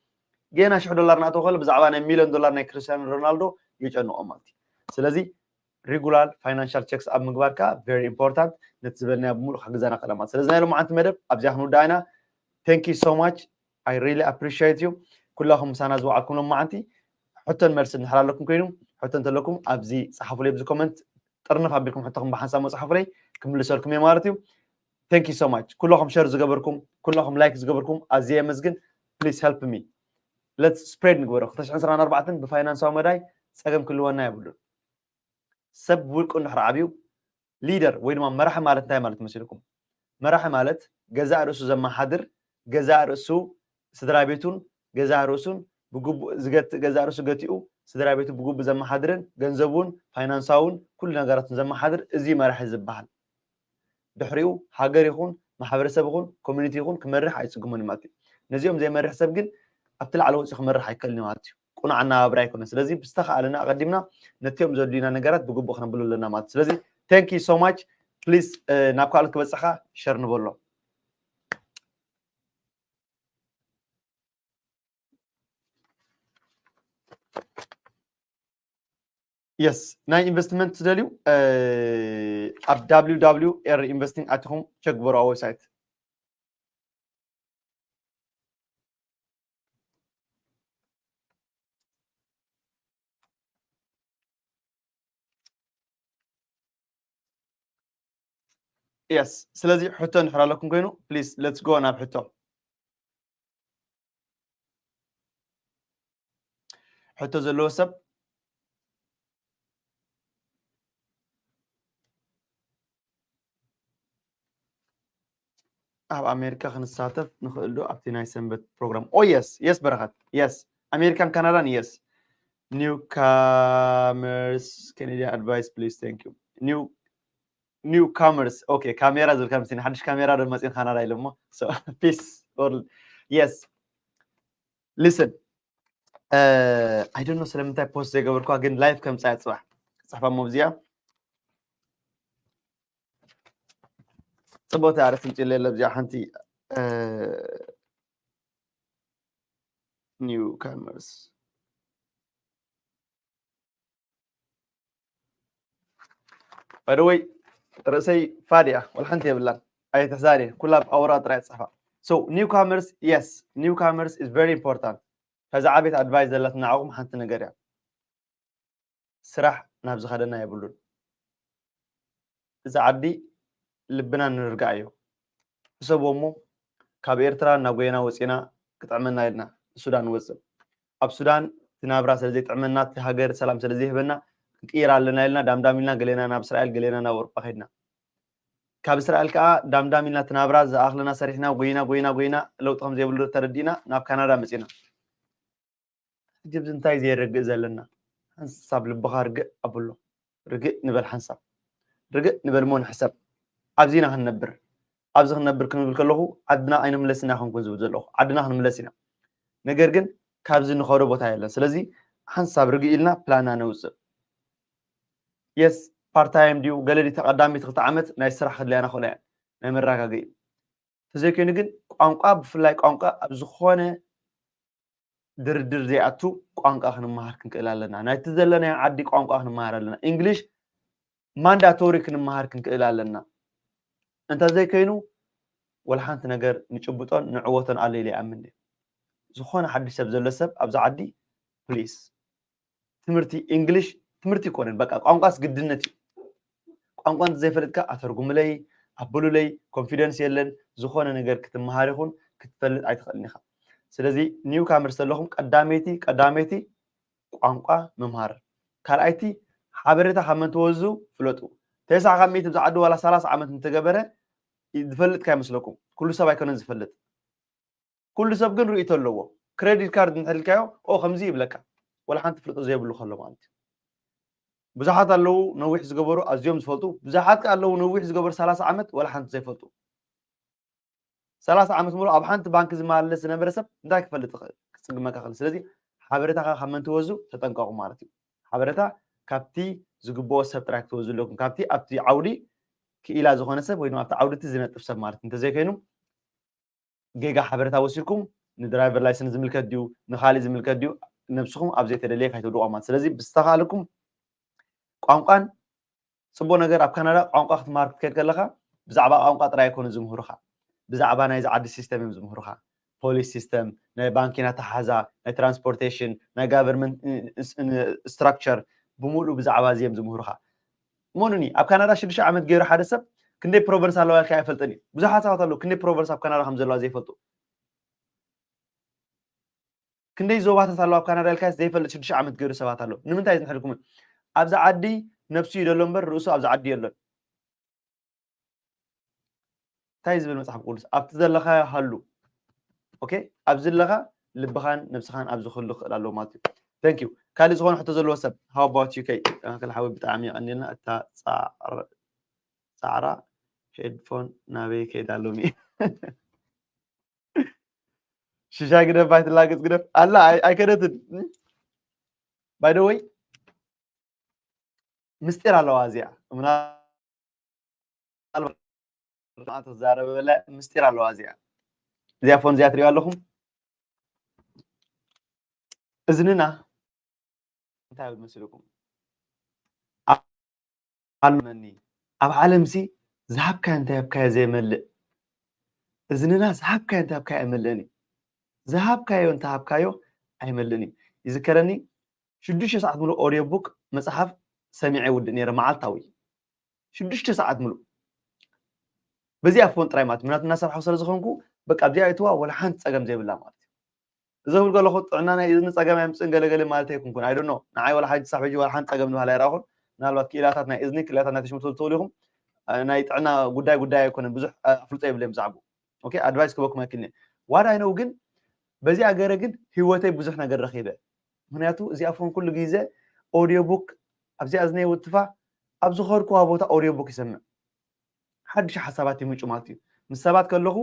ገና ሽሕ ዶላር እናእተወ ከሎ ብዛዕባ ናይ ሚልዮን ዶላር ናይ ክርስቲያኖ ሮናልዶ የጨንቖ ማለት እዩ። ስለዚ ሬጉላር ፋይናንሻል ቸክስ ኣብ ምግባር ከዓ very important ነቲ ዝበልናዮ ብምሉእ ክሕግዘና ክእል ማለት። ስለዚ ናይ ሎማዓንቲ መደብ ኣብዚኣ ክንውዳእ ኢና። Thank you so much. I really appreciate you. ኩላኹም ምሳና ዝወዓልኩም ሎማዓንቲ ሕቶን መልሲ እንድሕር ኣለኩም ኮይኑ ሕቶ እንተለኩም ኣብዚ ፀሓፉለይ ኣብዚ ኮመንት ጥርንፍ ኣቢልኩም ሕቶኹም ብሓንሳብ መፅሓፉለይ ክምልሰልኩም እየ ማለት እዩ። Thank you so much ኩላኹም ሸር ዝገበርኩም ኩላኹም ላይክ ዝገበርኩም ኣዝየ የመስግን። Please help me. Let's spread ንግበሮ። ክልተ ሽሕን ዕስራን ኣርባዕተን ብፋይናንሳዊ መዳይ ፀገም ክህልወና የብሉን። ሰብ ውልቁ እንድሕር ዓብዩ ሊደር ወይ ድማ መራሒ ማለት እንታይ ማለት መሲልኩም? መራሒ ማለት ገዛእ ርእሱ ዘመሓድር ገዛእ ርእሱ ስድራ ቤቱን ገዛእ ርእሱን ብግቡእ ዝገትእ ገዛእ ርእሱ ገቲኡ ስድራ ቤቱ ብግቡእ ዘመሓድርን ገንዘቡን ፋይናንሳውን ኩሉ ነገራቱን ዘመሓድር እዚ መራሒ ዝበሃል። ድሕሪኡ ሃገር ይኹን ማሕበረሰብ ይኹን ኮሚኒቲ ይኹን ክመርሕ ኣይፅግሙን ማለት እዩ። ነዚኦም ዘይመርሕ ሰብ ግን ኣብቲ ላዕሊ ወፂኡ ክመርሕ ኣይክእልን ማለት እዩ። ቁኑዕ ኣነባብራ ኣይኮነን። ስለዚ ብዝተኻእለና ኣቐዲምና ነቲኦም ዘድልዩና ነገራት ብግቡእ ክነብሉ ኣለና ማለት እዩ። ስለዚ thank you so much please ናብ ካልኦት ክበፅሕ ከዓ ሸር ንበሎ። Yes ናይ ኢንቨስትመንት ትደልዩ ኣብ www ኤር ኢንቨስቲንግ ኣቲኹም ቸክ ግበሩ ኣብ ዌብሳይት። Yes ስለዚ ሕቶ እንድሕር ኣለኩም ኮይኑ please let's go ናብ ሕቶ። ሕቶ ዘለዎ ሰብ ኣብ ኣሜሪካ ክንሳተፍ ንኽእል ዶ ኣብቲ ናይ ሰንበት ፕሮግራም? Oh yes yes በረኸት yes ኣሜሪካን ካናዳን yes newcomers Canadian advice please thank you new newcomers okay ካሜራ ዝብል ከም ሲኒ ሓድሽ ካሜራ ዶ መፂን ካናዳ ኢለ እሞ peace world yes listen I don't know ስለምንታይ ፖስት ዘይገበርኳ ግን ላይፍ ከምፃያ ፅባሕ ክፅሕፋ ሞ ኣብዚኣ ፅቡቅ ኣርእስቲ ምፅእ የለ ኣብዚኣ ሓንቲ newcomers by the way ርእሰይ ፋድ እያ ወላ ሓንቲ የብላን ኣይተሕዛኒ ኩላ ኣብ ኣውራ ጥራይ ፅሕፋ so newcomers yes newcomers is very important ከዛ ዓቤት ኣድቫይስ ዘላትና ንዓኹም ሓንቲ ነገር እያ። ስራሕ ናብ ዝኸደና የብሉን። እዚ ዓዲ ልብና ንርግኣዮ። ሕሰቦ እሞ ካብ ኤርትራ እናጎየና ወፂና ክጥዕመና ኢልና ንሱዳን ንወፅእ። ኣብ ሱዳን እቲ ናብራ ስለ ዘይጥዕመና፣ እቲ ሃገር ሰላም ስለ ዘይህበና ክንቅይር ኣለና ኢልና ዳምዳም ኢልና ገሌና ናብ እስራኤል ገሌና ናብ ኣውሮጳ ከድና። ካብ እስራኤል ከዓ ዳምዳም ኢልና እቲ ናብራ ዝኣኽለና ሰሪሕና ጎይና ጎይና ጎይና ለውጢ ከም ዘይብሉ ተረዲእና ናብ ካናዳ መፂና። ሕጂ ብዚ እንታይ ዘየርግእ ዘለና? ሓንሳብ ልብኻ ርግእ ኣብሎ። ርግእ ንበል ሓንሳብ። ርግእ ንበል እሞ ንሕሰብ። ኣብዚ ኢና ክንነብር። ኣብዚ ክንነብር ክንብል ከለኹ ዓድና ኣይንምለስና ይኾንኩን ዝብል ዘለኹ። ዓድና ክንምለስ ኢና። ነገር ግን ካብዚ ንኸዶ ቦታ የለን። ስለዚ ሓንሳብ ርግእ ኢልና ፕላንና ነውፅእ። የስ ፓርታይም ድዩ ገለ ድዩ ተቐዳሚት ክልተ ዓመት ናይ ስራሕ ክድልያና ክእላ እያ ናይ መረጋገኢ። ተዘይኮይኑ ግን ቋንቋ ብፍላይ ቋንቋ ኣብ ዝኾነ ድርድር ዘይኣቱ ቋንቋ ክንመሃር ክንክእል ኣለና። ናይቲ ዘለናዮ ዓዲ ቋንቋ ክንመሃር ኣለና። እንግሊሽ ማንዳቶሪ ክንመሃር ክንክእል ኣለና። እንተዘይኮይኑ ወላ ሓንቲ ነገር ንጭብጦን ንዕወቶን ኣሎ ኢለ ይኣምን እየ። ዝኾነ ሓድሽ ሰብ ዘሎ ሰብ ኣብዚ ዓዲ ፕሊስ ትምህርቲ እንግሊሽ ትምህርቲ ይኮነን፣ በቃ ቋንቋስ ግድነት እዩ። ቋንቋ እንተዘይፈለጥካ ኣተርጉምለይ ኣብሉለይ ኮንፊደንስ የለን። ዝኾነ ነገር ክትመሃር ይኹን ክትፈልጥ ኣይትኽእልን ኢኻ። ስለዚ ኒው ካመርስ ዘለኹም ቀዳመይቲ ቀዳመይቲ ቋንቋ ምምሃር፣ ካልኣይቲ ሓበሬታ ካብ መን ትወዙ ፍለጡ። ተስዓ ካብ ሚእቲ ብዝዓዲ ዋላ ሰላሳ ዓመት እንተገበረ ዝፈልጥ ከይመስለኩም። ኩሉ ሰብ ኣይኮነን ዝፈልጥ። ኩሉ ሰብ ግን ርእይቶ ኣለዎ። ክሬዲት ካርድ እንተልካዮ ኦ ከምዚ ይብለካ፣ ወላ ሓንቲ ፍልጦ ዘይብሉ ከሎ ማለት እዩ። ብዙሓት ኣለዉ ነዊሕ ዝገበሩ ኣዝዮም ዝፈልጡ፣ ብዙሓት ከ ኣለዉ ነዊሕ ዝገበሩ ሰላሳ ዓመት ወላ ሓንቲ ዘይፈልጡ። ሰላሳ ዓመት ሙሉ ኣብ ሓንቲ ባንክ ዝመላለስ ዝነበረ ሰብ እንታይ ክፈልጥ ይኽእል? ክጽግመካ ክእል። ስለዚ ሓበሬታኻ ካብ መን ትወዙ ተጠንቀቑ ማለት እዩ። ሓበሬታ ካብቲ ዝግብኦ ሰብ ጥራይ ክትወዙ ኣለኩም። ካብቲ ኣብቲ ዓውዲ ክኢላ ዝኾነ ሰብ ወይ ድማ ኣብቲ ዓውዲ እቲ ዝነጥፍ ሰብ ማለት እዩ። እንተዘይኮይኑ ጌጋ ሓበሬታ ወሲድኩም ንድራይቨር ላይሰንስ ዝምልከት ድዩ ንኻሊእ ዝምልከት ድዩ ነብስኹም ኣብ ዘይተደለየ ካይተውድቋ ማለት። ስለዚ ብዝተኻለኩም ቋንቋን ጽቡቕ ነገር ኣብ ካናዳ ቋንቋ ክትመሃር ክትከድ ከለኻ ብዛዕባ ቋንቋ ጥራይ ኣይኮኑ ዝምህሩኻ። ብዛዕባ ናይዚ ዓዲ ሲስተም እዮም ዝምህሩኻ። ፖሊስ ሲስተም፣ ናይ ባንኪን ኣተሓሕዛ፣ ናይ ትራንስፖርቴሽን፣ ናይ ጋቨርንመንት ስትራክቸር ብምሉእ ብዛዕባ እዚ እዮም ዝምህሩኻ። እመኑኒ ኣብ ካናዳ ሽዱሽተ ዓመት ገይሩ ሓደ ሰብ ክንደይ ፕሮቨንስ ኣለዋ ኢልካ ኣይፈልጥን እዩ። ብዙሓት ሰባት ኣለዉ ክንደይ ፕሮቨንስ ኣብ ካናዳ ከም ዘለዋ ዘይፈልጡ። ክንደይ ዞባታት ኣለዋ ኣብ ካናዳ ኢልካ ዘይፈልጥ ሽዱሽተ ዓመት ገይሩ ሰባት ኣለዉ። ንምንታይ ዝንሕልኩም ኣብዚ ዓዲ ነብሱ እዩ ዘሎ እምበር ርእሱ ኣብዚ ዓዲ የሎን። እንታይ ዝብል መፅሓፍ ቅዱስ ኣብቲ ዘለኻ ሃሉ። ኦኬ ኣብዚ ዘለኻ ልብኻን ነብስኻን ኣብዚ ክህሉ ክእል ኣለዎ ማለት እዩ። Thank you። ካልእ ዝኾነ ሕቶ ዘለዎ ሰብ how about you ከይ ማእከል ሓዊ ብጣዕሚ የቐንየልና። እታ ፃዕራ ሄድፎን ናበይ ከይዳ ሎሚ? ሽሻይ ግደፍ ኣይትላገፅ ግደፍ ኣላ ኣይከደትን። By the way ምስጢር ኣለዋ እዚኣ ምናልባት ትዛረበላ ምስጢር ኣለዋ እዚኣ። እዚኣ ፎን እዚኣ ትሪእዋ ኣለኹም። እዝንና እንታይ ይመስልኩም? ኣለመኒ ኣብ ዓለምሲ ዝሃብካዮ እንታይ ሃብካዮ ዘይመልእ። እዝንና ዝሃብካዮ እንታይ ሃብካዮ ኣይመልእን እዩ። ዝሃብካዮ እንታይ ሃብካዮ ኣይመልእን እዩ። ይዝከረኒ ሽዱሽተ ሰዓት ሙሉ ኦድዮ ቡክ መፅሓፍ ሰሚዐ ውድእ ነይረ መዓልታዊ ሽዱሽተ ሰዓት ሙሉ። በዚኣ ፎን ጥራይ ማለት ምክንያቱ እናሰርሓ ስለ ዝኾንኩ በቃ ኣብዚኣ እትዋ ወላ ሓንቲ ፀገም ዘይብላ ማለት እዩ። እዚ ክብል ከለኹ ጥዕና ናይ እዝኒ ፀገም ኣየምፅእን ገለገለ ማለት ኣይኮንኩን። I don't know ንዓይ ወላ ሓንቲ ሳብ ሕጂ ወላ ሓንቲ ፀገም ንባህል ኣይረኣኹን። ምናልባት ክኢላታት ናይ እዝኒ ክኢላታት ናይ ተሽምትሉ ትኽእሉ ኢኹም። ናይ ጥዕና ጉዳይ ጉዳይ ኣይኮነን ብዙሕ ኣፍልጦ የብለይ ብዛዕቡ። ኦኬ ኣድቫይስ ክበኩም ኣይክልኒ ዋዳ ይነው ግን በዚኣ ገረ ግን ህይወተይ ብዙሕ ነገር ረኺበ። ምክንያቱ እዚኣ ፎን ኩሉ ግዜ ኦድዮ ቡክ ኣብዚኣ እዝነይ ወትፋ ኣብ ዝኸድኩዋ ቦታ ኦድዮ ቡክ ይሰምዕ። ሓድሽ ሓሳባት ይምንጩ ማለት እዩ። ምስ ሰባት ከለኹ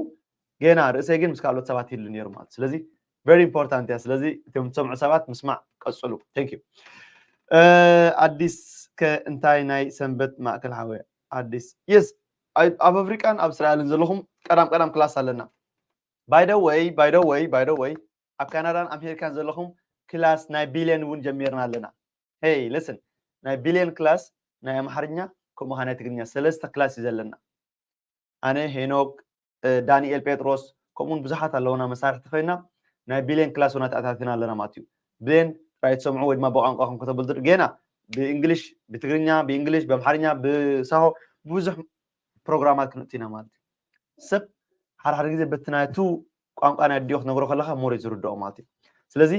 ገና ርእሰይ ግን ምስ ካልኦት ሰባት ይህሉ ነይሩ ማለት ስለዚ very important እያ። ስለዚ እቶም ትሰምዑ ሰባት ምስማዕ ቀፅሉ። Thank you። ኣዲስ ከ እንታይ ናይ ሰንበት ማእከል ሓወ ኣዲስ የስ ኣብ ኣፍሪቃን ኣብ እስራኤልን ዘለኹም ቀዳም ቀዳም ክላስ ኣለና። By the way by the way by the way ኣብ ካናዳን ኣሜሪካን ዘለኹም ክላስ ናይ ቢልዮን እውን ጀሚርና ኣለና። Hey listen ናይ ቢልዮን ክላስ ናይ ኣምሓርኛ ከምኡ ናይ ትግርኛ ሰለስተ ክላስ እዩ ዘለና። ኣነ ሄኖክ ዳንኤል ጴጥሮስ ከምኡውን ብዙሓት ኣለውና መሳርሕቲ ኮይና ናይ ቢልዮን ክላስ እውን ኣተኣታቲና ኣለና ማለት እዩ። ብሌን ጥራይ ትሰምዑ ወይ ድማ ብቋንቋኹም ከተበልዱ ጌና ብእንግሊሽ፣ ብትግርኛ፣ ብእንግሊሽ፣ ብኣምሓርኛ፣ ብሳሆ ብዙሕ ፕሮግራማት ክንእቱ ኢና ማለት እዩ። ሰብ ሓደ ሓደ ግዜ በቲ ናቱ ቋንቋ ናይ ኣዲኡ ክትነግሮ ከለኻ ሞር እዩ ዝርድኦ ማለት እዩ። ስለዚ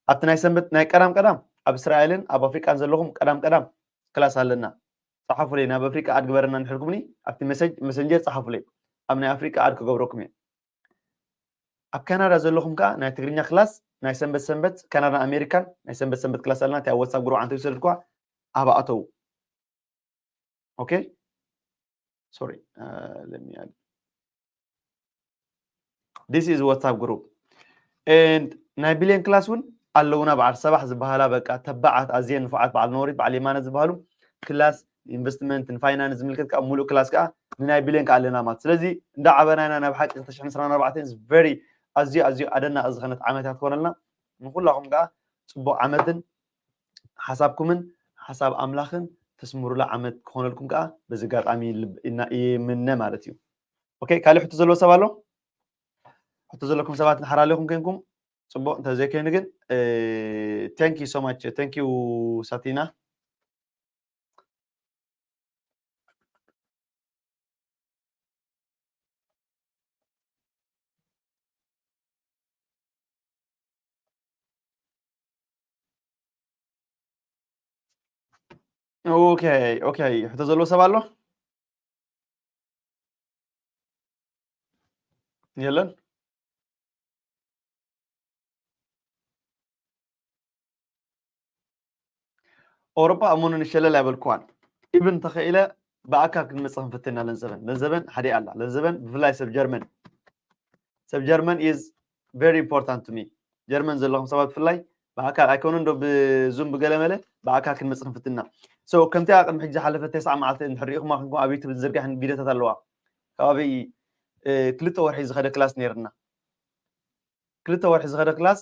ኣብቲ ናይ ሰንበት ናይ ቀዳም ቀዳም ኣብ እስራኤልን ኣብ ኣፍሪቃን ዘለኹም ቀዳም ቀዳም ክላስ ኣለና። ጸሓፉለይ፣ ናብ ኣፍሪቃ ኣድ ግበረና እንድሕር ኢልኩምኒ ኣብቲ መሰጅ መሰንጀር ጸሓፉለይ። ኣብ ናይ ኣፍሪቃ ኣድ ክገብረኩም እየ። ኣብ ካናዳ ዘለኹም ከኣ ናይ ትግርኛ ክላስ ናይ ሰንበት ሰንበት ካናዳን ኣሜሪካን ናይ ሰንበት ሰንበት ክላስ ኣለና። እቲ ኣብ ዋትሳፕ ግሩፕ ኣንተ ይውሰድኳ ኣብ ኣተው። Okay, sorry, uh, let me add. This is WhatsApp group. And ናይ ቢልዮን ክላስ እውን ኣለውና። በዓል ሰባሕ ዝበሃላ በቃ ተባዓት ኣዝየን ንፉዓት በዓል ኖሪት በዓል የማነ ዝበሃሉ ክላስ ኢንቨስትመንት ንፋይናንስ ዝምልከት ከዓ ሙሉእ ክላስ ከዓ ንናይ ቢልዮን ከዓ ኣለና ማለት። ስለዚ እንዳዓበና ኢና ናብ ሓቂ ክልተ ሽሕን ዕስራን ኣርባዕተን very ኣዝዩ ኣዝዩ ኣደናቂ ዝኾነት ዓመት እያ ትኾነልና። ንኩላኹም ከዓ ፅቡቅ ዓመትን ሓሳብኩምን ሓሳብ ኣምላኽን ተስምሩላ ዓመት ክኾነልኩም ከዓ በዚ ኣጋጣሚ ልብ- እና- ይምነ ማለት እዩ። ኦኬ፣ ካልእ ሕቶ ዘለዎ ሰብ ኣሎ? ሕቶ ዘለኩም ሰባት ንሓራሊኹም ኮንኩም ፅቡቅ፣ እንተዘይኮይኑ ግን thank you so much, thank you ሳቲና። ኦኬ፣ ኦኬ፣ ሕቶ ዘለዎ ሰብ ኣሎ? የለን። ኣውሮፓ እሙንን ሸለል ኣይበልኩዋን። ኢብን ተኸኢለ ብኣካል ክንመጽእ ክንፍትን ኢና። ለንዘበን ለንዘበን ሓደ ኣላ። ለንዘበን ብፍላይ ሰብ ጀርመን ሰብ ጀርመን is very important to me። ጀርመን ዘለኹም ሰባት ብፍላይ ብኣካል ኣይኮነን ዶ ብዙም ብገለመለ ብኣካል ክንመጽእ ክንፍትን ኢና። So ከምቲ ኣብ ቅድሚ ሕጂ ዝሓለፈ ተስዓ መዓልቲ እንድሕር ርኢኹማ ክንኩም ኣብ ዩቱብ ዝዝርጋሕ ቪድዮታት ኣለዋ። ከባቢ ክልተ ወርሒ ዝኸደ ክላስ ነይርና። ክልተ ወርሒ ዝኸደ ክላስ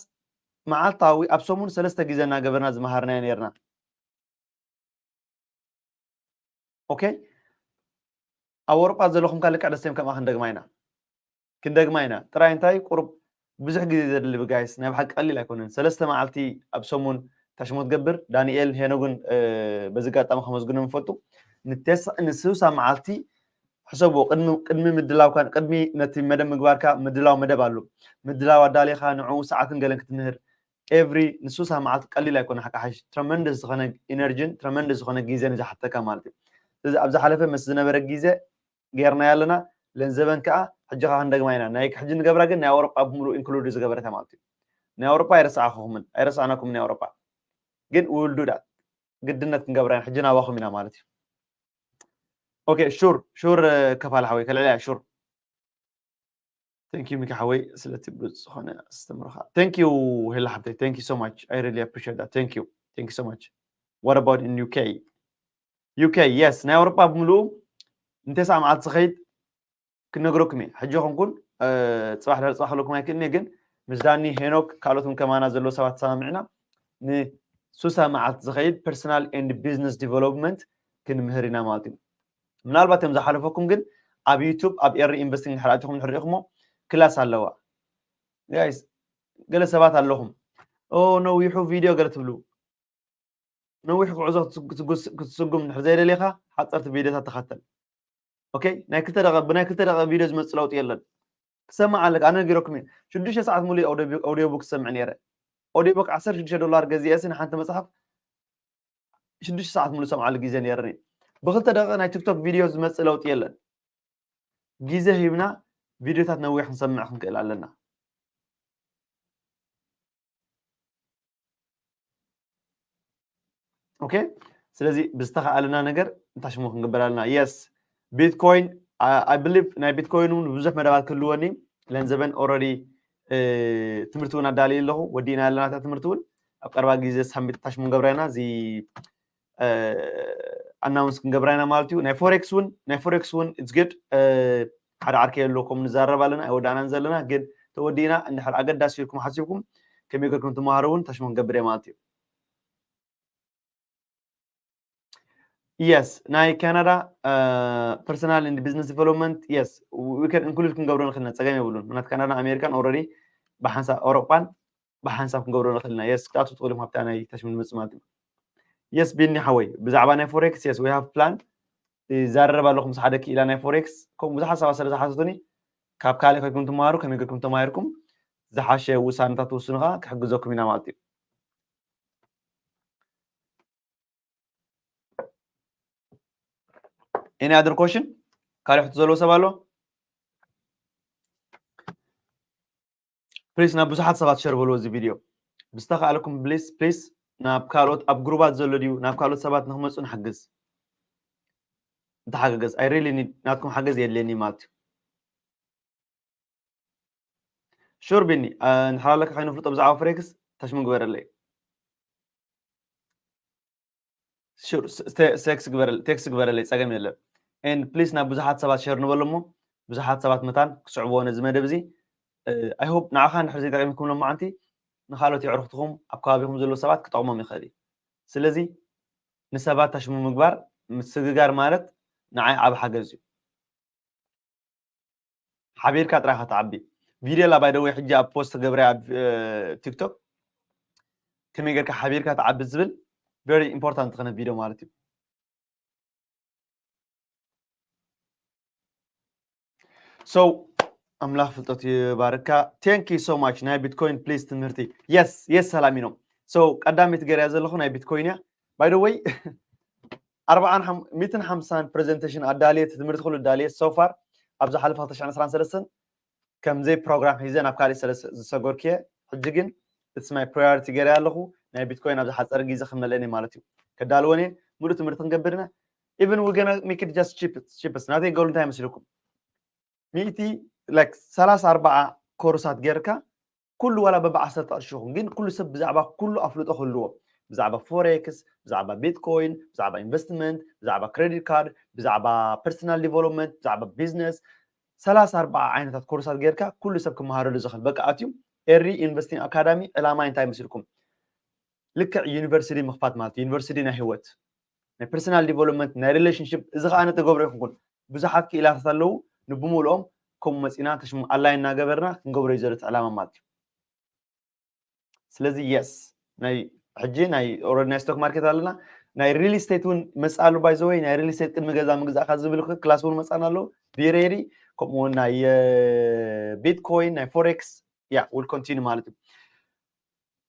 መዓልታዊ ኣብ ሰሙን ሰለስተ ግዜ እናገበርና ዝመሃርናዮ ነይርና። ኦኬ፣ ኣብ ኣውሮጳ ዘለኹም ካልእ ደስቴም ከምኣ ክንደግማ ኢና። ክንደግማ ኢና። ጥራይ እንታይ ቁሩብ ብዙሕ ግዜ ዘድሊ ብጋይስ፣ ናይ ብሓቂ ቀሊል ኣይኮነን። ሰለስተ መዓልቲ ኣብ ሰሙን ታሽሞ ትገብር። ዳንኤል ሄኖግን በዚ ኣጋጣሚ ከመስግኖም ይፈቱ። ንስሳ መዓልቲ ሕሰቦ፣ ቅድሚ ምድላውካ፣ ቅድሚ ነቲ መደብ ምግባርካ ምድላው መደብ ኣሎ። ምድላው ኣዳሊኻ ንዕኡ ሰዓትን ገለን ክትምህር ኤቭሪ ንስሳ መዓልቲ ቀሊል ኣይኮነ። ሓቂ ሓሽ ትረመንደስ ዝኾነ ኢነርጂን ትረመንደስ ዝኾነ ግዜን ዝሓተካ ማለት እዩ። ስለዚ ኣብ ዝሓለፈ ምስ ዝነበረ ግዜ ጌርናዮ ኣለና። ለንዘበን ከዓ ሕጂ ከዓ ክንደግማ ኢና። ናይ ሕጂ ንገብራ ግን ናይ ኣውሮጳ ብምሉእ ኢንክሉድ ዝገበረታ ማለት እዩ። ናይ ኣውሮጳ ኣይረሳዕኹምን ኣይረሳዕናኩምን ናይ ኣውሮጳ ግን ውልዱዳት ግድነት ክንገብራ ኢና። ሕጂ ናባኹም ኢና ማለት እዩ። ኦኬ ሹር ሹር ከፋል ሓወይ ከልዕልያ ሹር Thank you ሚኪ ሓወይ ስለቲ ብሉጽ ዝኾነ ኣስተምሮኻ። Thank you ሄላ ሓብተይ thank you so much I really appreciate that thank you thank you so much what about in UK UK yes ናይ ኣውሮጳ ብምሉኡ እንተሳዕ መዓልቲ ዝኸይድ ክነግረኩም እየ ሕጂ ኾንኩን ጽባሕ ዳር ጽባሕ ከለኩም ኣይክእልኒ ግን ምስ ዳኒ ሄኖክ ካልኦትን ከማና ዘለዎ ሰባት ተሰማሚዕና ንሱሳ መዓልቲ ዝኸይድ personal and business development ክንምህር ኢና ማለት እዩ ምናልባት እዮም ዝሓለፈኩም ግን ኣብ ዩቱብ ኣብ ኤሪ ኢንቨስቲንግ ድሕር ኣቲኹም ድሕር ሪኢኹሞ ክላስ ኣለዋ ጋይስ ገለ ሰባት ኣለኹም ኦ ነዊሑ ቪድዮ ገለ ትብሉ ነዊሑ ጉዕዞ ክትስጉም ድሕር ዘይደሊኻ ሓፀርቲ ቪድዮታት ተኸተል ኦኬ ናይ ክልተ ደቂቕ ብናይ ክልተ ደቂቕ ቪድዮ ዝመፅእ ለውጢ የለን ክሰማዕ ኣለካ ኣነ ነጊረኩም እየ ሽዱሽተ ሰዓት ሙሉ ኦዲዮ ቡክ ዝሰምዕ ነይረ ኦዲዮ ቡክ ዓሰርተ ሽዱሽተ ዶላር ገዚኤ ሲ ንሓንቲ መፅሓፍ ሽዱሽተ ሰዓት ሙሉ ዝሰምዓሉ ግዜ ነይርኒ ብክልተ ደቂቕ ናይ ቲክቶክ ቪድዮ ዝመፅእ ለውጢ የለን ግዜ ሂብና ቪድዮታት ነዊሕ ክንሰምዕ ክንክእል ኣለና ኦኬ ስለዚ ብዝተኸኣለና ነገር እንታይ ሽሙ ክንግበር ኣለና yes Bitcoin I believe ናይ ቢትኮይን እውን ብዙሕ መደባት ክህልወኒ ለንዘበን already ትምህርቲ እውን ኣዳልየ ኣለኹ ወዲእና ኣለና እታ ትምህርቲ እውን ኣብ ቀረባ ግዜ ሳሚት ታሽሙ ንገብራ ኢና እዚ ኣናውንስ ክንገብራ ኢና ማለት እዩ ናይ ፎሬክስ እውን ናይ ፎሬክስ እውን it's good ሓደ ዓርከይ ኣሎ ከም ንዛረብ ኣለና ኣይወዳእናን ዘለና ግን ተወዲእና እንድሕር ኣገዳሲ ኢልኩም ሓሲብኩም ከመይ ገርኩም ትመሃሩ እውን ታሽሙ ክንገብር እየ ማለት እዩ Yes ናይ ካናዳ personal and business development yes we can include ክንገብሮ ንክልና ፀገም የብሉን ምክንያት ካናዳ ኣሜሪካን already ብሓንሳብ ኣውሮጳን ብሓንሳብ ክንገብሮ ንኽእል ኢና። የስ ክትኣትዉ ትኽእሉ ኢኹም ኣብታ ናይ ታሽሙ ንመጽእ ማለት እዩ። የስ ቢኒ ሓወይ ብዛዕባ ናይ ፎሬክስ የስ we have plan ይዛረብ ኣለኹ ምስ ሓደ ክኢላ ናይ ፎሬክስ ከምኡ ብዙሓት ሰባት ስለ ዝሓተቱኒ ካብ ካልእ ከይኩም ትመሃሩ ከመይ ገርኩም ተማሂርኩም ዝሓሸ ውሳነታት ትውስኑ ከዓ ክሕግዘኩም ኢና ማለት እዩ። Any other question? ካልእ ሕቶ ዘለዎ ሰብ ኣሎ? ፕሊስ ናብ ብዙሓት ሰባት ሸር በልዎ እዚ ቪድዮ ብዝተኻእለኩም ፕሊስ ፕሊስ ናብ ካልኦት ኣብ ግሩባት ዘሎ ድዩ ናብ ካልኦት ሰባት ንክመፁ ንሓግዝ። እንተሓገገዝ I really need ናትኩም ሓገዝ የድልየኒ ማለት እዩ። ሹር ቢኒ እንድሕር ኣለካ ከይነፍልጦ ብዛዕባ ፍሬክስ ታሽሙ ግበረለይ። ቴክስት ግበረለይ ጸገም የለን። And please ናብ ብዙሓት ሰባት ሸር ንበሎ እሞ ብዙሓት ሰባት መታን ክስዕብዎ ነዚ መደብ እዚ። I hope ንዓኻ እንድሕር ዘይጠቂምኩም ሎማዓንቲ ንካልኦት የዕርክትኹም ኣብ ከባቢኹም ዘለዉ ሰባት ክጠቕሞም ይኽእል እዩ። ስለዚ ንሰባት ታሽሙ ምግባር ምስግጋር ማለት ንዓይ ዓብ ሓገዝ እዩ። ሓቢርካ ጥራይ ኢኻ ትዓቢ። ቪድዮ ላ ባይ ዘ ወይ ሕጂ ኣብ ፖስት ገብረ ኣብ ቲክቶክ ከመይ ጌርካ ሓቢርካ ትዓቢ ዝብል very important ዝኾነ ቪድዮ ማለት እዩ። So ኣምላኽ ፍልጠት ይባርካ። Thank you so much። ናይ ቢትኮይን ፕሊዝ ትምህርቲ። Yes yes ሰላም ኢኖም። So ቀዳሚት ገርያ ዘለኹ ናይ ቢትኮይን እያ። By the way ኣርባዓን ሚትን ሓምሳን ፕሬዘንቴሽን ኣዳልየ ትምህርቲ ኩሉ ዳልየ so far ኣብ ዝሓለፈ ክልተ ሽሕን ዕስራን ሰለስተን ከምዘይ ፕሮግራም ሒዘ ናብ ካልእ ስለ ዝሰጎርክየ ሕጂ ግን it's my priority ገይረ ኣለኹ። ናይ ቢትኮይን ኣብ ዝሓፀረ ግዜ ክመለኒ ማለት እዩ። ከዳልወን እየ። ሙሉእ ትምህርቲ ክንገብር ኢና። Even we're gonna make it just cheapest ናተይ ገሉ እንታይ መስልኩም? ሚእቲ like ሰላሳ ኣርባዓ ኮርሳት ጌርካ ኩሉ ዋላ በብዓሰርተ ቅርሺ ይኹን ግን ኩሉ ሰብ ብዛዕባ ኩሉ ኣፍልጦ ክህልዎ ብዛዕባ ፎሬክስ ብዛዕባ ቢትኮይን ብዛዕባ ኢንቨስትመንት ብዛዕባ ክሬዲት ካርድ ብዛዕባ ፐርሰናል ዲቨሎፕመንት ብዛዕባ ቢዝነስ ሰላሳ ኣርባዓ ዓይነታት ኮርሳት ጌርካ ኩሉ ሰብ ክመሃረሉ ዝኽእል በቃ ኣትዩ ኤሪ ኢንቨስቲንግ ኣካዳሚ ዕላማ እንታይ ምስልኩም ልክዕ ዩኒቨርሲቲ ምኽፋት ማለት ዩኒቨርሲቲ ናይ ህይወት ናይ ፐርሰናል ዲቨሎፕመንት ናይ ሪሌሽንሽፕ እዚ ከዓ ነተገብሮ ይኹንኩን ብዙሓት ክኢላታት ኣለዉ ንብምልኦም ከምኡ መፂና ተሽሙ ኣላይ እናገበርና ክንገብሮ እዩ ዘሎ እቲ ዕላማ ማለት እዩ። ስለዚ የስ ናይ ሕጂ ናይ ኦረዲ ናይ ስቶክ ማርኬት ኣለና ናይ ሪል ስቴት እውን መፅእ ኣሎ ባይዘወይ ናይ ሪል ስቴት ቅድሚ ገዛ ምግዛእካ ዝብል ክላስ እውን መፃና ኣሎ። ቢሬሪ ከምኡ እውን ናይ ቢትኮይን ናይ ፎሬክስ ያ ዊል ኮንቲኒ ማለት እዩ።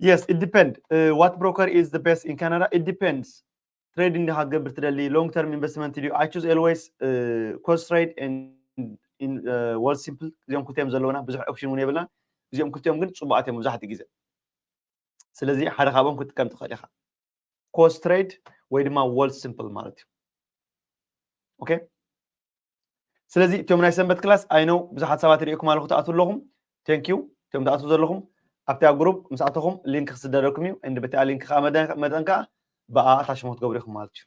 Yes it depend what broker is the best in Canada it depends ትሬድ እንዲኻ ክትገብር ትደሊ long term investment ድዩ I choose always cost trade and wall simple እዚኦም ክልቲኦም ዘለውና ብዙሕ ኦፕሽን እውን የብልና እዚኦም ክልቲኦም ግን ፅቡቃት እዮም መብዛሕትኡ ግዜ ስለዚ ሓደ ካብኦም ክትጥቀም ትኽእል ኢኻ cost trade ወይ ድማ wall simple ማለት እዩ okay ስለዚ እቶም ናይ ሰንበት ክላስ I know ብዙሓት ሰባት ሪእኩም ኣለኹ ትኣትዉ ኣለኹም thank you እቶም ትኣትዉ ዘለኹም ኣብቲ ኣብ ግሩፕ ምስ ኣተኹም ሊንክ ክስደደኩም እዩ and በቲኣ ሊንክ ከዓ መጠን ከዓ ብኣ ኣታሽሞ ክትገብሩ ኢኹም ማለት እዩ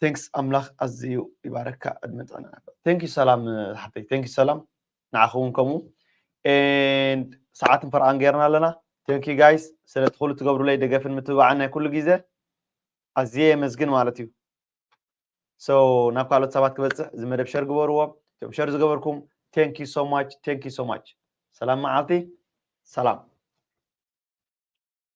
thanks ኣምላኽ ኣዝዩ ይባረካ ዕድመ ጥዕና thank you ሰላም ሓተይ thank you ሰላም ንዓኹም እውን ከምኡ and ሰዓትን ፈርቓን ጌርና ኣለና thank you guys ስለቲ ኩሉ ትገብሩለይ ደገፍን ምትብባዕን ናይ ኩሉ ግዜ ኣዝየ የመስግን ማለት እዩ so ናብ ካልኦት ሰባት ክበፅሕ እዚ መደብ ሸር ግበርዎ እቶም ሸር ዝገበርኩም thank you so much thank you so much ሰላም መዓልቲ ሰላም